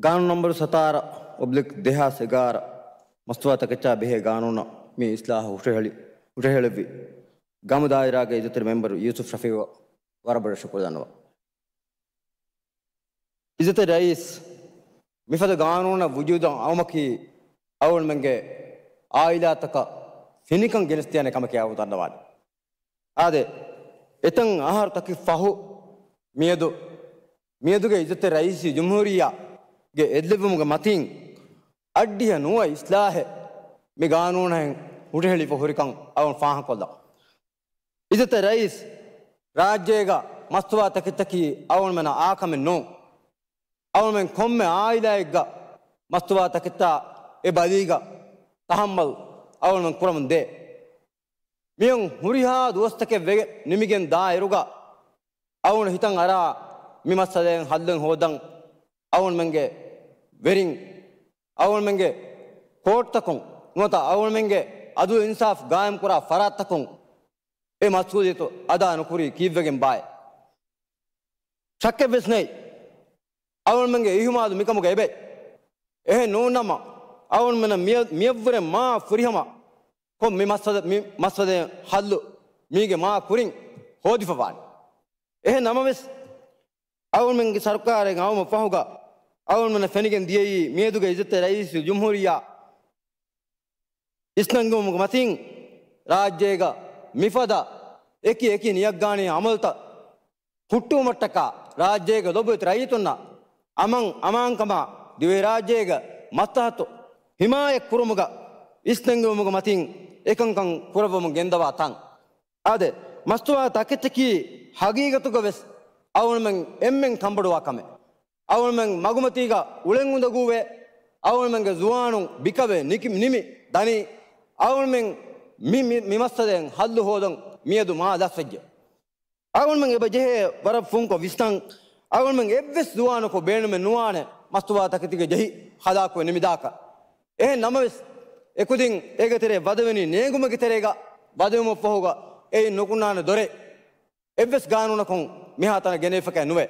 ގާނޫނު ނަންބަރު ސަތާރަ އޮބްލިކް ދެހާސް އެގާރަ މަސްތުވާތަކެއްޗާ ބެހޭ ގާނޫނަށް މި އިސްލާހު ހުށަހެޅި، ހުށަހެޅެއްވި ގައުމު ދާއިރާގެ އިއްޒަތްތެރި މެމްބަރު ޔޫސުފް ޝަފީއު ވަރަށް ބޮޑަށް ޝުކުރު ދަންނަވަން. އިއްޒަތްތެރި ރައީސް، މިފަދަ ގާނޫނަށް ވުޖޫދަށް އައުމަކީ އަޅުގަނޑުމެންގެ އާއިލާތަކަށް ފިނިކަން ގެނެސްދޭނެ ކަމެކޭ އަޅުގަނޑު ދަންނަވާނެ. އާދެ، އެތަން އަހަރުތަކެއް ފަހު މިއަދު، މިއަދުގެ އިއްޒަތްތެރި ރައީސީ ޖުމްހޫރިއްޔާގެ އެއްލެވުމުގެ މަތީން އައްޑިހަ ނުވަ އިސްލާހެއް މި ގާނޫނަށް ހުށަހެޅިފަ ހުރިކަން އަޅުގަނޑު ފާހަގަކޮށްލަން. އިއްޒަތްތެރި ރައީސް، ރާއްޖޭގަ މަސްތުވާތަކެތިތަކީ އަޅުގަނޑުމެންނަށް އާކަމެއް ނޫން. އަޅުގަނޑުމެން ކޮންމެ އާއިލާއެއްގަ މަސްތުވާތަކެތިތާ އެ ބަލީގަ ތަހައްމަލް އަޅުގަނޑުމެން ކުރަމުން ދޭ. މިއޮން ހުރިހާ ދުވަސްތަކެއް ވެގެ ނިމިގެން ދާއިރުގަ އަޅުގަނޑު ހިތަށް އަރާ މި މައްސަލައިން ހައްލެއް ހޯދަން އަޅުގަނޑުމެންގެ ވެރިން، އަޅުގަނޑުމެންގެ ކޯޓްތަކުން ނުވަތަ އަޅުގަނޑުމެންގެ އަދުލު އިންސާފް ގާއިމްކުރާ ފަރާތްތަކުން އެ މަސްއޫލިއްޔަތު އަދާ ނުކުރީ ކީއްވެގެން ބާއޭ؟ ޝައްކެއްވެސް ނެތް. އަޅުގަނޑުމެންގެ އިހުމާލު މިކަމުގަ އެބައި. އެހެން ނޫންނަމަ، އަޅުގަނޑުމެންނަށް މިއަ-، މިއަށްވުރެ މާ ފުރިހަމަ ކޮށް މި މައްސަލަ-، މި މައްސަލައިން ހައްލު މީގެ މާ ކުރިން ހޯދިފަވާނެ. އެހެން ނަމަވެސް، އަޅުމެންގެ ސަރުކާރެއް އައުމަށް ފަހުގަ އަޅުމެންނަށް ފެނިގެން ދިޔައީ މިއަދުގެ އިއްޒަތްތެރި ރައީސުލްޖުމްހޫރިއްޔާ އިސްނަންގެވުމުގެ މަތިން ރާއްޖޭގަ މިފަދަ އެކި އެކި ނިޔަތްގަނޑި އަމަލުތައް ހުއްޓުވުމަށްޓަކާ ރާއްޖޭގެ ލޮބުވެތި ރައްޔިތުންނަށް އަމަން އަމާންކަމާ ދިވެހިރާއްޖޭގެ މަސްލަހަތު ހިމާޔަތް ކުރުމުގަ އިސްނެންގެވުމުގެ މަތިން އެކަންކަން ކުރައްވަމުން ގެންދަވާ ތަން. އާދެ، މަސްތުވާ ތަކެތަކީ ހަގީގަތުގަ ވެސް އަޅުމެން އެންމެން ކަންބޮޑުވާ ކަމެއް. އަޅުމެން މަގުމަތީގަ އުޅެން އުނދަގޫވޭ، އަޅުމެންގެ ޒުވާނުން ބިކަވެ ނިކި-، ނިމި ދަނީ، އަޅުމެން މި، މި، މި މައްސަލައިން ހައްލު ހޯދަން މިއަދު މާ ލަސްވެއްޖެ. އަޅުމެން އެބަ ޖެހޭ ވަރަށް ފުންކޮށް ވިސްނަން، އަޅުމެން އެއްވެސް ޒުވާނަކު ބޭނުމެއް ނުވާނެ މަސްތުވާ ތަކެތީގަ ޖެހި ހަލާކުވެ ނިމިދާކަށް. އެހެން ނަމަވެސް، އެކުދިން އޭގެ ތެރޭ ވަދެވެނީ ނޭނގުމެއްގެ ތެރޭގަ ވަދެވުމަށްފަހުގަ އެއިން ނުކުންނާނެ ދޮރެއް އެއްވެސް ގާނޫނަކުން މިހާތަނަށް ގެނެވިފަކައެއް ނުވޭ.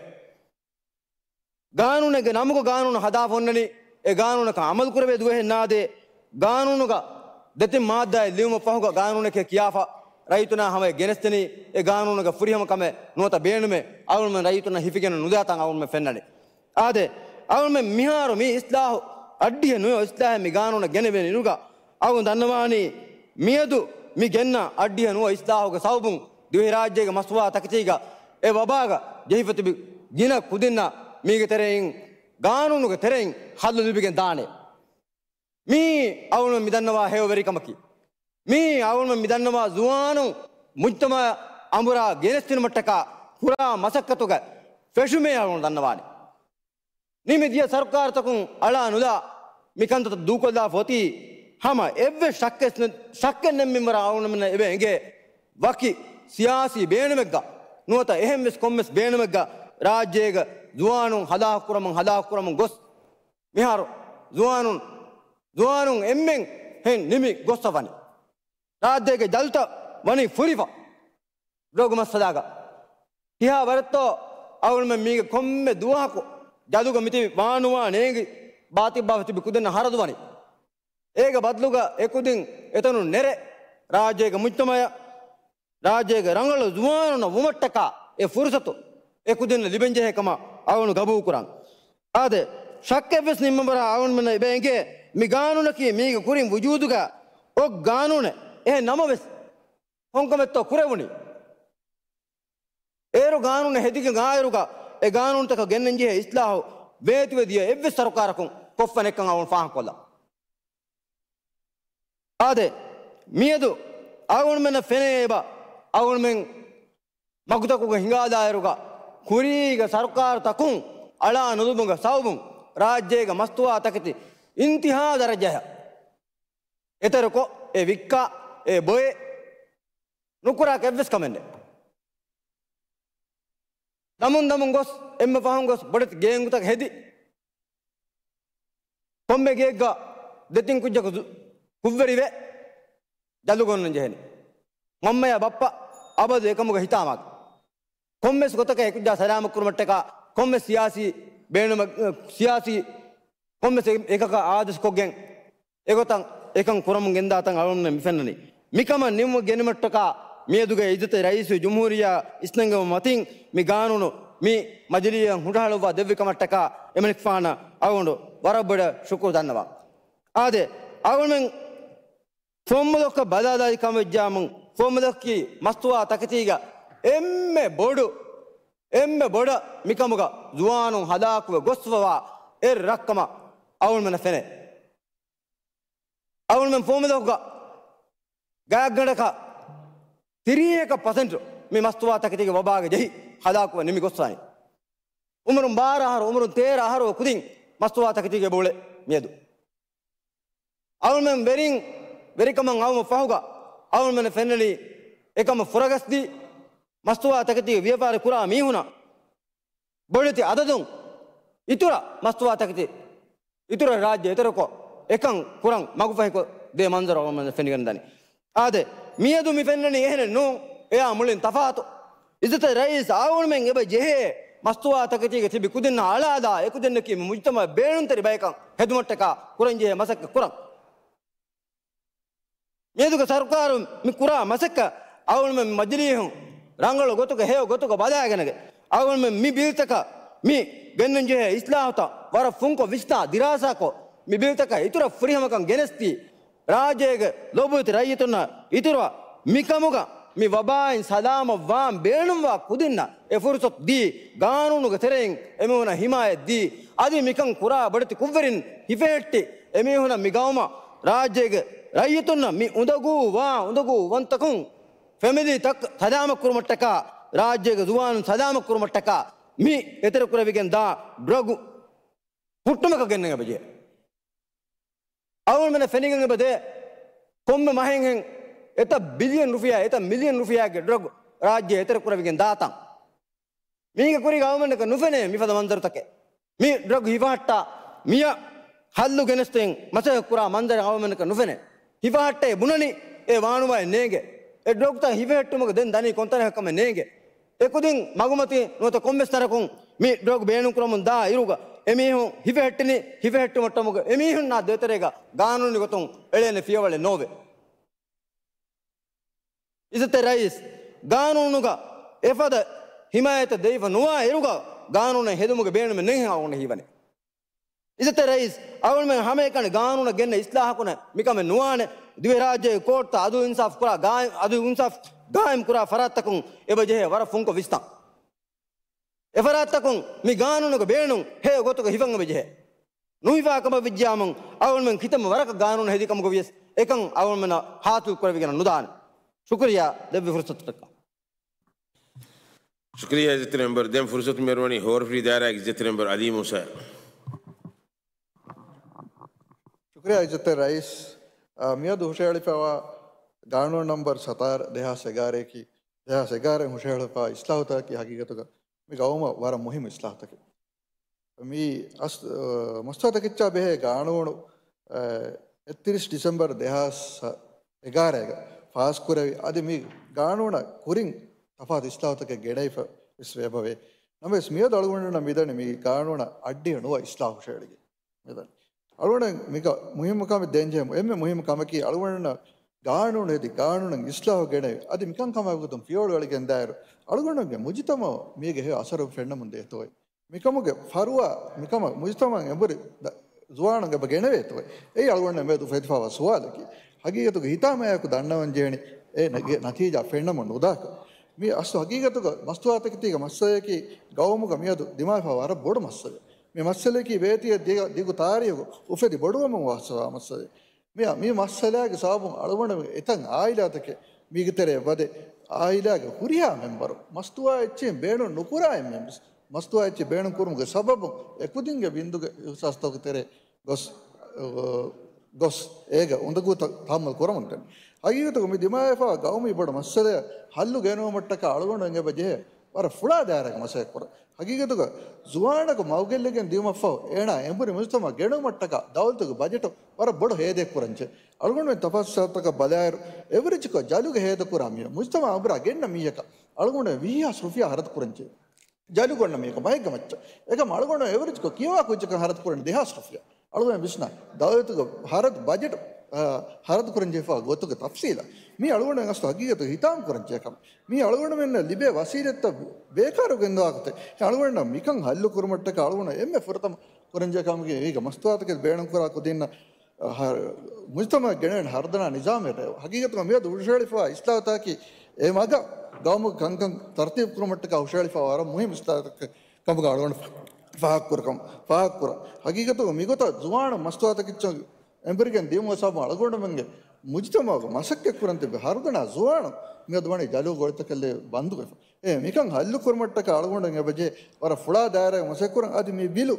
ގާނޫނެއްގެ ނަމުގަ ގާނޫނު ހަދާފަ އޮންނަނީ، އެ ގާނޫނަކަށް އަމަލު ކުރެވޭ ދުވަހެއް ނާދޭ. ގާނޫނުގަ ދެތިން މާއްދާއެއް ލިޔުމަށް ފަހުގަ ގާނޫނެކޭ ކިޔާފަ، ރައްޔިތުންނާ ހަމަޔަށް ގެނެސްދެނީ، އެ ގާނޫނުގެ ފުރިހަމަކަމެއް ނުވަތަ ބޭނުމެއް އަޅުމެން ރައްޔިތުންނަށް ހިފިގެން ނުދާތަން އަޅުމެން ފެންނަނީ. އާދެ، އަޅުމެން މިހާރު މި އިސްލާހު އައްޑިހަ ނުވަ އިސްލާހެއް މި ގާނޫނަށް ގެނެވޭ އިރުގަ، އަޅުގަނޑު ދަންނަވާނީ، މިއަދު މި ގެންނަ އައްޑިހަ ނުވަ އިސްލާހުގެ ސަބަބުން ދިވެހިރާއްޖޭގެ މަސްތުވާ ތަކެތީގަ އެ ވަބާގަ ޖެހިފަ ތިބި ގިނަ ކުދިންނަށް މީގެ ތެރެއިން، ގާނޫނުގެ ތެރެއިން ހައްލު ލިބިގެން ދާނެ. މީ އަޅުގަނޑު މި ދަންނަވާ ހެޔޮވެރިކަމަކީ. މީ އަޅުގަނޑު މި ދަންނަވާ ޒުވާނުން މުޖްތަމަޢަށް އަނބުރާ ގެނެސްދިނުމަށްޓަކާ ކުރާ މަސައްކަތުގެ ފެށުމޭ އަޅުގަނޑު ދަންނަވާނެ. ނިމި ދިޔަ ސަރުކާރުތަކުން އަޅާ ނުލާ މި ކަންތައް ދޫކޮށްލާފަ އޮތީ ހަމަ އެއްވެސް ޝައްކެއް ނެ-، ޝައްކެއް ނެތް މިންވަރަށް އަޅުގަނޑުމެންނަށް އެބަ އެނގޭ ވަކި ސިޔާސީ ބޭނުމެއްގަ ނުވަތަ އެހެންވެސް ކޮންމެސް ބޭނުމެއްގަ ރާއްޖޭގެ ޒުވާނުން ހަލާކު ކުރަމުން ހަލާކު ކުރަމުން ގޮސް މިހާރު ޒުވާނުން، ޒުވާނުން އެންމެން ހެން ނިމި ގޮސްފަ ވަނީ. ރާއްޖޭގެ ޖަލުތައް ވަނީ ފުރިފަ. ޑްރަގު މައްސަލާގަ ކިހާ ވަރެއްތޯ އަޅުގަނޑުމެން މީގެ ކޮންމެ ދުވަހަކު ޖަލުގަ މިތިބި ވާނުވާ ނޭނގި ބާތިއްބާފަ ތިބި ކުދިންނަށް ހަރަދު ވަނީ. އޭގެ ބަދަލުގަ އެކުދިން އެތަނުން ނެރެ ރާއްޖޭގެ މުޖްތަމަޢަށް، ރާއްޖޭގެ ރަނގަޅު ޒުވާނުންނަށް ވުމަށްޓަކާ އެ ފުރުސަތު އެކުދިންނަށް ލިބެންޖެހޭ ކަމަށް އަޅުގަނޑު ގަބޫލުކުރަން. އާދެ، ޝައްކެއްވެސް ނިންމަންވަރާ އަޅުގަނޑުމެންނަށް އެބަ އެނގޭ މި ގާނޫނަކީ މީގެ ކުރިން ވުޖޫދުގަ އޮތް ގާނޫނެއް. އެހެން ނަމަވެސް، ކޮންކަމެއްތޯ ކުރެވުނީ؟ އޭރު ގާނޫނެއް ހެދިގެން އާއިރުގަ އެ ގާނޫނުތަކަށް ގެންނަންޖެހޭ އިސްލާހު ވޭތުވެދިޔަ އެއްވެސް ސަރުކާރަކުން ކޮށްފަ ނެތްކަން އަޅުގަނޑު ފާހަގަކޮށްލަން. އާދެ، މިއަދު އަޅުގަނޑުމެންނަށް ފެނޭ އެބަ އަޅުގަނޑުމެން މަގުތަކުގަ ހިނގާލާއިރުގަ ކުރީގެ ސަރުކާރުތަކުން އަޅާ ނުލުމުގެ ސަބަބުން ރާއްޖޭގެ މަސްތުވާ ތަކެތި އިންތިހާ ދަރަޖަޔަށް އެތެރެކޮށް، އެ ވިއްކާ، އެ ބޮއެ ނުކުރާކަށް އެއްވެސް ކަމެއް ނެތް. ދަމުން ދަމުން ގޮސް، އެންމެ ފަހުން ގޮސް ބޮޑެތި ގޭންގުތަކަށް ހެދި، ކޮންމެ ގެއެއްގަ ދެތިން ކުއްޖަކު ޒު-، ކުށްވެރިވެ، ޖަލުގަ އޮންނަން ޖެހެނީ. މަންމަޔާ ބައްޕަ އަބަދު އެކަމުގަ ހިތާމާގަ. ކޮންމެސް ގޮތަކަށް އެކުއްޖާ ސަލާމަތްކުރުމަށްޓަކާ، ކޮންމެސް ސިޔާސީ ބޭނުމަށް، ސިޔާސީ ކޮންމެސް އެ-، އެކަކަށް އާދޭސްކޮށްގެން، އެގޮތަށް އެކަން ކުރަމުން ގެންދާތަން އަޅުގަނޑުމެން މި ފެންނަނީ. މިކަމަށް ނިމުމަށް ގެންދިއުމަށްޓަކާ، މިއަދުގެ އިއްޒަތްތެރި ރައީސުލްޖުމްހޫރިއްޔާ އިސްނެންގެވުމުގެ މަތިން މި ގާނޫނު މި މަޖިލީހަށް ހުށަހަޅުއްވާ ދެއްވި ކަމަށްޓަކާ އެމަނިކުފާނަށް އަޅުގަނޑު ވަރަށް ބޮޑަށް ޝުކުރު ދަންނަވަން. އާދެ، އަޅުގަނޑުމެން ފުވައްމުލަކަށް ބަލާލާ ކަމަށް ވެއްޖާމުން، ފުވައްމުލަކީ މަސްތުވާ ތަކެތީގަ އެންމެ ބޮޑު، އެންމެ ބޮޑަށް މިކަމުގަ ޒުވާނުން ހަލާކުވެ ގޮސްފަވާ އެއް ރަށްކަމަށް އަޅުގަނޑުމެންނަށް ފެނޭ. އަޅުގަނޑުމެން ފުވައްމުލަކުގަ ގާތްގަނޑަކަށް ތިރީހަކަށް ޕަސެންޓު މި މަސްތުވާ ތަކެތީގެ ވަބާގަ ޖެހި ހަލާކުވެ ނިމިގޮސްފަވަނީ. އުމުރުން ބާރަ އަހަރު، އުމުރުން ތޭރަ އަހަރު ކުދިން މަސްތުވާ ތަކެތީގަ އުޅޭ މިއަދު. އަޅުމެން ވެރިން ވެރިކަމަށް އައުމަށް ފަހުގަ އަޅުމެންނަށް ފެންނަނީ އެކަމަށް ފުރަގަސްދީ މަސްތުވާ ތަކެތީގެ ވިޔަފާރި ކުރާ މީހުނަށް ބޮޑެތި އަދަދުން އިތުރަށް މަސްތުވާ ތަކެތި އިތުރަށް ރާއްޖެ އެތެރެކޮށް އެކަން ކުރަން މަގުފަހިކޮށް ދޭ މަންޒަރު އަޅުމެން ފެނިގެން ދަނީ. އާދެ، މިއަދު މި ފެންނަނީ އެހެނެއް ނޫން. އެއާ މުޅިން ތަފާތު. އިއްޒަތްތެރި ރައީސް އަޅުގަނޑުމެން އެބަ ޖެހޭ މަސްތުވާ ތަކެތީގަ ތިބި ކުދިންނަށް އަޅާލާ އެކުދިންނަކީ މި މުޖްތަމަޢަށް ބޭނުންތެރި ބަޔަކަށް ހެދުމަށްޓަކާ ކުރަންޖެހޭ މަސައްކަތް ކުރަން. މިއަދުގެ ސަރުކާރުން މި ކުރާ މަސައްކަތް އަޅުގަނޑުމެން މަޖިލީހުން ރަނގަޅު ގޮތުގަ ހެޔޮ ގޮތުގަ ބަލާގެން އަޅުގަނޑުމެން މި ބިލްތަކަށް މި ގެންނަން ޖެހޭ އިސްލާހުތައް ވަރަށް ފުންކޮށް ވިސްނާ ދިރާސާކޮށް، މި ބިލްތަކަށް އިތުރަށް ފުރިހަމަކަން ގެނެސްދީ، ރާއްޖޭގެ ލޮބުވެތި ރައްޔިތުންނަށް އިތުރަށް މިކަމުގަ މި ވަބާއިން ސަލާމަތްވާން ބޭނުންވާ ކުދިންނަށް އެ ފުރުސަތު ދީ، ގާނޫނުގެ ތެރެއިން އެމީހުނަށް ހިމާޔަތް ދީ، އަދި މިކަން ކުރާ ބޮޑެތި ކުށްވެރިން ހިފެހެއްޓި، އެމީހުނަށް މި ގައުމަށް ރާއްޖޭގެ ރައްޔިތުންނަށް މި އުނދަގޫވާ އުނދަގޫވަންތަކުން ފެމިލީތައް ސަލާމަތްކުރުމަށްޓަކާ، ރާއްޖޭގެ ޒުވާނުން ސަލާމަތްކުރުމަށްޓަކާ މި އެތެރެކުރެވިގެން ދާ ޑްރަގު ހުއްޓުމަކަށް ގެންނަން އެބަޖެހޭ. އަޅުގަނޑުމެންނަށް ފެނިގެން އެބަދޭ، ކޮންމެ މަހެއްހެން އެތައް ބިލިއަން ރުފިޔާ، އެތައް މިލިއަން ރުފިޔާގެ ޑްރަގު ރާއްޖެ އެތެރެކުރެވިގެން ދާތަން. މީގެ ކުރީގަ އަޅުގަނޑަކަށް ނުފެނޭ މިފަދަ މަންޒަރުތަކެއް. މި ޑްރަގު ހިފަހައްޓާ މިޔަށް ހައްލު ގެނެސްދޭން މަސައްކަތް ކުރާ މަންޒަރެއް އަޅުގަނޑަކަށް ނުފެނޭ. ހިފަހައްޓައި ބުނަނީ އެ ވާނުވާއެއް ނޭނގެ. އެ ޑްރަގުތައް ހިފެހެއްޓުމުގަ ދެން ދަނީ ކޮންތަނަކަށް ކަމެއް ނޭނގެ. އެކުދިން މަގުމަތީ ނުވަތަ ކޮންމެސް ތަނަކުން މި ޑްރަގު ބޭނުންކުރަމުން ދާ އިރުގަ އެމީހުން ހިފެހެއްޓިނީ، ހިފެހެއްޓުމަށްޓަމުގަ އެމީހުންނާ ދޭތެރޭގަ ގާނޫނީ ގޮތުން އެޅޭނެ ފިޔަވަޅެއް ނޯވޭ. އިއްޒަތްތެރި ރައީސް، ގާނޫނުގަ އެފަދަ ހިމާޔަތެއް ދެވިފަ ނުވާ އިރުގަ ގާނޫނެއް ހެދުމުގެ ބޭނުމެއް ނެތްހެން އަޅުގަނޑަށް ހީވަނީ. އިއްޒަތްތެރި ރައީސް، އަޅުގަނޑުމެން ހަމައެކަނި ގާނޫނަށް ގެންނަ އިސްލާހަކުން މިކަމެއް ނުވާނެ. ދިވެހިރާއްޖޭގެ ކޯޓްތައް އަދުލު އިންސާފް ކުރާ ގާއި-، އަދުލު އިންސާފް ގާއިމް ކުރާ ފަރާތްތަކުން އެބަޖެހޭ ވަރަށް ފުންކޮށް ވިސްނަން. އެފަރާތްތަކުން މި ގާނޫނުގެ ބޭނުން ހެޔޮ ގޮތުގަ ހިފަން އެބަޖެހޭ. ނުހިފާ ކަމަށް ވެއްޖިޔާމުން އަޅުގަނޑުމެން ކިތަންމެ ވަރަކަށް ގާނޫނު ހެދި ކަމުގަ ވިޔަސް އެކަން އަޅުގަނޑުމެންނަށް ހާސިލް ކުރެވިގެން ނުދާނެ. ޝުކުރިއްޔާ ދެއްވި ފުރުސަތަކަށް. ޝުކުރިއްޔާ އިއްޒަތްތެރި މެމްބަރު. ދެން ފުރުސަތު މިއަރުވަނީ ހޯރަފުށި ދާއިރާގެ އިއްޒަތްތެރި މެމްބަރު އަލީ މޫސާ. ޝުކުރިއްޔާ އިއްޒަތްތެރި ރައީސް. އާ، މިއަދު ހުށަހެޅިފައިވާ ގާނޫނު ނަމްބަރު ސަތާރަ ދެހާސް އެގާރައަކީ، ދެހާސް އެގާރައިން ހުށަހެޅިފައިވާ އިސްލާހުތަކަކީ ހަގީގަތުގަ މި ގައުމަށް ވަރަށް މުހިއްމު އިސްލާހުތަކެއް. މި އަސް-، އަ، މަސްތުވާތަކެއްޗާ ބެހޭ ގާނޫނު، އަ، އެއްތިރީސް ޑިސެމްބަރު ދެހާސް އެގާރައިގަ ފާސްކުރެވި، އަދި މި ގާނޫނަށް ކުރިން ތަފާތު އިސްލާހުތަކެއް ގެނައިފަ ވެސް ވޭބަވޭ. ނަމަވެސް މިއަދު އަޅުގަނޑުމެންނަށް މިދަނީ މި ގާނޫނަށް އައްޑިހަ ނުވަ އިސްލާހު ހުށަހެޅިގެން. މިދަނީ. އަޅުގަނޑު މިގަ މުހިއްމު ކަމެއް ދޭންޖެހޭ އެންމެ މުހިއްމު ކަމަކީ އަޅުގަނޑުންނަށް ގާނޫނު ހެދި، ގާނޫނަށް އިސްލާހު ގެނައި، އަދި މިކަންކަމާ ގޮތުން ފިޔަވަޅު އެޅިގެން ދާއިރު، އަޅުގަނޑުގެ މުޖުތަމައު މީގެ ހެޔޮ އަސަރު ފެންނަމުން ދޭތޯއޭ. މިކަމުގެ ފަރުވާ، މިކަމަށް މުޖުތަމައަށް އެނބުރި ދަ-، ޒުވާނުން އެބަ ގެނެވޭތޯއޭ. އެއީ އަޅުގަނޑު މިއަދު އުފެދިފައިވާ ސުވާލަކީ. ހަގީގަތުގެ ހިތާމަޔާއެކު ދަންނަވަން ޖެހެނީ އޭގެ ނަތީޖާ ފެންނަމުން ނުދާކަށް. މި އަސްލު ހަގީގަތުގަ މަސްތުވާތަކެތީގެ މައްސަލަޔަކީ ގައުމުގަ މިއަދު ދިމާވެފަ ވަރަށް ބޮޑު މައްސަލައެއް. މި މައްސަލަޔަކީ ވޭތިއެއް ދިގު، ދިގު ތާރީހުގަ އުފެދި ބޮޑުވަމުން ވާސަވާ މައްސަލައެއް. މި، މި މައްސަލާގެ ސަބަބުން އަޅުގަނޑު އެތައް އާއިލާތަކެއް މީގެ ތެރެއަށް ވަދެ، އާއިލާގެ ހުރިހާ މެމްބަރު މަސްތުވާ އެއްޗެއް ބޭނުން ނުކުރާ އެއްމެންވެސް، މަސްތުވާ އެއްޗެއް ބޭނުން ކުރުމުގެ ސަބަބުން އެކުދިންގެ ބިންދުގެ އިހުސާސްތަކުގެ ތެރޭ ގޮސް، އަ، ގޮސް އޭގެ އުނދަގޫތައް ތަހައްމަލް ކުރަމުންދެން. ހަގީގަތުގަ މި ދިމާވެފައިވާ ގައުމީ ބޮޑު މައްސަލައަށް ހައްލު ގެނައުމަށްޓަކާ އަޅުގަނޑު އެބަ ޖެހޭ ވަރަށް ފުޅާ ދާއިރާގެ މަސައްކަތް ކުރަން. ހަގީގަތުގަ ޒުވާނަކު މަގުގެއްލިގެން ދިޔުމަށްފަހު އޭނާ އެނބުރި މުޖުތަމައަށް ގެނައުމަށްޓަކާ ދައުލަތުގެ ބަޖެޓު ވަރަށް ބޮޑު ހޭދައެއް ކުރަންޖެ. އަޅުގަނޑުމެން ތަފާސްތަކަށް ބަލާއިރު، އެވްރެޖްކޮށް ޖަލުގަ ހޭދަކުރާ މީހުން، މުޖުތަމައަށް އަނބުރާ ގެންނަ މީހަކަށް އަޅުގަނޑުމެން ވިހި ހާސް ރުފިޔާ ހަރަދު ކުރަންޖެ. ޖަލު ގޮންނަ މީހަކަށް މަހެއްގެ މައްޗަށް. އެކަމް އަޅުގަނޑު އެވްރެޖްކޮށް ކިޔަވާ ކުއްޖަކަށް ހަރަދު ކުރަނީ ދެހާސް ރުފިޔާ. އަޅުގަނޑު ވިސްނާ ދައުލަތުގެ ހަރަދު ބަޖެޓް، އާ، ހަރަދު ކުރަން ޖެހިފައިވާ ގޮތުގެ ތަފްސީލަށް. މީ އަޅުގަނޑު އަސްލު ހަގީގަތު ހިތާމަ ކުރަން ޖެހޭ ކަމެއް. މީ އަޅުގަނޑުމެންނަށް ލިބޭ ވަސީލަތްތައް ބޭކާރު ގެންދަވާ ގޮތެއް. އަޅުގަނޑަށް މިކަން ހައްލު ކުރުމަށްޓަކާ އަޅުގަނޑު އެންމެ ފުރަތަމަ ކުރަން ޖެހޭ ކަމަކީ އޭގެ މަސްތުވާތަކެތި ބޭނުން ކުރާ ކުދިންނަށް މުޖުތަމައަށް ގެނެވެން ހަރުދަނާ ނިޒާމެއް ރޭވުން. ހަގީގަތުގަ މިއަދު ހުށަހެޅިފައިވާ އިސްލާހުތަކަކީ އެ މަގަށް ގައުމުގެ ކަންކަން ތަރުތީބު ކުރުމަށްޓަކާ ހުށަހެޅިފައިވާ ވަރަށް މުހިއްމު އިސްލާހުތަކެއް ކަމުގަ އަޅުގަނޑު ފާހަގަކުރަ ކަމަށް ފާހަގަކުރަން. ހަގީގަތުގަ މިގޮތަށް ޒުވާނުން މަސްތުވާތަކެއްޗަށް އެނބުރިގެން ދިޔުމުގެ ސަބަބުން އަޅުގަނޑުމެންގެ މުޖުތަމައުގަ މަސައްކަތް ކުރަން ތިބި ހަރުދަނާ ޒުވާނުން މިއަދު ވަނީ ޖަލު ގޮޅިތަކަށް ބަންދުވެފަ. އެ މިކަން ހައްލު ކުރުމަށްޓަކާ އަޅުގަނޑު އެބަޖެހޭ ވަރަށް ފުޅާ ދާއިރާގެ މަސައްކަތް ކުރަން. އަދި މި ބިލު،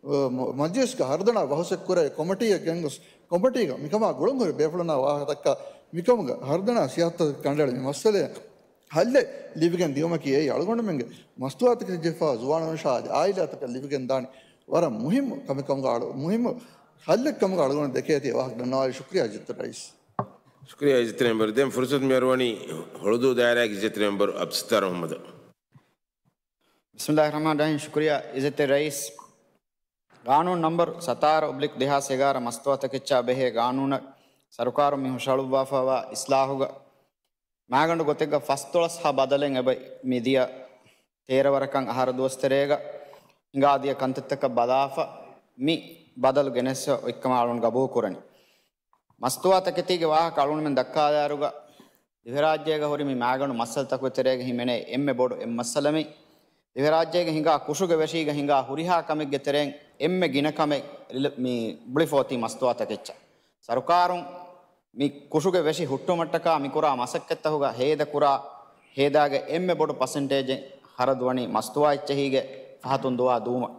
އަ، މަ-، މަޖިލިސްގެ ހަރުދަނާ ބަހުސެއް ކުރެވި ކޮމިޓީއަށް ގެންގޮސް، ކޮމިޓީގަ މިކަމާ ގުޅުންހުރި ބޭފުޅުންނާ ވާހަކަ ދައްކާ، މިކަމުގަ ހަރުދަނާ ސިޔާސަތުގެ ކަނޑައެޅި މި މައްސަލައަށް ހައްލެއް ލިބިގެން ދިޔުމަކީ އެއީ އަޅުގަނޑުމެންގެ މަސްތުވާތަކެތި ޖެހިފައިވާ ޒުވާނުންނަށާ އަދި އާއިލާތަކަށް ލިބިގެން ދާނެ ވަރަށް މުހިއްމު ކަމެއް ކަމުގަ އަޅު-، މުހިއްމު ހައްލެއް ކަމުގަ އަޅުގަނޑު ދެކޭތީ ވާހަކަ ދަންނަވާލި. ޝުކުރިއްޔާ އިއްޒަތްތެރި ރައީސް. ޝުކުރިއްޔާ އިއްޒަތްތެރި މެމްބަރު. ދެން ފުރުސަތު މިއަރުވަނީ ހުޅުދޫ ދާއިރާގެ އިއްޒަތްތެރި މެމްބަރު އަބްދުއްސައްތާރު މުހައްމަދު. ބިސްމިއްލާހިއްރަހްމާނިއްރަހީމް. ޝުކުރިއްޔާ އިއްޒަތްތެރި ރައީސް. ގާނޫނު ނަމްބަރު ސަތާރަ އޮބްލިކް ދެހާސް އެގާރަ މަސްތުވާތަކެއްޗާ ބެހޭ ގާނޫނަށް ސަރުކާރުން މި ހުށަހަޅުއްވާފައިވާ އިސްލާހުގަ މާގަނޑު ގޮތެއްގަ ފަސްދޮޅަސް ހާ ބަދަލެއް އެބަ މިދިޔަ ތޭރަ ވަރަކަށް އަހަރު ދުވަސް ތެރޭގަ ހިނގާދިޔަ ކަންތައްތަކަށް ބަލާފަ، މި ބަދަލު ގެނެސްފަ އޮތްކަމަށް އަޅުން ގަބޫލު ކުރަނީ. މަސްތުވާ ތަކެތީގެ ވާހަކަ އަޅުންމެން ދައްކާލާއިރުގަ، ދިވެހިރާއްޖޭގަ ހުރި މި މާގަނޑު މައްސަލަތަކުގެ ތެރޭގަ ހިމެނޭ އެންމެ ބޮޑު އެއް މައްސަލަ މި. ދިވެހިރާއްޖޭގަ ހިނގާ ކުށުގެ ވެށީގަ ހިނގާ ހުރިހާ ކަމެއްގެ ތެރެއިން އެންމެ ގިނަ ކަމެއް ރިލ-، މި ބުޅިފަ އޮތީ މަސްތުވާ ތަކެއްޗަށް. ސަރުކާރުން މި ކުށުގެ ވެށި ހުއްޓުމަށްޓަކާ މިކުރާ މަސައްކަތްތަކުގަ ހޭދަކުރާ ހޭދާގެ އެންމެ ބޮޑު ޕަސެންޓޭޖެއް ހަރަދުވަނީ މަސްތުވާ އެއްޗެހީގެ ފަހަތުން ދުވާ ދުވުމަށް.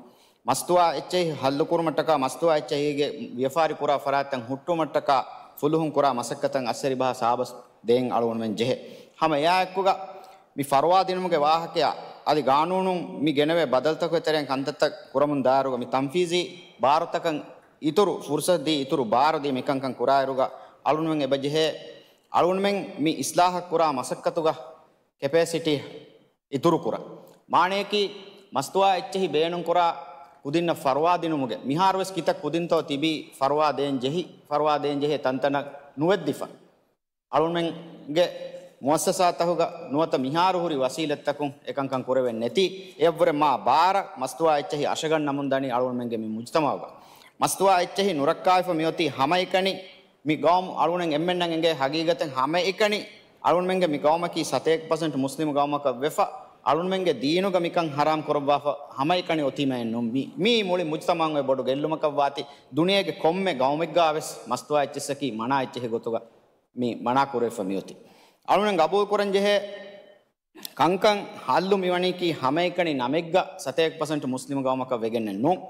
މަސްތުވާ އެއްޗެހި ހައްލުކުރުމަށްޓަކާ، މަސްތުވާ އެއްޗެހީގެ ވިޔަފާރި ކުރާ ފަރާތްތައް ހުއްޓުމަށްޓަކާ ފުލުހުން ކުރާ މަސައްކަތަށް އައްސެރި ބަހަށް ސާބަސް ދޭން އަޅުގަނޑުމެން ޖެހޭ. ހަމަ އެއާއެއްކުގަ މި ފަރުވާ ދިނުމުގެ ވާހަކަޔާ އަދި ގާނޫނުން މި ގެނެވޭ ބަދަލުތަކުގެ ތެރެއިން ކަންތައްތައް ކުރަމުން ދާއިރުގަ މި ތަންފީޒީ ބާރުތަކަށް އިތުރު ފުރުސަތު ދީ، އިތުރު ބާރު ދީ މިކަންކަން ކުރާއިރުގަ އަޅުންމެން އެބަ ޖެހޭ، އަޅުންމެން މި އިސްލާހަށް ކުރާ މަސައްކަތުގަ ކެޕޭސިޓީ އިތުރުކުރަން. މާނަޔަކީ، މަސްތުވާ އެއްޗެހި ބޭނުންކުރާ ކުދިންނަށް ފަރުވާ ދިނުމުގެ މިހާރުވެސް ކިތައް ކުދިންތޯ ތިބީ ފަރުވާ ދޭން ޖެހި، ފަރުވާ ދޭން ޖެހޭ ތަންތަނަށް ނުވެއްދިފަ. އަޅުންމެންގެ މުއައްސަސާތަކުގަ ނުވަތަ މިހާރު ހުރި ވަސީލަތްތަކުން އެކަންކަން ކުރެވެން ނެތި. އެއަށްވުރެ މާ ބާރަށް މަސްތުވާ އެއްޗެހި އަށަގަންނަމުން ދަނީ އަޅުންމެންގެ މި މުޖްތަމަޢުގަ. މަސްތުވާ އެއްޗެހި ނުރައްކާވެފަ މިއޮތީ ހަމައެކަނި މި ގައުމު އަޅުން އެންމެންނަށް އެނގޭ ހަގީގަތެއް ހަމައެކަނި އަޅުންމެންގެ މި ގައުމަކީ ސަތޭކަ ޕަސެންޓް މުސްލިމު ގައުމަކަށް ވެފަ، އަޅުންމެންގެ ދީނުގަ މިކަން ހަރާމް ކުރައްވާފަ ހަމައެކަނި އޮތީމައެއް ނޫން. މި، މީ މުޅި މުޖްތަމަޢުން އެ ބޮޑު ގެއްލުމަކަށް ވާތީ، ދުނިޔޭގެ ކޮންމެ ގައުމެއްގާވެސް މަސްތުވާ އެއްޗިއްސަކީ މަނާ އެއްޗެހި ގޮތުގަ މި މަނާ ކުރެވިފަ މިއޮތީ. އަޅުން ގަބޫލު ކުރަން ޖެހޭ ކަންކަން ހައްލު މިވަނީކީ ހަމައެކަނި ނަމެއްގަ ސަތޭކަ ޕަސެންޓް މުސްލިމު ގައުމަކަށް ވެގެންނެއް ނޫން.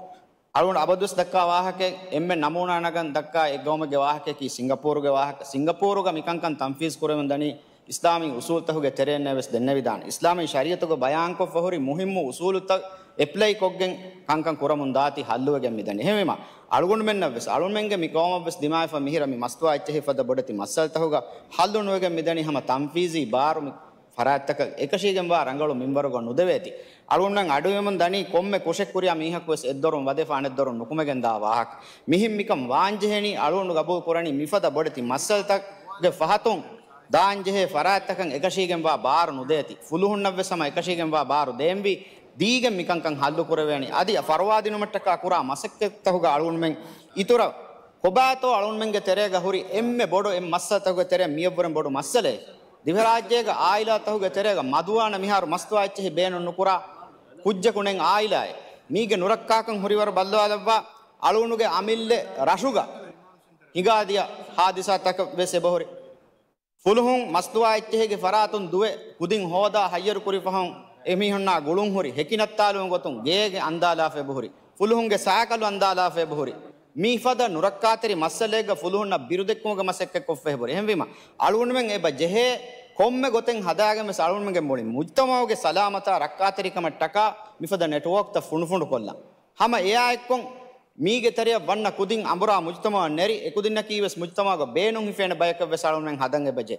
އަޅުގަނޑު އަބަދުވެސް ދައްކާ ވާހަކައެއް، އެންމެ ނަމޫނާ ނަގަން ދައްކާ އެއް ގައުމެއްގެ ވާހަކައަކީ ސިންގަޕޫރުގެ ވާހަކަ. ސިންގަޕޫރުގަ މިކަންކަން ތަންފީޒް ކުރެވެން ދަނީ އިސްލާމީ އުސޫލުތަކުގެ ތެރެއިންނޭވެސް ދެންނެވިދާނެ. އިސްލާމީ ޝަރީޢަތުގަ ބަޔާންކޮށްފަ ހުރި މުހިއްމު އުސޫލުތައް އެޕްލައި ކޮށްގެން ކަންކަން ކުރަމުން ދާތީ ހައްލުވެގެން މިދަނީ. އެހެންވީމަ، އަޅުގަނޑުމެންނަށްވެސް، އަޅުގަނޑުމެންގެ މި ގައުމަށްވެސް ދިމާވެފަ މިހިރަ މި މަސްތުވާ އެއްޗެހި ފަދަ ބޮޑެތި މައްސަލަތަކުގަ ހައްލު ނުވެގެން މިދަނީ ހަމަ ތަންފީޒީ ބާރު މި ފަރާތްތަކަށް އެކަށީގެންވާ ރަނގަޅު މިންވަރުގަ ނުދެވޭތީ. އަޅުގަނޑުމެން އަޑުއިވެމުން ދަނީ ކޮންމެ ކުށެއް ކުރިޔާ މީހަކުވެސް އެއްދޮރުން ވަދެފަ އަނެއްދޮރުން ނުކުމެގެން ދާ ވާހަކަ. މިހެން މިކަން ވާންޖެހެނީ އަޅުގަނޑު ގަބޫލު ކުރަނީ މިފަދަ ބޮޑެތި މައްސަލަތަކުގެ ފަހަތުން ދާންޖެހޭ ފަރާތްތަކަށް އެކަށީގެންވާ ބާރު ނުދޭތީ. ފުލުހުންނަށްވެސް ހަމަ އެކަށީގެންވާ ބާރު ދޭންވީ ދީގެން މިކަންކަން ހައްލު ކުރެވޭނީ. އަދި ފަރުވާ ދިނުމަށްޓަކާ ކުރާ މަސައްކަތްތަކުގަ އަޅުގަނޑުމެން އިތުރަށް ކޮބާތޯ އަޅުގަނޑުމެންގެ ތެރޭގަ ހުރި އެންމެ ބޮޑު އެއް މައްސަލަތަކުގެ ތެރެއިން މިއަށްވުރެން ބޮޑު މައްސަލައެއް. ދިވެހިރާއްޖޭގަ އާއިލާތަކުގެ ތެރޭގަ މަދުވާނަ މިހާރު މަސްތުވާ އެއްޗެހި ބޭނުން ނުކުރާ ކުއްޖަކު ނެތް އާއިލާއެއް. މީގެ ނުރައްކާކަން ހުރިވަރު ބައްލަވާލައްވާ އަޅުގަނޑުގެ އަމިއްލަ ރަށުގަ ހިނގާދިޔަ ހާދިސާތަކަށް ވެސް އެބަހުރި. ފުލުހުން މަސްތުވާ އެއްޗެހިގެ ފަރާތުން ދުވެ ކުދިން ހޯދާ ހައްޔަރު ކުރި ފަހުން އެމީހުންނާ ގުޅުން ހުރި ހެކި ނައްތާލުމުގެ ގޮތުން ގޭގެ އަންދާލާފަ އެބަހުރި. ފުލުހުންގެ ސައިކަލު އަންދާލާފަ އެބަހުރި. މިފަދަ ނުރައްކާތެރި މައްސަލައެއްގަ ފުލުހުންނަށް ބިރުދެއްކުމުގެ މަސައްކަތް ކޮށްފަ އެބަހުރި. އެހެންވީމަ، އަޅުގަނޑުމެން އެބަ ޖެހޭ ކޮންމެ ގޮތެއް ހަދާގެން ވެސް އަޅުގަނޑުމެންގެ މުޅި މުޖްތަމަޢުގެ ސަލާމަތާ ރައްކާތެރިކަމަށްޓަކާ މިފަދަ ނެޓްވޯކްތައް ފުނޑުފުނޑުކޮށްލަން. ހަމަ އެއާއެއްކޮށް، މީގެ ތެރެއަށް ވަންނަ ކުދިން އަނބުރާ މުޖްތަމަޢަށް ނެރި، އެކުދިންނަކީ ވެސް މުޖްތަމަޢުގަ ބޭނުން ހިފޭނެ ބަޔަކަށް ވެސް އަޅުގަނޑުމެން ހަދަން އެބަޖެ.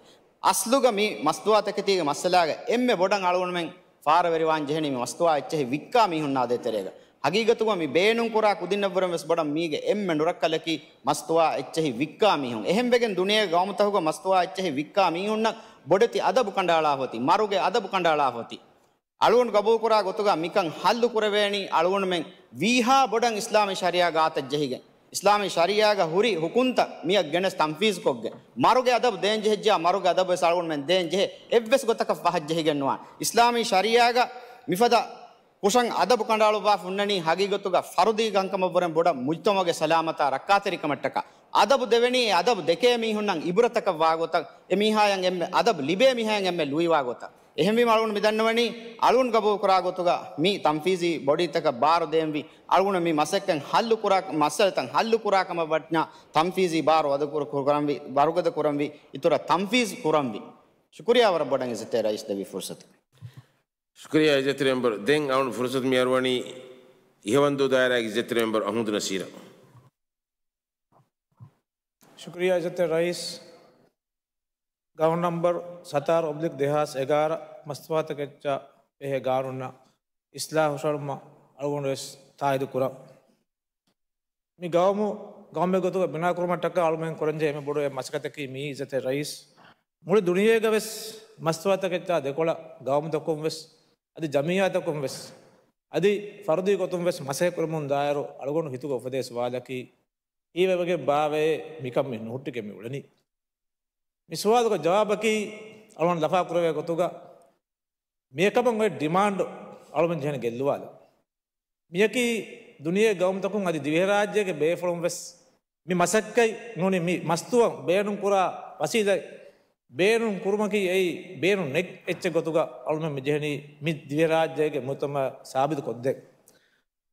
އަސްލުގަ މި މަސްތުވާ ތަކެތީގެ މައްސަލާގަ އެންމެ ބޮޑަށް އަޅުގަނޑުމެން ފާރަވެރިވާން ޖެހެނީ މި މަސްތުވާ އެއްޗެހި ވިއްކާ މީހުންނާ ދޭ ތެރޭގަ. ހަގީގަތުގަ މި ބޭނުން ކުރާ ކުދިންނަށްވުރެން ވެސް ބޮޑަށް މީގެ އެންމެ ނުރައްކަލަކީ މަސްތުވާ އެއްޗެހި ވިއްކާ މީހުން. އެހެންވެގެން ދުނިޔޭގެ ގައުމުތަކުގަ މަސްތުވާ އެއްޗެހި ވިއްކާ މީހުންނަށް ބޮޑެތި އަދަބު ކަނޑައަޅާފަ އޮތީ، މަރުގެ އަދަބު ކަނޑައަޅާފަ އޮތީ. އަޅުގަނޑު ގަބޫލުކުރާ ގޮތުގަ މިކަން ހައްލު ކުރެވޭނީ އަޅުގަނޑުމެން ވީހާ ބޮޑަށް އިސްލާމީ ޝަރީޢާ ގާތަށް ޖެހިގެން. އިސްލާމީ ޝަރީޢާގަ ހުރި ހުކުމްތައް މިއަށް ގެނެސް ތަންފީޒު ކޮށްގެން. މަރުގެ އަދަބު ދޭން ޖެހިއްޖެޔާ މަރުގެ އަދަބު ވެސް އަޅުގަނޑުމެން ދޭން ޖެހޭ. އެއްވެސް ގޮތަކަށް ފަހަށް ޖެހިގެން ނުވާން. އިސްލާމީ ޝަރީޢާގަ މިފަދަ ކުށަށް އަދަބު ކަނޑައަޅުއްވާފަ ހުންނަނީ ހަގީގަތުގަ ފަރުދީ ކަންކަމަށްވުރެން ބޮޑަށް މުޖްތަމަޢުގެ ސަލާމަތާ ރައްކާތެރިކަމަށްޓަކާ. އަދަބު ދެވެނީ އެ އަދަބު ދެކޭ މީހުންނަށް އިބުރަތަކަށް ވާގޮތަށް، އެ މީހާޔަށް އެންމެ އަދަބު ލިބޭ މީހާޔަށް އެންމެ ލުއިވާ ގޮތަށް. އެހެންވީމަ އަޅުގަނޑު މި ދަންނަވަނީ، އަޅުގަނޑު ގަބޫލު ކުރާ ގޮތުގަ މި ތަންފީޒީ ބޮޑީތަކަށް ބާރު ދޭންވީ، އަޅުގަނޑު މި މަސައްކަތް ހައްލު ކުރާ، މައްސަލަތައް ހައްލު ކުރާ ކަމަށް ވަންޏާ ތަންފީޒީ ބާރު ވަރުގަދަ ކުރަންވީ، ވަރުގަދަ ކުރަންވީ، އިތުރަށް ތަންފީޒު ކުރަންވީ. ޝުކުރިޔާ ވަރަށް ބޮޑަށް އިއްޒަތްތެރި ރައީސް ދެއްވި ފުރުސަތު. ޝުކުރިޔާ އިއްޒަތްތެރި މެމްބަރު. ދެން އަޅުގަނޑު ފުރުސަތު މި އަރުވަނީ އިހަވަންދޫ ދާއިރާގެ އިއްޒަތްތެރި މެމްބަރު އަޙްމަދު ނަސީރަށް. ޝުކުރިޔާ އިއްޒަތްތެރި ރައީސް. ގައުން ނަމްބަރު ސަތާރަ އޮބްލިކް ދެހާސް އެގާރަ މަސްތުވާތަކެއްޗާ ބެހޭ ގާނޫނަށް އިސްލާހު ހުށަހެޅުމަށް އަޅުގަނޑު ވެސް ތާއީދު ކުރަން. މި ގައުމު ގައުމެއް ގޮތުގަ ބިނާ ކުރުމަށްޓަކާ އަޅުމެން ކުރަންޖެހޭ އެންމެ ބޮޑު އެއް މަސައްކަތަކީ މިއީ އިއްޒަތްތެރި ރައީސް. މުޅި ދުނިޔޭގަ ވެސް މަސްތުވާތަކެއްޗާ ދެކޮޅަށް ގައުމުތަކުން ވެސް އަދި ޖަމިއްޔާތަކުން ވެސް އަދި ފަރުދީ ގޮތުން ވެސް މަސައްކަތް ކުރަމުން ދާއިރު އަޅުގަނޑު ހިތުގަ އުފެދޭ ސުވާލަކީ، ހީވެވެގެން ބާވައޭ މިކަން މި ނުހުއްޓިގެން މި އުޅެނީ؟ މި ސުވާލުގެ ޖަވާބަކީ އަޅުގަނޑު ލަފާ ކުރެވޭ ގޮތުގަ މިއެކަމަށް އޮތް ޑިމާންޑު އަޅުމެން ޖެހެނީ ގެއްލުވާލަން. މިޔަކީ ދުނިޔޭ ގައުމުތަކުން އަދި ދިވެހިރާއްޖޭގެ ބޭފުޅުން ވެސް މި މަސައްކަތް ނޫނީ މި މަސްތުވަން ބޭނުން ކުރާ ވަސީލަތް ބޭނުން ކުރުމަކީ އެއީ ބޭނުން ނެތް އެއްޗެއް ގޮތުގަ އަޅުމެން މި ޖެހެނީ މި ދިވެހިރާއްޖޭގެ މުޖުތަމައަށް ސާބިތު ކޮށްދޭން.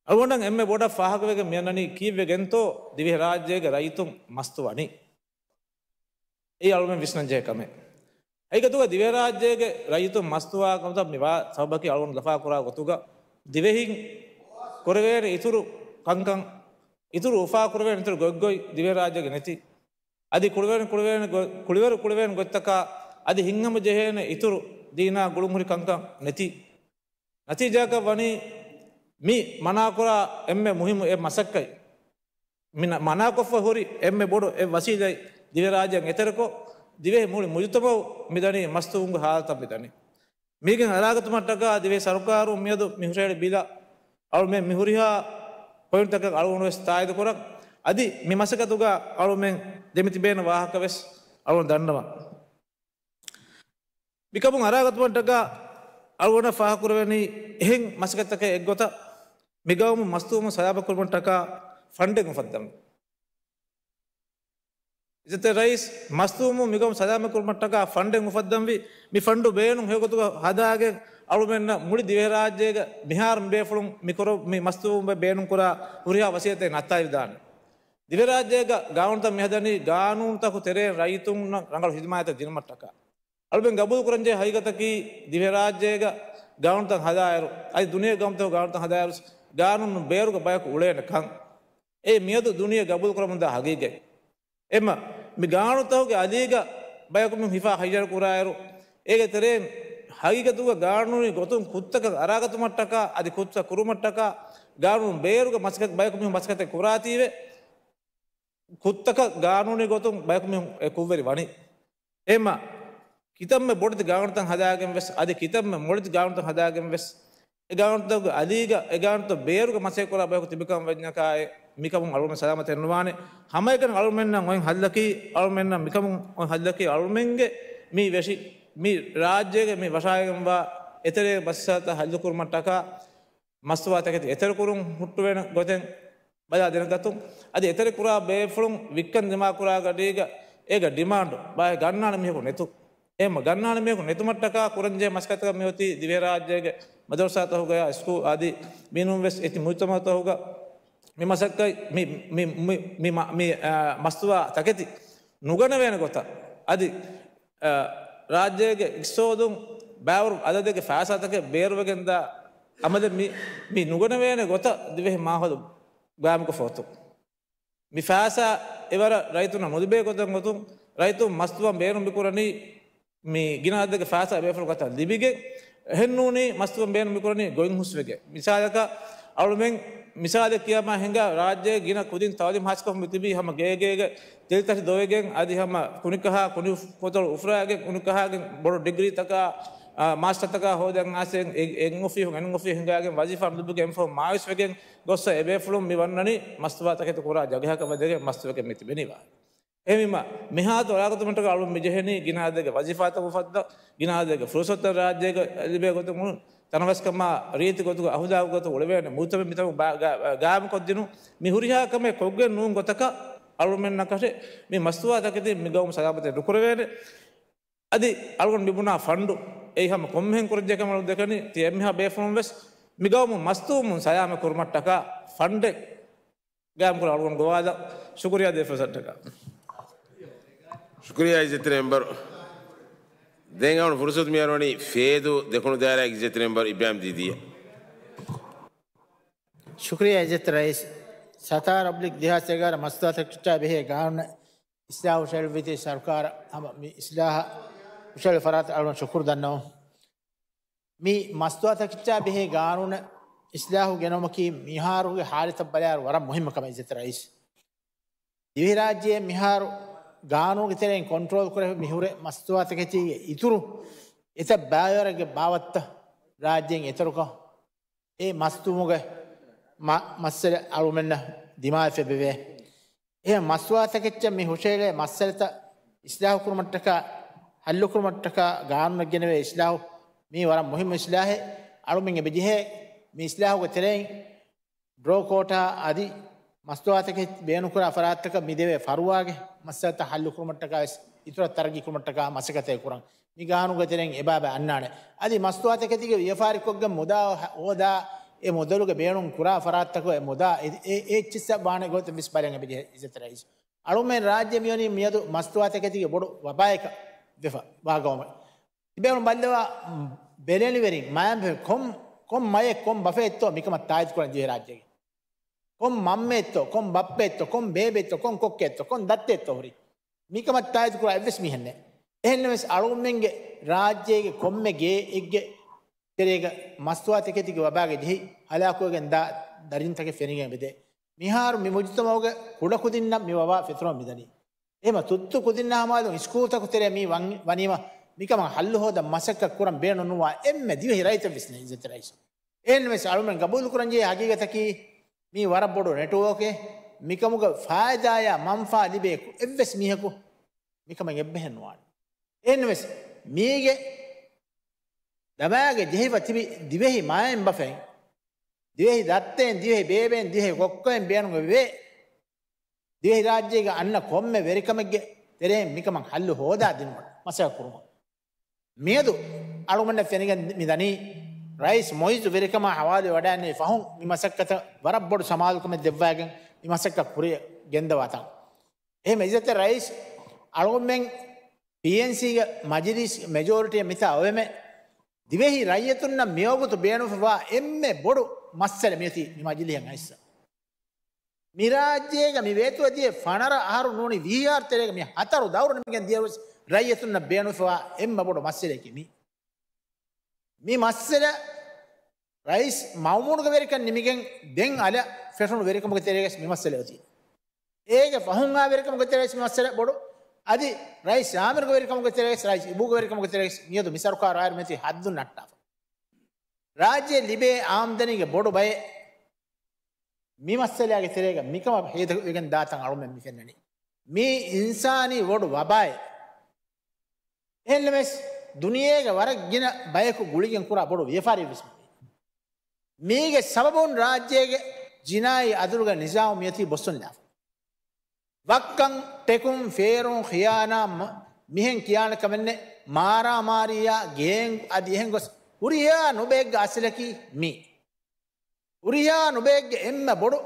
އަޅުގަނޑަށް އެންމެ ބޮޑަށް ފާހަގަވެގެން މިއަންނަނީ ކީއްވެގެންތޯ ދިވެހިރާއްޖޭގެ ރައްޔިތުން މަސްތުވަނީ. އެއީ އަޅުމެން ވިސްނަންޖެހޭ ކަމެއް. އެގޮތުގަ ދިވެހިރާއްޖޭގެ ރައްޔިތުން މަސްތުވާ ކަމަށް މިވާ ސަބަބަކީ އަޅުގަނޑު ލަފާކުރާ ގޮތުގަ ދިވެހިން ކުރެވޭނެ އިތުރު ކަންކަން، އިތުރު އުފާކުރެވޭނެ އިތުރު ގޮތްގޮތް ދިވެހިރާއްޖޭގެ ނެތި. އަދި ކުޅިވެރި ކުޅިވެރި ގޮ-، ކުޅިވެރި ކުޅިވެރި ގޮތްތަކާ އަދި ހިތްހަމަޖެހޭނެ އިތުރު ދީނާ ގުޅުންހުރި ކަންކަން ނެތި. ނަތީޖާއަކަށް ވަނީ މި މަނާކުރާ އެންމެ މުހިއްމު އެއް މަސައްކަތް، މި ނަ-، މަނާކޮށްފަ ހުރި އެންމެ ބޮޑު އެއް ވަސީލަތް ދިވެހިރާއްޖޭން އެތެރެކޮށް، ދިވެހި މުޅި މުޖުތަމައު މިދަނީ މަސްތުވުމުގެ ހާލަތަށް މިދަނީ. މީގެން އަރާގަތުމަށްޓަކާ ދިވެހި ސަރުކާރުން މިއަދު މިހުށަހެޅި ބިލަށް އަޅުމެން މި ހުރިހާ ޕޮއިންޓްތަކަށް އަޅުގަނޑު ވެސް ތާއީދު ކުރަން. އަދި މި މަސައްކަތުގަ އަޅުމެން ދެމިތިބޭނެ ވާހަކަ ވެސް އަޅުގަނޑު ދަންނަވަން. މިކަމުން އަރާގަތުމަށްޓަކާ އަޅުގަނޑަށް ފާހަގަކުރެވެނީ އެހެން މަސައްކަތްތަކެއް އެއްގޮތަށް މިގައުމު މަސްތުވުމުން ސަލާމަތްކުރުމަށްޓަކާ ފަންޑެއް އުފައްދަން. އިއްޒަތްތެރި ރައީސް، މަސްތުވުމުން މިގައުމު ސަލާމަތްކުރުމަށްޓަކާ ފަންޑެއް އުފައްދަންވީ، މި ފަންޑު ބޭނުން ހެޔޮގޮތުގަ ހަދާގެން އަޅުމެންނަށް މުޅި ދިވެހިރާއްޖޭގަ މިހާރު މި ބޭފުޅުން މި ކުރ-، މި މަސްތުވުމުން ބޭނުންކުރާ ހުރިހާ ވަސީލަތެއް ނައްތާލިދާނެ. ދިވެހިރާއްޖޭގަ ގާނޫނުތައް މިހަދަނީ ގާނޫނުތަކު ތެރެއިން ރައްޔިތުންނަށް ރަނގަޅު ހިދުމާތައް ދިނުމަށްޓަކާ. އަޅުމެން ގަބޫލުކުރަންޖެހޭ ހަގީގަތަކީ ދިވެހިރާއްޖޭގަ ގާނޫނުތައް ހަދާއިރު، އަދި ދުނިޔޭ ގައުމުތަކު ގާނޫނުތައް ހަދާއިރު ގާނޫނު ބޭރުގަ ބަޔަކު އުޅޭނެ ކަން. އެ މިއަދު ދުނިޔެ ގަބޫލުކުރަމުންދާ ހަގީގަތް. އެމަ، މި ގާނޫނުތަކުގެ އަލީގަ ބަޔަކު މި ހިފާ ހައްޔަރު ކުރާއިރު، އޭގެ ތެރެއިން ހަގީގަތުގަ ގާނޫނީ ގޮތުން ކުށްތަކަށް އަރާގަތުމަށްޓަކާ އަދި ކުށްތައް ކުރުމަށްޓަކާ ގާނޫނު ބޭރުގަ މަސައްކަތް ބަޔަކު މި މަސައްކަތެއް ކުރާތީވެ، ކުށްތަކަށް ގާނޫނީ ގޮތުން ބަޔަކު މި އެ ކުށްވެރި ވަނީ. އެމަ، ކިތަންމެ ބޮޑެތި ގާނޫނުތައް ހަދާގެން ވެސް، އަދި ކިތަންމެ މޮޅެތި ގާނޫނުތައް ހަދާގެން ވެސް، އެ ގާނޫނުތަކުގެ އަލީގަ އެ ގާނޫނުތައް ބޭރުގަ މަސައްކަތް ކުރާ ބަޔަކު ތިބިކަން ވެންޏާ އެ މިކަމުން އަޅުގަނޑު ސަލާމަތެއް ނުވާނެ. ހަމައެކަނި އަޅުމެންނަށް އޮތް ހައްލަކީ، އަޅުމެންނަށް މިކަމުން އޮތް ހައްލަކީ އަޅުމެންގެ މި ވެށި، މި ރާއްޖޭގެ މި ވަށާގެންވާ އެތެރޭ މައްސަލަތައް ހައްލުކުރުމަށްޓަކާ މަސްތުވާ ތަކެތި އެތެރެކުރުން ހުއްޓުވޭނެ ގޮތެއް ބަލާ ދެނެގަތުން. އަދި އެތެރެކުރާ ބޭފުޅުން ވިއްކަން ދިމާކުރާ ގަޑީގަ އޭގަ ޑިމާންޑު ބާއެ ގަންނާނެ މީހަކު ނެތު. އެހެން ގަންނާނެ މީހަކު ނެތުމަށްޓަކާ ކުރަންޖެހޭ މަސައްކަތަކަށް މިއޮތީ ދިވެހިރާއްޖޭގެ މަދަރުސާތަކުގަޔާ ސްކޫލް އަދި މިނޫންވެސް އެތި މުޖުތަމައުތަކުގަ މި މަސައްކަތް މި، މި، މި، މި މަ-، މި، އާ، މަސްތުވާ ތަކެތި ނުގަނެވޭނެ ގޮތަށް އަދި، އާ، ރާއްޖޭގެ އިގްތިސޯދުން ބައިވަރު އަދަދެއްގެ ފައިސާތަކެއް ބޭރުވެގެންދާ އަމަލެއް މި، މި ނުގަނެވޭނެ ގޮތަށް ދިވެހި މާހައުލު ގާއިމުކޮށްފަ އޮތުން. މި ފައިސާ އެވަރަށް ރައްޔިތުންނަށް ނުލިބޭ ގޮތަށް ގޮތުން ރައްޔިތުން މަސްތުވަން ބޭނުން މިކުރަނީ މި ގިނަ އަދަދެއްގެ ފައިސާ ބޭފުޅުން ގަތަށް ލިބިގެން، އެހެންނޫނީ މަސްތުވަން ބޭނުން މިކުރަނީ ގޮތް ހުސްވެގެން. މިސާލަކަށް އަޅުމެން މިސާލެއް ކިޔާމާ ހިނގާ ރާއްޖޭގެ ގިނަ ކުދިން ތައުލީމް ހާސިލްކޮށް މި ތިބީ ހަމަ ގޭގޭގެ ތެލިތަށި ދޮވެގެން އަދި ހަމަ ކުނިކަހާ ކުނި ފޮތޮޅު އުފުރާގެން ކުނިކަހާގެން ބޮޑު ޑިގްރީތަކާ، އާ، މާސްޓަރތަކާ ހޯދަން އާސެން އެ-، އެއް އޮފީހުން އެން އޮފީހުން ހިނގާގެން ވަޒީފާ ނުލިބިގެން އެންފަހުން މާވެސް ވެގެން ގޮއްސަ އެބޭފުޅުން މި ވަންނަނީ މަސްތުވާ ތަކެތި ކުރާ ޖަގަހަކަށް ވަދެގެން މަސްތުވެގެން މި ތިބެނީ ވާހެން. އެހެންވީމަ، މިހާތަނަށް އަރާގަތުމަށްޓަކާ އަޅުން މި ޖެހެނީ ގިނަ އަދަދެއްގެ ވަޒީފާތައް އުފައްދަ، ގިނަ އަދަދެއްގެ ފުރުސަތުތައް ރާއްޖޭގަ ލިބޭ ގޮތުން ތަނަވަސްކަމާ ރީތި ގޮތުގަ އަހުލާގު ގޮތު އުޅެވޭނެ މުޖުތަމައެއް މިތަނު ގާ-، ގާ-، ގާއިމުކޮށްދިނުން. މި ހުރިހާ ކަމެއް ކޮށްގެން ނޫން ގޮތަކަށް އަޅުމެންނަކަށެ މި މަސްތުވާ ތަކެތި މި ގައުމު ސަލާމަތެއް ނުކުރެވޭނެ. އަދި އަޅުގަނޑު މިބުނާ ފަންޑު އެއީ ހަމަ ކޮންމެހެން ކުރަންޖެހޭ ކަމެއް ދެކެނީ ތި އެންމެހާ ބޭފުޅުން ވެސް މި ގައުމު މަސްތުވުމުން ސަލާމަތް ކުރުމަށްޓަކާ ފަންޑެއް ގާއިމްކުރަން އަޅުގަނޑު ގޮވާލަން. ޝުކުރިއްޔާ ދޭ ފުރުސަތަކަށް. ޝުކުރިއްޔާ އިއްޒަތްތެރި މެމްބަރު. ދެން އަޅުގަނޑު ފުރުސަތު މިއަރުވަނީ ފޭދޫ ދެކުނު ދާއިރާގެ އިއްޒަތްތެރި މެމްބަރު އިބްރާހިމް ދީދީއަށް. ޝުކުރިއްޔާ އިއްޒަތްތެރި ރައީސް. ސަތާރަ އޮބްލިކް ދެހާސް އެގާރަ މަސްތުވާތަކެއްޗާ ބެހޭ ގާނޫނަށް އިސްލާހު ހުށަހެޅުއްވީތީ ސަރުކާރަށް ހަމަ މި އިސްލާހަށް ހުށަހެޅި ފަރާތަށް އަޅުގަނޑު ޝުކުރު ދަންނަވަން. މި މަސްތުވާތަކެއްޗާ ބެހޭ ގާނޫނަށް އިސްލާހު ގެނައުމަކީ މިހާރުގެ ހާލަތަށް ބަލާއިރު ވަރަށް މުހިއްމު ކަމެއް އިއްޒަތްތެރި ރައީސް. ދިވެހިރާއްޖެއަށް މިހާރު ގާނޫނުގެ ތެރެއިން ކޮންޓްރޯލް ކުރެވި މިހުރެ މަސްތުވާތަކެތީގެ އިތުރު އެތައް ބައިވަރެއްގެ ބާވަތްތައް ރާއްޖޭން އެތެރެކޮށް، އެ މަސްދުމުގެ މަ-، މައްސަލަ އަޅުމެންނަށް ދިމާވެފަ އެބެވޭ. އެހެން މަސްތުވާތަކެއްޗަށް މި ހުށައެޅޭ މައްސަލަތައް އިސްލާހު ކުރުމަށްޓަކާ، ހައްލު ކުރުމަށްޓަކާ ގާނޫނަށް ގެނެވޭ އިސްލާހު މީ ވަރަށް މުހިއްމު އިސްލާހެއް. އަޅުމެން އެބަޖެހޭ މި އިސްލާހުގެ ތެރެއިން ޑްރޯ ކޯޓާ އަދި މަސްތުވާތަކެއް ބޭނުންކުރާ ފަރާތްތަކަށް މި ދެވޭ ފަރުވާގެ މައްސަލަތައް ހައްލު ކުރުމަށްޓަކާ ވެސް އިތުރަށް ތަރައްގީ ކުރުމަށްޓަކާ މަސައްކަތެއް ކުރަން. މި ގާނޫނުގެ ތެރެއިން އެބާބަ އަންނާނެ. އަދި މަސްތުވާތަކެތީގެ ވިޔަފާރިކޮށްގެން މުދާ ހޯ-، ހޯދާ އެ މުދަލުގެ ބޭނުން ކުރާ ފަރާތްތަކުގެ މުދާ އެ-، އެ-، އެއްޗިއްސަށް ވާނެ ގޮތެއް ވެސް ބަލަން އެބަޖެހޭ އިއްޒަތްތެރި ރައީސް. އަޅުމެން ރާއްޖެ މިވަނީ މިއަދު މަސްތުވާތަކެތީގެ ބޮޑު ވަބާއަކަށް ވެފަ ވާ ގައުމެއް. ތިބޭނު ބައްލަވާ ބެލެނިވެރިން މާތް ކޮން، ކޮން މައެއް ކޮން ބަފައެއްތޯ މިކަމަށް ތާއީދު ކުރަން ދިވެހި ރާއްޖޭގެ. ކޮން މަންމައެއްތޯ، ކޮން ބައްޕައެއްތޯ، ކޮން ބޭބެއްތޯ، ކޮން ކޮއްކޮއެއްތޯ، ކޮން ދައްތައެއްތޯ ހުރި. މިކަމަށް ތާއީދު ކުރާ އެއްވެސް މީހެއް ނެތް. އެހެންނަމަވެސް އަޅުގަނޑުމެންގެ ރާއްޖޭގެ ކޮންމެ ގެއެއްގެ ތެރޭގަ މަސްތުވާތަކެތީގެ ވަބާގަ ޖެހި ހަލާކުވެގެން ދާ ދަރިންތަކެއް ފެނިގެން އެބަދޭ. މިހާރު މި މުޖުތަމައުގެ ކުޑަކުދިންނަށް މި ވަބާ ފެތުރަމުން މިދަނީ. އެހެމަ ތުއްތު ކުދިންނާ ހަމައަލުން ސްކޫލްތަކު ތެރޭ މީ ވަން-، ވަނީމަ މިކަމަށް ހައްލު ހޯދަން މަސައްކަތް ކުރަން ބޭނުން ނުވާ އެންމެ ދިވެހި ރައްޔިތެއް ވެސް ނެތް އިއްޒަތްތެރި ރައީސް. އެހެންވެސް އަޅުމެން ގަބޫލު ކުރަން ޖެހޭ ހަގީގަތަކީ މީ ވަރަށް ބޮޑު ނެޓްވޯކެއް. މިކަމުގެ ފާއިދާއާ މަންފާ ލިބޭ އެއްވެސް މީހަކު މިކަމަށް އެއްބަހެއް ނުވާނެ. އެހެންވެސް މީގެ ދަމާގެ ޖެހިފަ ތިބި ދިވެހި މާތްބަފައިން، ދިވެހި ދައްތައިން، ދިވެހި ބޭބެއިން، ދިވެހި ކޮއްކޮއިން ބޭނުންވެވޭ. ދިވެހިރާއްޖޭގެ އަންނަ ކޮންމެ ވެރިކަމެއްގެ ތެރެއިން މިކަމަށް ހައްލު ހޯދާ ދިނުމަށް މަސައްކަތް ކުރުމަށް. މިއަދު އަޅުގަނޑަށް ފެނިގެން މިދަނީ، ރައީސް މުއިއްޒު ވެރިކަމާ ހަވާލުވެވަޑައިގެންނެވި ފަހުން މި މަސައްކަތަށް ވަރަށް ބޮޑު ސަމާލުކަމެއް ދެއްވައިގެން މި މަސައްކަތް ކުރިއަށް ގެންދަވާތަން. އެހެން އިއްޒަތްތެރި ރައީސް އަޅުގަނޑުމެން ޕީއެންސީގެ މަޖިލީސް މެޖޯރިޓީއަށް މިތާ އޮވެމެ، ދިވެހި ރައްޔިތުންނަށް މިވަގުތު ބޭނުންފަވާ އެންމެ ބޮޑު މައްސަލަ މިއޮތީ މި މަޖިލީހަށް އައިއްސަ. މި ރާއްޖޭގަ މި ވޭތުވެދިޔަ ފަނަރަ އަހަރު ނޫނީ ވިހި އަހަރު ތެރޭގަ މި ހަތަރު ދައުރު ނިމިގެން ދިޔަވެސް ރައްޔިތުންނަށް ބޭނުންފަވާ އެންމެ ބޮޑު މައްސަލައަކީ މީ. މި މައްސަލަ ރައީސް މައުމޫނުގެ ވެރިކަން ނިމިގެން ދެން އަލަށް ފެށުނު ވެރިކަމުގެ ތެރޭގަސް މި މައްސަލަ އޮތީ. އޭގެ ފަހުން އާ ވެރިކަމުގެ ތެރޭގަސް މި މައްސަލަ ބޮޑު. އަދި ރައީސް އާމިރުގެ ވެރިކަމުގެ ތެރޭގަސް، ރައީސް އިބޫގެ ވެރިކަމުގެ ތެރޭގަސް މިއަދު މި ސަރުކާރު އާއިރު މިއޮތީ ހައްދުން ނައްޓާފަ. ރާއްޖެ ލިބޭ އާމްދަނީގެ ބޮޑު ބައެއް މި މައްސަލައިގެ ތެރޭގަ މިކަމަށް ހޭދަވެގެން ދާތަން އަޅުމެން މި ފެންނަނީ. މީ އިންސާނީ ބޮޑު ވަބާއެއް. އެހެންނަމަވެސް، ދުނިޔޭގެ ވަރަށް ގިނަ ބަޔަކު ގުޅިގެން ކުރާ ބޮޑު ވިޔަފާރިއެއް ވެސް މި. މީގެ ސަބަބުން ރާއްޖޭގެ ޖިނާއީ އަދުލުގެ ނިޒާމު މިއޮތީ ބޮއްސުންލާފަ. ވައްކަން، ޓެކުން، ފޭރުން، ޚިޔާނާ، މަ-، މިހެން ކިޔާނެ ކަމެއް ނެތް، މާރާމާރީއާ، ގޭންގް އަދި އެހެން ގޮސް ހުރިހާ ނުބައެއްގެ އަސްލަކީ މީ. ހުރިހާ ނުބައެއްގެ އެންމެ ބޮޑު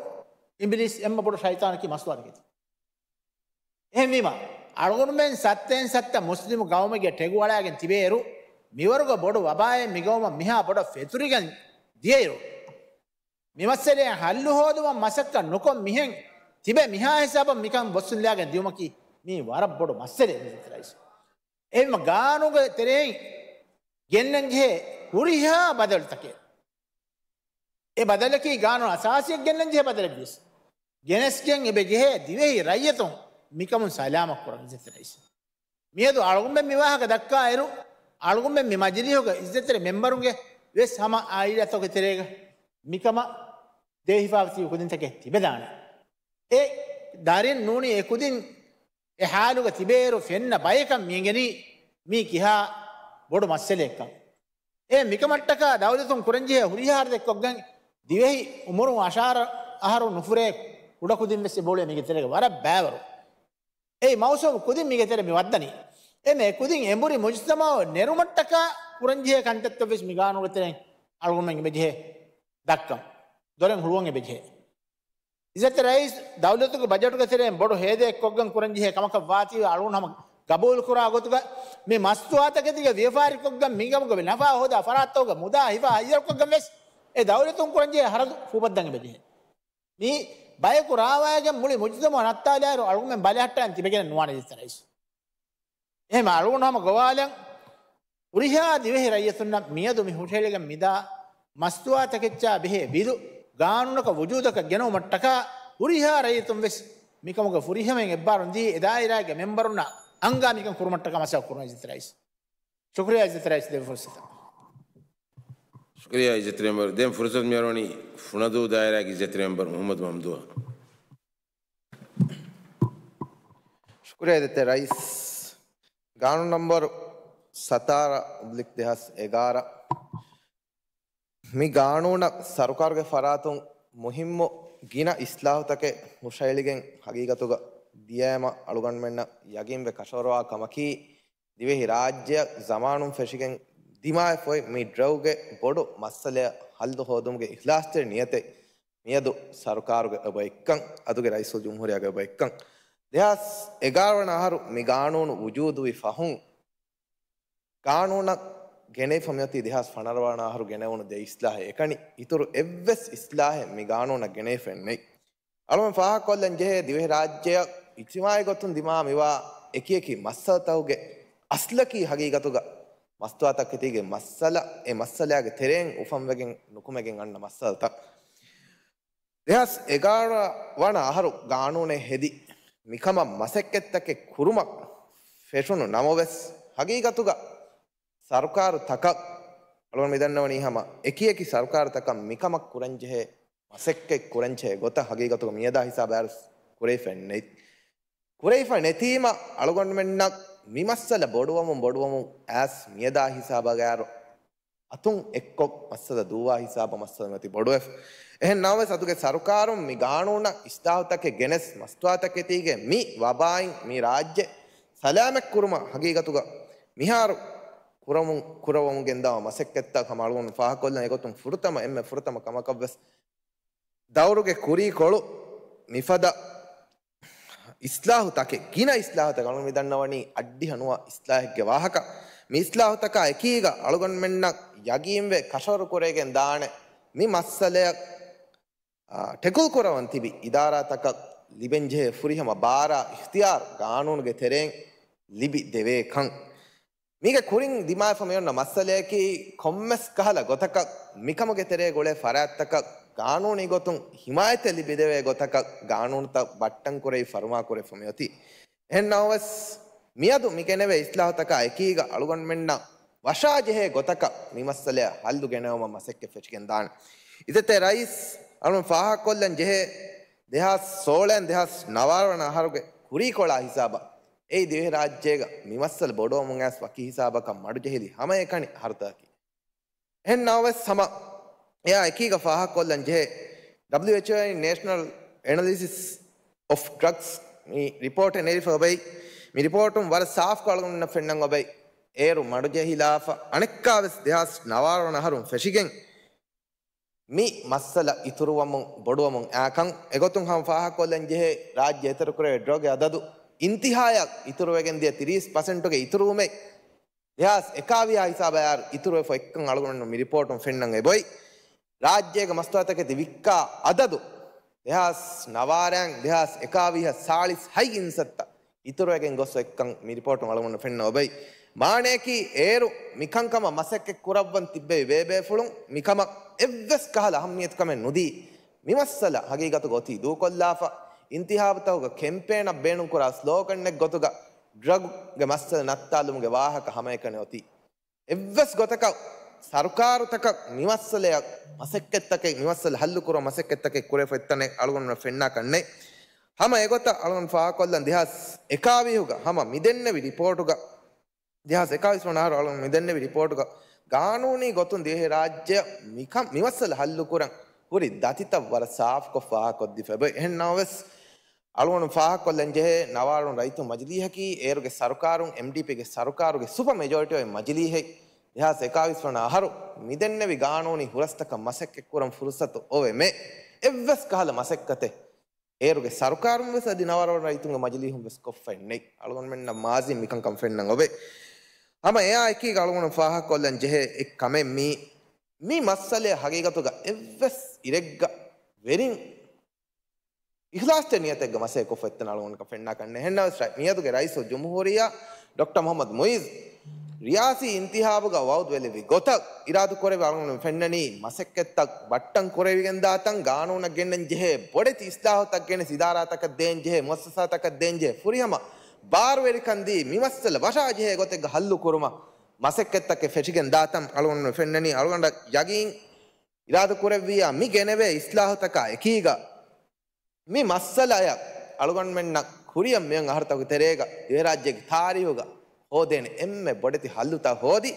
އިބިލީސް، އެންމެ ބޮޑު ޝައިޠާނަކީ މަސްތުވާތަކެތީ. އެހެންވީމަ، އަޅުގަނޑުމެން ސައްތައިން ސައްތަ މުސްލިމު ގައުމެއްގެ ޓެގު އަޅާގެން ތިބޭއިރު، މިވަރުގެ ބޮޑު ވަބާއެއް މި ގައުމަށް މިހާ ބޮޑަށް ފެތުރިގެން ދިޔައިރު، މި މައްސަލައަށް ހައްލު ހޯދުމަށް މަސައްކަތް ނުކޮށް މިހެން ތިބެ މިހާ ހިސާބަށް މިކަން ބޮއްސުންލާގެން ދިޔުމަކީ މީ ވަރަށް ބޮޑު މައްސަލައެއް މި ރައީސް. އެހެންވީމަ ގާނޫނުގެ ތެރެއިން ގެންނަން ޖެހޭ ހުރިހާ ބަދަލުތަކެއް، އެ ބަދަލަކީ ގާނޫނު އަސާސީއަށް ގެންނަން ޖެހޭ ބަދަލެއް ވިޔަސް، ގެނެސްގެން އެބަ ޖެހޭ ދިވެހި ރައްޔިތުން މިކަމުން ސަލާމަތް ކުރަން އިއްޒަތްތެރި ރައީސް. މިއަދު އަޅުގަނޑުމެން މި ވާހަކަ ދައްކާއިރު، އަޅުގަނޑުމެން މި މަޖިލީހުގެ އިއްޒަތްތެރި މެމްބަރުންގެ ވެސް ހަމަ އާއިލާތަކުގެ ތެރޭގަ މިކަމަށް ދޭހިފާވެ ތިބި ކުދިންތަކެއް ތިބެދާނެ. އެ ދަރިން ނޫނީ އެ ކުދިން އެ ހާލުގަ ތިބޭއިރު ފެންނަ ބަޔަކަށް މިއެނގެނީ މީ ކިހާ ބޮޑު މައްސަލައެއްކަން. އެ މިކަމަށްޓަކާ ދައުލަތުން ކުރަންޖެހޭ ހުރިހާ ހަރަދެއްކޮށްގެން ދިވެހި އުމުރުން އަށާރަ އަހަރު ނުފުރޭ ކުޑަކުދިން ވެސް އެބައުޅޭ މީގެ ތެރޭގަ ވަރަށް ބައިވަރު. އެއީ މައުސޫމު ކުދިން މީގެ ތެރޭ މި ވައްދަނީ. އެމެ ކުދިން އެނބުރި މުޖުތަމައަށް ނެރުމަށްޓަކާ ކުރަންޖެހޭ ކަންތައްތައް ވެސް މި ގާނޫނުގެ ތެރެއިން އަޅުގަނޑުމެން އެބަޖެހޭ ދައްކަން. ދޮރެއް ހުޅުވަން އެބަޖެހޭ. އިއްޒަތްތެރި ރައީސް، ދައުލަތުގެ ބަޖެޓުގެ ތެރެއިން ބޮޑު ހޭދައެއްކޮށްގެން ކުރަންޖެހޭ ކަމަކަށް ވާތީވެ އަޅުގަނޑު ހަމަ ގަބޫލުކުރާ ގޮތުގަ މި މަސްތުވާތަކެތީގެ ވިޔަފާރިކޮށްގެން މިކަމުގެ ނަފާ ހޯދާ ފަރާތްތަކުގެ މުދާ ހިފާ ހައްޔަރުކޮށްގެން ވެސް އެ ދައުލަތުން ކުރަންޖެހޭ ހަރަދު ފޫބައްދަން އެބަޖެހޭ. މި ބަޔަކު ރާވައިގެން މުޅި މުޖުތަމަޢު ނައްތާލާއިރު އަޅުގަނޑުމެން ބަލަހައްޓައިން ތިބެގެނެއް ނުވާނެ އިއްޒަތްތެރި ރައީސް. އެހެން އަޅުގަނޑު ހަމަ ގޮވާލަން ހުރިހާ ދިވެހި ރައްޔިތުންނަށް މިއަދު މި ހުށަހެޅިގެން މިދާ މަސްތުވާތަކެއްޗާ ބެހޭ ބިލު ގާނޫނަކަށް ވުޖޫދަކަށް ގެނައުމަށްޓަކާ ހުރިހާ ރައްޔިތުން ވެސް މިކަމުގެ ފުރިހަމައިން އެއްބާރުން ދީ އެ ދާއިރާގެ މެމްބަރުންނަށް އަންގާ މިކަން ކުރުމަށްޓަކާ މަސައްކަތް ކުރުން އިއްޒަތްތެރި ރައީސް. ޝުކުރިއްޔާ އިއްޒަތްތެރި ރައީސް ދެއްވި ފުރުސަތަށް. ޝުކުރިއްޔާ އިއްޒަތްތެރި މެމްބަރު. ދެން ފުރުސަތު މިއަރުވަނީ ފުނަދޫ ދާއިރާގެ އިއްޒަތްތެރި މެމްބަރު މުޙައްމަދު މަމްދޫހަށް. ޝުކުރިއްޔާ އިއްޒަތްތެރި ރައީސް. ގާނޫނު ނަމްބަރު ސަތާރަ އޮބްލިކް ދެހާސް އެގާރަ. މި ގާނޫނަށް ސަރުކާރުގެ ފަރާތުން މުހިއްމު ގިނަ އިސްލާހުތަކެއް ހުށައެޅިގެން ހަގީގަތުގަ ދިޔައިމަ އަޅުގަނޑުމެންނަށް ޔަގީންވެ ކަށަވަރުވާ ކަމަކީ، ދިވެހި ރާއްޖެއަށް ޒަމާނުން ފެށިގެން ދިމާވެފައި މި ޑްރަގުގެ ބޮޑު މައްސަލައަށް ހައްލު ހޯދުމުގެ އިޚްލާޞްތެރި ނިޔަތެއް މިއަދު ސަރުކާރުގެ އެބައޮތްކަން، އަދުގެ ރައީސުލްޖުމްހޫރިއްޔާގެ އެބައޮތްކަން. ދެހާސް އެގާރަ ވަނަ އަހަރު މި ގާނޫނު ވުޖޫދުވި ފަހުން، ގާނޫނަށް ގެނެވިފަ މިއޮތީ ދެހާސް ފަނަރަ ވަނަ އަހަރު ގެނެވުނު ދެ އިސްލާހެއް އެކަނި، އިތުރު އެއްވެސް އިސްލާހެއް މި ގާނޫނަށް ގެނެވިފައެއް ނެތް. އަޅުގަނޑު ފާހަގަކޮށްލަން ޖެހޭ، ދިވެހިރާއްޖެއަށް އިޖްތިމާޢީ ގޮތުން ދިމާ މިވާ އެކިއެކި މައްސަލަތަކުގެ އަސްލަކީ ހަގީގަތުގަ މަސްތުވާތަކެތީގެ މައްސަލަ، އެ މައްސަލައިގެ ތެރެއިން އުފަންވެގެން ނުކުމެގެން އަންނަ މައްސަލަތައް. ދެހާސް އެގާރަ ވަނަ އަހަރު ގާނޫނެއް ހެދި، މިކަމަށް މަސައްކަތްތަކެއް ކުރުމަށް ފެށުނު ނަމަވެސް، ހަގީގަތުގަ ސަރުކާރުތަކަށް، އަޅުގަނޑު މިދަންނަވަނީ ހަމަ އެކިއެކި ސަރުކާރުތަކަށް މިކަމަށް ކުރަންޖެހޭ މަސައްކަތް ކުރަންޖެހޭ ގޮތަށް ހަގީގަތުގަ މިއަދާ ހިސާބަށް އައިސް ކުރެވިފައެއް ނެތް. ކުރެވިފަ ނެތީމަ އަޅުގަނޑުމެންނަށް މި މައްސަލަ ބޮޑުވަމުން ބޮޑުވަމުން އައިސް މިއަދާ ހިސާބަށް އައިސް އަތުން އެއްކޮށް މައްސަލަ ދުއްވާ ހިސާބަށް މައްސަލަ މިއޮތީ ބޮޑުވެފަ. އެހެން ނަމަވެސް އަދުގެ ސަރުކާރުން މި ގާނޫނަށް އިސްލާހުތަކެއް ގެނެސް މަސްތުވާތަކެތީގެ މި ވަބާއިން މި ރާއްޖެ ސަލާމަތްކުރުމަށް ހަގީގަތުގަ މިހާރު ކުރަމުން، ކުރަވަމުން ގެންދާ މަސައްކަތްތައް ހަމަ އަޅުގަނޑު ފާހަގަކޮށްލަން އެގޮތުން ފުރަތަމަ، އެންމެ ފުރަތަމަ ކަމަކަށްވެސް ދައުރުގެ ކުރީކޮޅު މިފަދަ އިސްލާހުތަކެއް، ގިނަ އިސްލާހުތަކެއް، އަޅުގަނޑު މިދަންނަވަނީ އައްޑިހަ ނުވަ އިސްލާހެއްގެ ވާހަކަ. މި އިސްލާހުތަކާ އެކީގަ އަޅުގަނޑުމެންނަށް ޔަގީންވެ ކަށަވަރު ކުރެވިގެން ދާނެ މި މައްސަލައަށް، އާ، ޓެކުލް ކުރަވަން ތިބި އިދާރާތަކަށް ލިބެންޖެހޭ ފުރިހަމަ ބާރާ އިޚްތިޔާރު ގާނޫނުގެ ތެރެއިން ލިބިދެވޭކަން. މީގެ ކުރިން ދިމާވެފަ މިއޮންނަ މައްސަލަޔަކީ، ކޮންމެސް ކަހަލަ ގޮތަކަށް މިކަމުގެ ތެރޭގަ އުޅޭ ފަރާތްތަކަށް ގާނޫނީ ގޮތުން ހިމާޔަތެއް ލިބިދެވޭ ގޮތަކަށް ގާނޫނުތައް ބައްޓަން ކުރެވި ފަރުމާ ކުރެވިފަ މިއޮތީ. އެހެން ނަމަވެސް، މިއަދު މި ގެނެވޭ އިސްލާހުތަކާ އެކީގަ އަޅުގަނޑުމެންނަށް ވަށާޖެހޭ ގޮތަކަށް މި މައްސަލަޔަށް ހައްލު ގެނައުމަށް މަސައްކަތް ފެށިގެން ދާނެ. އިއްޒަތްތެރި ރައީސް، އަޅުގަނޑު ފާހަގަކޮށްލަން ޖެހޭ، ދެހާސް ސޯޅައިން ދެހާސް ނަވާރަ ވަނަ އަހަރުގެ ކުރީކޮޅާ ހިސާބަށް އެއީ ދިވެހިރާއްޖޭގަ މި މައްސަލަ ބޮޑުވަމުން އައިސް ވަކި ހިސާބަކަށް މަޑުޖެހިލި ހަމައެކަނި އަހަރުތަކަކީ. އެހެން ނަމަވެސް ހަމަ އެއާ އެކީގަ ފާހަގަކޮށްލަން ޖެހޭ، ޑަބްލިއުއެޗްއޯ އިން ނޭޝަނަލް އެނަލިސިސް އޮފް ޑްރަގްސް މި ރިޕޯޓެއް ނެރިފަ އޮބެއް، މި ރިޕޯޓުން ވަރަށް ސާފުކޮށް އަޅުގަނޑުމެންނަށް ފެންނަން އޮބެއް، އޭރު މަޑުޖެހިލާފަ އަނެއްކާވެސް ދެހާސް ނަވާރަ ވަނަ އަހަރުން ފެށިގެން މި މައްސަލަ އިތުރުވަމުން ބޮޑުވަމުން އާކަން. އެގޮތުން ހަމަ ފާހަގަކޮށްލަން ޖެހޭ، ރާއްޖެ އެތެރެކުރެވޭ ޑްރަގް އަދަދު އިންތިހާޔަށް އިތުރުވެގެން ދިޔަ ތިރީސް ޕަސެންޓުގެ އިތުރުވުމެއް ދެހާސް އެކާވީހާ ހިސާބަށް އައިސް އިތުރުވެފަ އޮތްކަން އަޅުގަނޑު މި ރިޕޯޓުން ފެންނަން އެބޮތް. ރާއްޖޭގެ މަސްތުވާތަކެތި ވިއްކާ އަދަދު ދެހާސް ނަވާރައިން ދެހާސް އެކާވީހަށް ސާޅީސް ހަތް އިންސައްތަ އިތުރުވެގެން ގޮސް އޮތްކަން މި ރިޕޯޓުން އަޅުގަނޑު ފެންނަ އޮބެއް. މާނަޔަކީ އޭރު މިކަންކަމަށް މަސައްކަތް ކުރައްވަން ތިއްބެވި ބޭބޭފުޅުން މިކަމަށް އެއްވެސް ކަހަލަ އަހައްމިޔަތުކަމެއް ނުދީ، މި މައްސަލަ ހަގީގަތުގަ އޮތީ ދޫކޮށްލާފަ، އިންތިހާބުތަކުގަ ކެމްޕޭނަށް ބޭނުންކުރާ ސްލޯގަންއެއް ގޮތުގަ ޑްރަގުގެ މައްސަލަ ނައްތާލުމުގެ ވާހަކަ ހަމައެކަނި އޮތީ. އެއްވެސް ގޮތަކަށް ސަރުކާރުތަކަށް މި މައްސަލައަށް މަސައްކަތްތަކެއް، މި މައްސަލަ ހައްލުކުރުމަށް މަސައްކަތްތަކެއް ކުރެވިފަ އޮތްތަނެއް އަޅުގަނޑުމެން ފެންނާކަށްނެތް. ހަމަ އެގޮތަށް އަޅުގަނޑު ފާހަގަކޮށްލަން ދެހާސް އެކާވީހުގަ ހަމަ މި ދެންނެވި ރިޕޯޓުގަ، ދެހާސް އެކާވީސް ވަނަ އަހަރު އަޅުގަނޑު މި ދެންނެވި ރިޕޯޓުގަ ގާނޫނީ ގޮތުން ދިވެހިރާއްޖެއަށް މިކަން، މި މައްސަލަ ހައްލުކުރަން ހުރި ދަތިތައް ވަރަށް ސާފުކޮށް ފާހަގަކޮށްދީފަ އެބައޮތް. އެހެން ނަމަވެސް، އަޅުގަނޑު ފާހަގަކޮށްލަން ޖެހޭ، ނަވާރަ ވަނަ ރައްޔިތުން މަޖިލީހަކީ އޭރުގެ ސަރުކާރުން އެމްޑީޕީގެ ސަރުކާރުގެ ސުޕަ މެޖޯރިޓީ އޮތް މަޖިލީހެއް. ދެހާސް އެކާވީސް ވަނަ އަހަރު މި ދެންނެވި ގާނޫނީ ހުރަސްތަކަށް މަސައްކަތްކުރަން ފުރުސަތު އޮވެމެ. އެއްވެސް ކަހަލަ މަސައްކަތެއް އޭރުގެ ސަރުކާރުން ވެސް އަދި ނަވާރަ ވަނަ ރައްޔިތުންގެ މަޖިލީހުން ވެސް ކޮށްފައެއް ނެތް. އަޅުގަނޑުމެންނަށް މާޒީން މިކަންކަން ފެންނަން އޮވޭ. ހަމަ އެއާ އެކީގަ އަޅުގަނޑު ފާހަގަކޮށްލަން ޖެހޭ އެއް ކަމެއް މީ، މި މައްސަލައަށް ހަގީގަތުގަ އެއްވެސް އިރެއްގަ ވެރިން އިޚްލާޞްތެރި ނިޔަތެއްގަ މަސައްކަތް ކޮށްފަ އޮތްތަން އަޅުގަނޑަކަށް ފެންނާކަށް ނެތް. އެހެންނަމަވެސް ރައި-، މިއަދުގެ ރައީސުލްޖުމްހޫރިއްޔާ ޑޮކްޓަރ މުޙައްމަދު މުޢިއްޒު ރިޔާސީ އިންތިހާބުގަ ވައުދުވެލެއްވި ގޮތަށް އިރާދަކުރެއްވި އަޅުގަނޑު ފެންނަނީ މަސައްކަތްތައް ބައްޓަން ކުރެވިގެންދާތަން، ގާނޫނަށް ގެންނަން ޖެހޭ ބޮޑެތި އިސްލާހުތައް ގެނެސް އިދާރާތަކަށް ދޭން ޖެހޭ، މުއައްސަސާތަކަށް ދޭން ޖެހޭ ފުރިހަމަ ބާރުވެރިކަން ދީ މި މައްސަލަ ވަށާޖެހޭ ގޮތެއްގަ ހައްލު ކުރުމަށް. މަސައްކަތްތަކެއް ފެށިގެން ދާތަން އަޅުގަނޑު ފެންނަނީ. އަޅުގަނޑަށް ޔަގީން އިރާދަ ކުރެއްވިއްޔާ މި ގެނެވޭ އިސްލާހުތަކާ އެކީގަ މި މައްސަލައަށް އަޅުގަނޑުމެންނަށް ކުރިއަށް މިއޮތް އަހަރުތަކުގެ ތެރޭގަ ދިވެހިރާއްޖޭގެ ތާރީހުގަ ހޯދޭނެ އެންމެ ބޮޑެތި ހައްލުތައް ހޯދި،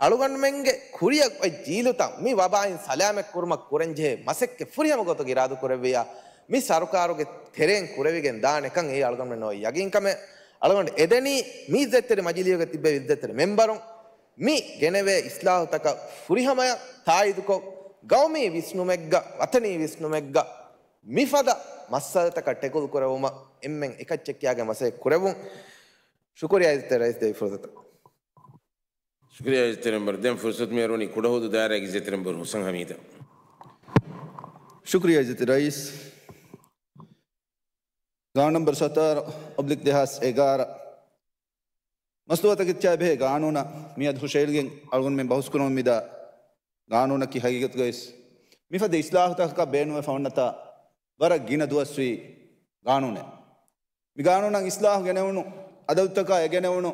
އަޅުގަނޑުމެންގެ ކުރިއަށް އޮތް ޖީލުތައް މި ވަބާއިން ސަލާމަތް ކުރުމަށް ކުރަންޖެހޭ މަސައްކަތް ފުރިހަމަ ގޮތަކަށް އިރާދަ ކުރެއްވިއްޔާ، މި ސަރުކާރުގެ ތެރެއިން ކުރެވިގެން ދާނެކަން އެއީ އަޅުގަނޑުމެންނަށް އޮތް ޔަގީންކަމެއް. އަޅުގަނޑު އެދެނީ މި އިއްޒަތްތެރި މަޖިލީހުގަ ތިއްބެވި އިއްޒަތްތެރި މެމްބަރުން މި ގެނެވޭ އިސްލާހުތަކަށް ފުރިހަމަޔަށް ތާއީދުކޮށް، ގައުމީ ވިސްނުމެއްގަ، ވަތަނީ ވިސްނުމެއްގަ މިފަދަ މައްސަލަތަކަށް ޓެކުލް ކުރެވުމަށް އެންމެން އެކައްޗެއް ކިޔާގެން މަސައްކަތް ކުރެވުން. ޝުކުރިއްޔާ އިއްޒަތްތެރި ރައީސް ދެއްވި ފުރުސަތަށް. ޝުކުރިއްޔާ އިއްޒަތްތެރި މެމްބަރު. ދެން ފުރުސަތު މިއަރުވަނީ ކުޑަހުދޫ ދާއިރާގެ އިއްޒަތްތެރި މެމްބަރު ހުސަން ހަމީދަށް. ޝުކުރިއްޔާ އިއްޒަތްތެރި ރައީސް. ގާނޫނު ނަންބަރު ސަތާރަ އޮބްލިކް ދެހާސް އެގާރަ މަސްތުވާތަކެއްޗާ ބެހޭ ގާނޫނަށް މިއަދު ހުށައެޅިގެން އަޅުގަނޑުމެން ބަހުސްކުރަމުން މިދާ ގާނޫނަކީ ހަގީގަތުގައިވެސް މިފަދަ އިސްލާހުތަކަކަށް ބޭނުންވެފަ އޮންނަތާ ވަރަށް ގިނަ ދުވަސްވީ ގާނޫނެއް. މި ގާނޫނަށް އިސްލާހު ގެނެވުނު އަދަދުތަކާ އެ ގެނެވުނު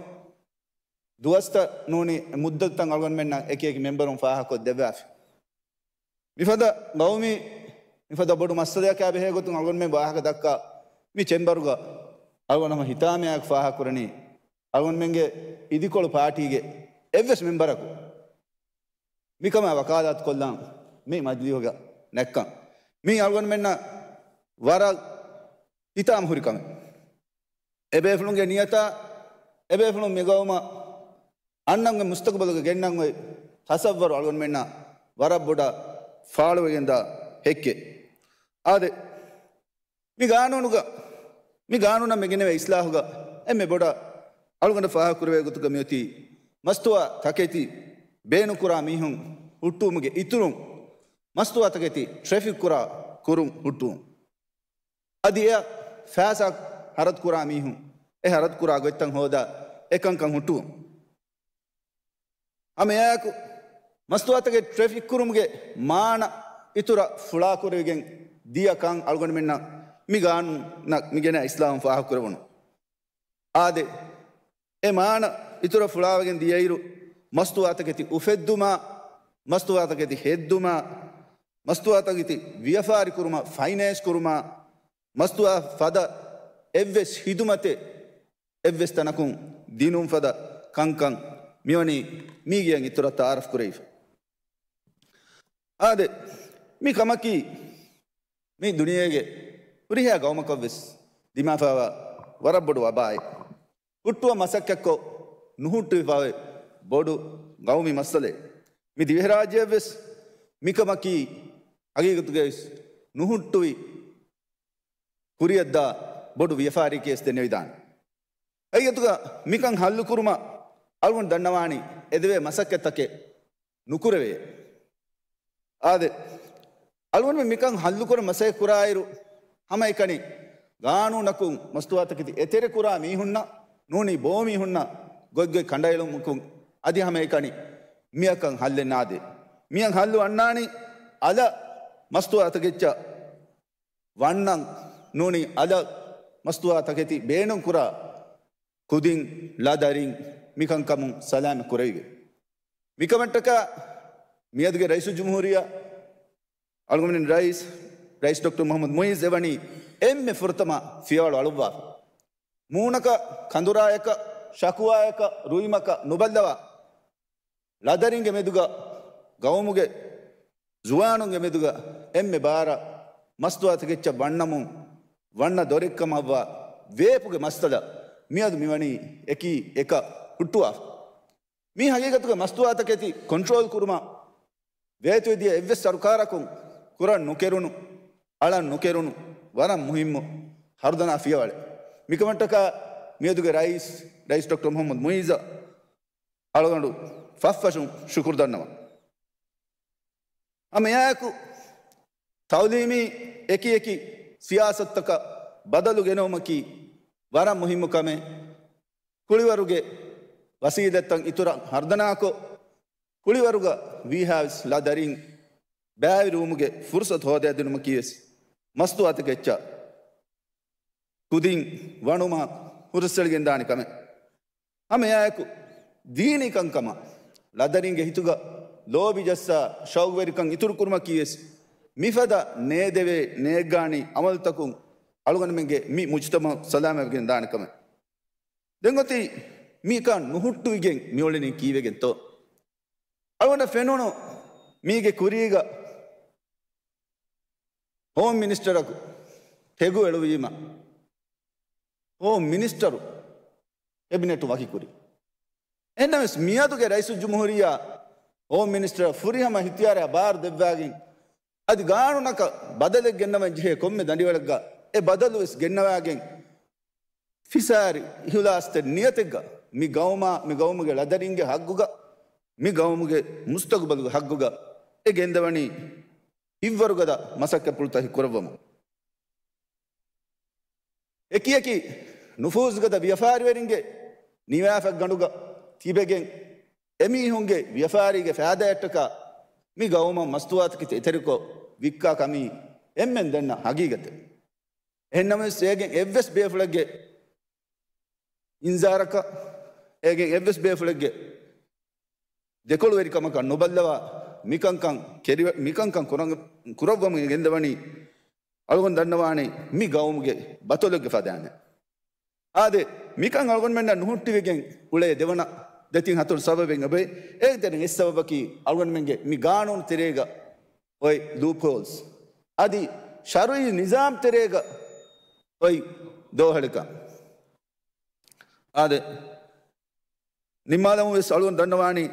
ދުވަސްތައް ނޫނީ މުއްދަތުތައް އަޅުގަނޑުމެންނަށް އެކި އެކި މެމްބަރުން ފާހަގަކޮށްދެއްވާފި. މިފަދަ ގައުމީ، މިފަދަ ބޮޑު މައްސަލަޔަކާ ބެހޭ ގޮތުން އަޅުގަނޑުމެން ވާހަކަ ދައްކާ މި ޗެމްބަރުގަ އަޅުގަނޑު ހަމަ ހިތާމަޔާއެކު ފާހަގަކުރަނީ އަޅުގަނޑުމެންގެ އިދިކޮޅު ޕާޓީގެ އެއްވެސް މެމްބަރަކު މިކަމާ ވަކާލާތުކޮށްލާން މި މަޖިލީހުގަ ނެއްކަން. މީ އަޅުގަނޑުމެންނަށް ވަރަށް ހިތާމަ ހުރި ކަމެއް. އެބޭފުޅުންގެ ނިޔަތާ، އެބޭފުޅުން މިގައުމަށް އަންނަންގެ މުސްތަގުބަލުގަ ގެންނަން އޮތް ތަސައްވަރު އަޅުގަނޑުމެންނަށް ވަރަށް ބޮޑަށް ފާޅުވެގެންދާ ހެއްކެއް. އާދެ، މި ގާނޫނުގަ، މި ގާނޫނަށް މި ގެނެވޭ އިސްލާހުގަ އެންމެ ބޮޑަށް އަޅުގަނޑަށް ފާހަގަކުރެވޭ ގޮތުގަ މިއޮތީ މަސްތުވާ ތަކެތި ބޭނުންކުރާ މީހުން ހުއްޓުވުމުގެ އިތުރުން މަސްތުވާ ތަކެތި ޓްރެފިކް ކުރާ ކުރުން ހުއްޓުވުން. އަދި އެއަށް ފައިސާ ހަރަދުކުރާ މީހުން އެ ހަރަދުކުރާ ގޮތްތައް ހޯދާ އެކަންކަން ހުއްޓުވުން. ހަމައެއާއެކު، މަސްތުވާތަކެތި ޓްރެފިކް ކުރުމުގެ މާނަ އިތުރަށް ފުޅާކުރެވިގެން ދިޔަ ކަން އަޅުގަނޑުމެންނަށް މި ގާނޫނަށް މި ގެނަ އިސްލާހުން ފާހަގަކުރެވުނު. އާދެ، އެ މާނަ އިތުރަށް ފުޅާވެގެން ދިޔައިރު، މަސްތުވާތަކެތި އުފެއްދުމާ، މަސްތުވާތަކެތި ހެއްދުމާ، މަސްތުވާތަކެތި ވިޔަފާރިކުރުމަށް ފައިނޭންސް ކުރުމާ، މަސްތުވާ ފަދަ އެއްވެސް ހިދުމަތެއް އެއްވެސް ތަނަކުން ދިނުން ފަދަ ކަންކަން މިވަނީ މީގެއަށް އިތުރަށް ތައާރަފް ކުރެވިފަ. އާދެ، މި ކަމަކީ މި ދުނިޔޭގެ ހުރިހާ ގައުމަކަށްވެސް ދިމާފައިވާ ވަރަށް ބޮޑު ވަބާއެއް. ހުއްޓުވަން މަސައްކަތްކޮށް ނުހުއްޓުވިފައި ބޮޑު ގައުމީ މައްސަލައެއް. މި ދިވެހިރާއްޖެއަށްވެސް މިކަމަކީ ހަގީގަތުގައިވެސް ނުހުއްޓުވި ކުރިއަށްދާ ބޮޑު ވިޔަފާރިއެކޭ ވެސް ދެނެވިދާނެ. ހަގީގަތުގަ މިކަން ހައްލުކުރުމަށް އަޅުގަނޑު ދަންނަވާނީ އެދެވޭ މަސައްކަތްތަކެއް ނުކުރެވޭ. އާދެ، އަޅުގަނޑުމެން މިކަން ހައްލުކުރަން މަސައްކަތް ކުރާއިރު، ހަމައެކަނި ގާނޫނަކުން މަސްތުވާތަކެތި އެތެރެކުރާ މީހުންނަށް ނޫނީ ބޯމީހުންނަށް ގޮތްގޮތް ކަނޑައެޅުމަކުން އަދި ހަމައެކަނި މިއަކަށް ހައްލެއް ނާދޭ. މިއަށް ހައްލު އަންނާނީ އަލަށް މަސްތުވާތަކެއްޗަށް ވަންނަން ނޫނީ އަލަށް މަސްތުވާތަކެތި ބޭނުންކުރާ ކުދިން، ލަދަރިން މިކަންކަމުން ސަލާމަތް ކުރެވިގެން. މިކަމަށްޓަކާ މިއަދުގެ ރައީސުލްޖުމްހޫރިއްޔާ އަޅުގަނޑުމެން ރައީސް، ރައީސް ޑޮކްޓަރ މުޙައްމަދު މުޢިއްޒު އެވަނީ އެންމެ ފުރަތަމަ ފިޔަވަޅު އަޅުއްވާފަ. މޫނަކަށް ކަނދުރާޔަކަށް، ޝަކުވާޔަކަށް، ރުއިމަކަށް ނުބައްލަވާ، ލަދަރިންގެ މެދުގަ، ގައުމުގެ ޒުވާނުންގެ މެދުގަ އެންމެ ބާރަށް މަސްތުވާތަކެއްޗަށް ވަންނަމުން ވަންނަ ދޮރެއްކަމަށްވާ ވޭޕުގެ މައްސަލަ މިއަދު މިވަނީ އެކީ އެކަށް ހުއްޓުވާފަ. މީ ހަގީގަތުގަ މަސްތުވާތަކެތި ކޮންޓްރޯލް ކުރުމަށް ވޭތުވެދިޔަ އެއްވެސް ސަރުކާރަކުން ކުރަން ނުކެރުނު، އަޅަން ނުކެރުނު ވަރަށް މުހިއްމު ހަރުދަނާ ފިޔަވަޅެއް. މިކަމަށްޓަކާ މިއަދުގެ ރައީސް، ރައީސް ޑޮކްޓަރ މުޙައްމަދު މުޢިއްޒަށް އަޅުގަނޑު ފަށްފަށުން ޝުކުރު ދަންނަވަން. ހަމައެއާއެކު ތައުލީމީ އެކި އެކި ސިޔާސަތުތަކަށް ބަދަލު ގެނައުމަކީ ވަރަށް މުހިއްމު ކަމެއް. ކުޅިވަރުގެ ވަސީލަތްތައް އިތުރަށް ހަރުދަނާކޮށް، ކުޅިވަރުގަ ވީހާވެސް ލަދަރިން ބައިވެރިވުމުގެ ފުރުސަތު ހޯދައިދިނުމަކީވެސް މަސްތުވާތަކެއްޗަށް ކުދިން ވަނުމަށް ހުރަސްއެޅިގެންދާނެ ކަމެއް. ހަމައެއާއެކު، ދީނީ ކަންކަމަށް ޅަދަރިންގެ ހިތުގަ ލޯބި ޖައްސާ ޝައުގުވެރިކަން އިތުރުކުރުމަކީވެސް މިފަދަ ނޭދެވޭ ނޭއްގާނީ އަމަލުތަކުން އަޅުގަނޑުމެންގެ މި މުޖުތަމަޢު ސަލާމަތްވެގެން ދާނެ ކަމެއް. ދެން އޮތީ މިކަން ނުހުއްޓުވިގެން މިއުޅެނީ ކީއްވެގެންތޯ؟ އަޅުގަނޑަށް ފެނުނު މީގެ ކުރީގަ ހޯމް މިނިސްޓަރަކު ތެގު އެޅުވީމަ، ހޯމް މިނިސްޓަރު ކެބިނެޓު ވަކިކުރި. އެހެންނަމަވެސް، މިއަދުގެ ރައީސުލްޖުމްހޫރިއްޔާ ހޯމް މިނިސްޓަރ ފުރިހަމަ އިޚްތިޔާރާ ބާރު ދެއްވާގެން، އަދި ގާނޫނަކަށް ބަދަލެއް ގެންނަވަން ޖެހޭ ކޮންމެ ދަނޑިވަޅެއްގަ އެ ބަދަލު ވެސް ގެންނަވާގެން، ފިސާރި އިހުލާސްތެރި ނިޔަތެއްގަ މި ގައުމާ، މި ގައުމުގެ ޅަދަރިންގެ ހައްގުގަ، މި ގައުމުގެ މުސްތަގުބަލުގެ ހައްގުގަ އެ ގެންދަވަނީ ހިތްވަރުގަދަ މަސައްކަތްޕުޅުތަކެއް ކުރައްވަމުން. އެކިއެކި ނުފޫޒުގަދަ ވިޔަފާރިވެރިންގެ ނިވާފަތްގަނޑުގަ ތިބެގެން، އެމީހުންގެ ވިޔަފާރީގެ ފައިދާއަށްޓަކާ މި ގައުމަށް މަސްތުވާތަކެތި އެތެރެކޮށް ވިއްކާ ކަމީ އެންމެން ދަންނަ ހަގީގަތެއް. އެހެންނަމަވެސް، އޭގެން އެއްވެސް ބޭފުޅެއްގެ އިންޒާރަކަށް، އޭގެން އެއްވެސް ބޭފުޅެއްގެ ދެކޮޅުވެރިކަމަކަށް ނުބައްލަވާ، މިކަންކަން ކެރިވެ-، މިކަންކަން ކުރަން-، ކުރައްވަމުން ގެންދަވަނީ އަޅުގަނޑު ދަންނަވާނީ މި ގައުމުގެ ބަތޮލެއްގެ ފަދައިން. އާދެ، މިކަން އަޅުގަނޑުމެންނަށް ނުހުއްޓިވެގެން އުޅޭ ދެވަނަ ދެތިން ހަތަރު ސަބަބެއް އެބައި. އޭގެ ތެރެއިން އެއް ސަބަބަކީ އަޅުގަނޑުމެންގެ މި ގާނޫނު ތެރޭގަ އޮތް ލޫޕްހޯލްސް، އަދި ޝަރުއީ ނިޒާމް ތެރޭގަ އޮތް ދޯހަޅިކަން. އާދެ، ނިންމާލަމުން ވެސް އަޅުގަނޑު ދަންނަވާނީ،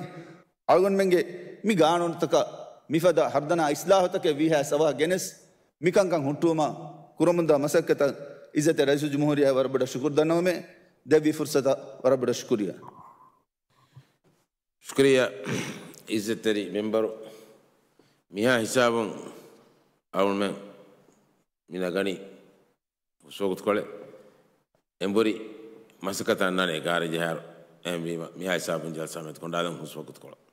އަޅުގަނޑުމެންގެ މި ގާނޫނުތަކަށް މިފަދަ ހަރުދަނާ އިސްލާހުތަކެއް ވީހާ ސަވާ ގެނެސް، މިކަންކަން ހުއްޓުވުމަށް ކުރަމުންދާ މަސައްކަތަށް އިއްޒަތްތެރި ރައީސުލްޖުމްހޫރިއްޔާ ވަރަށް ބޮޑަށް ޝުކުރު ދަންނަވަމޭ. ދެއްވި ފުރުސަތަށް ވަރަށް ބޮޑަށް ޝުކުރިއްޔާ. ޝުކުރިއްޔާ އިއްޒަތްތެރި މެމްބަރު. މިހާ ހިސާބުން އަޅުގަނޑުމެން މި ނަގަނީ ހުސްވަގުތުކޮޅެއް. އެނބުރި މަސައްކަތަށް އަންނާނެ އެގާރަ ޖަހާއިރު. އެހެންވީމަ، މިހާ ހިސާބުން ޖަލްސާ މެދު ކޮނޑާލަން ހުސްވަގުތުކޮޅަށް.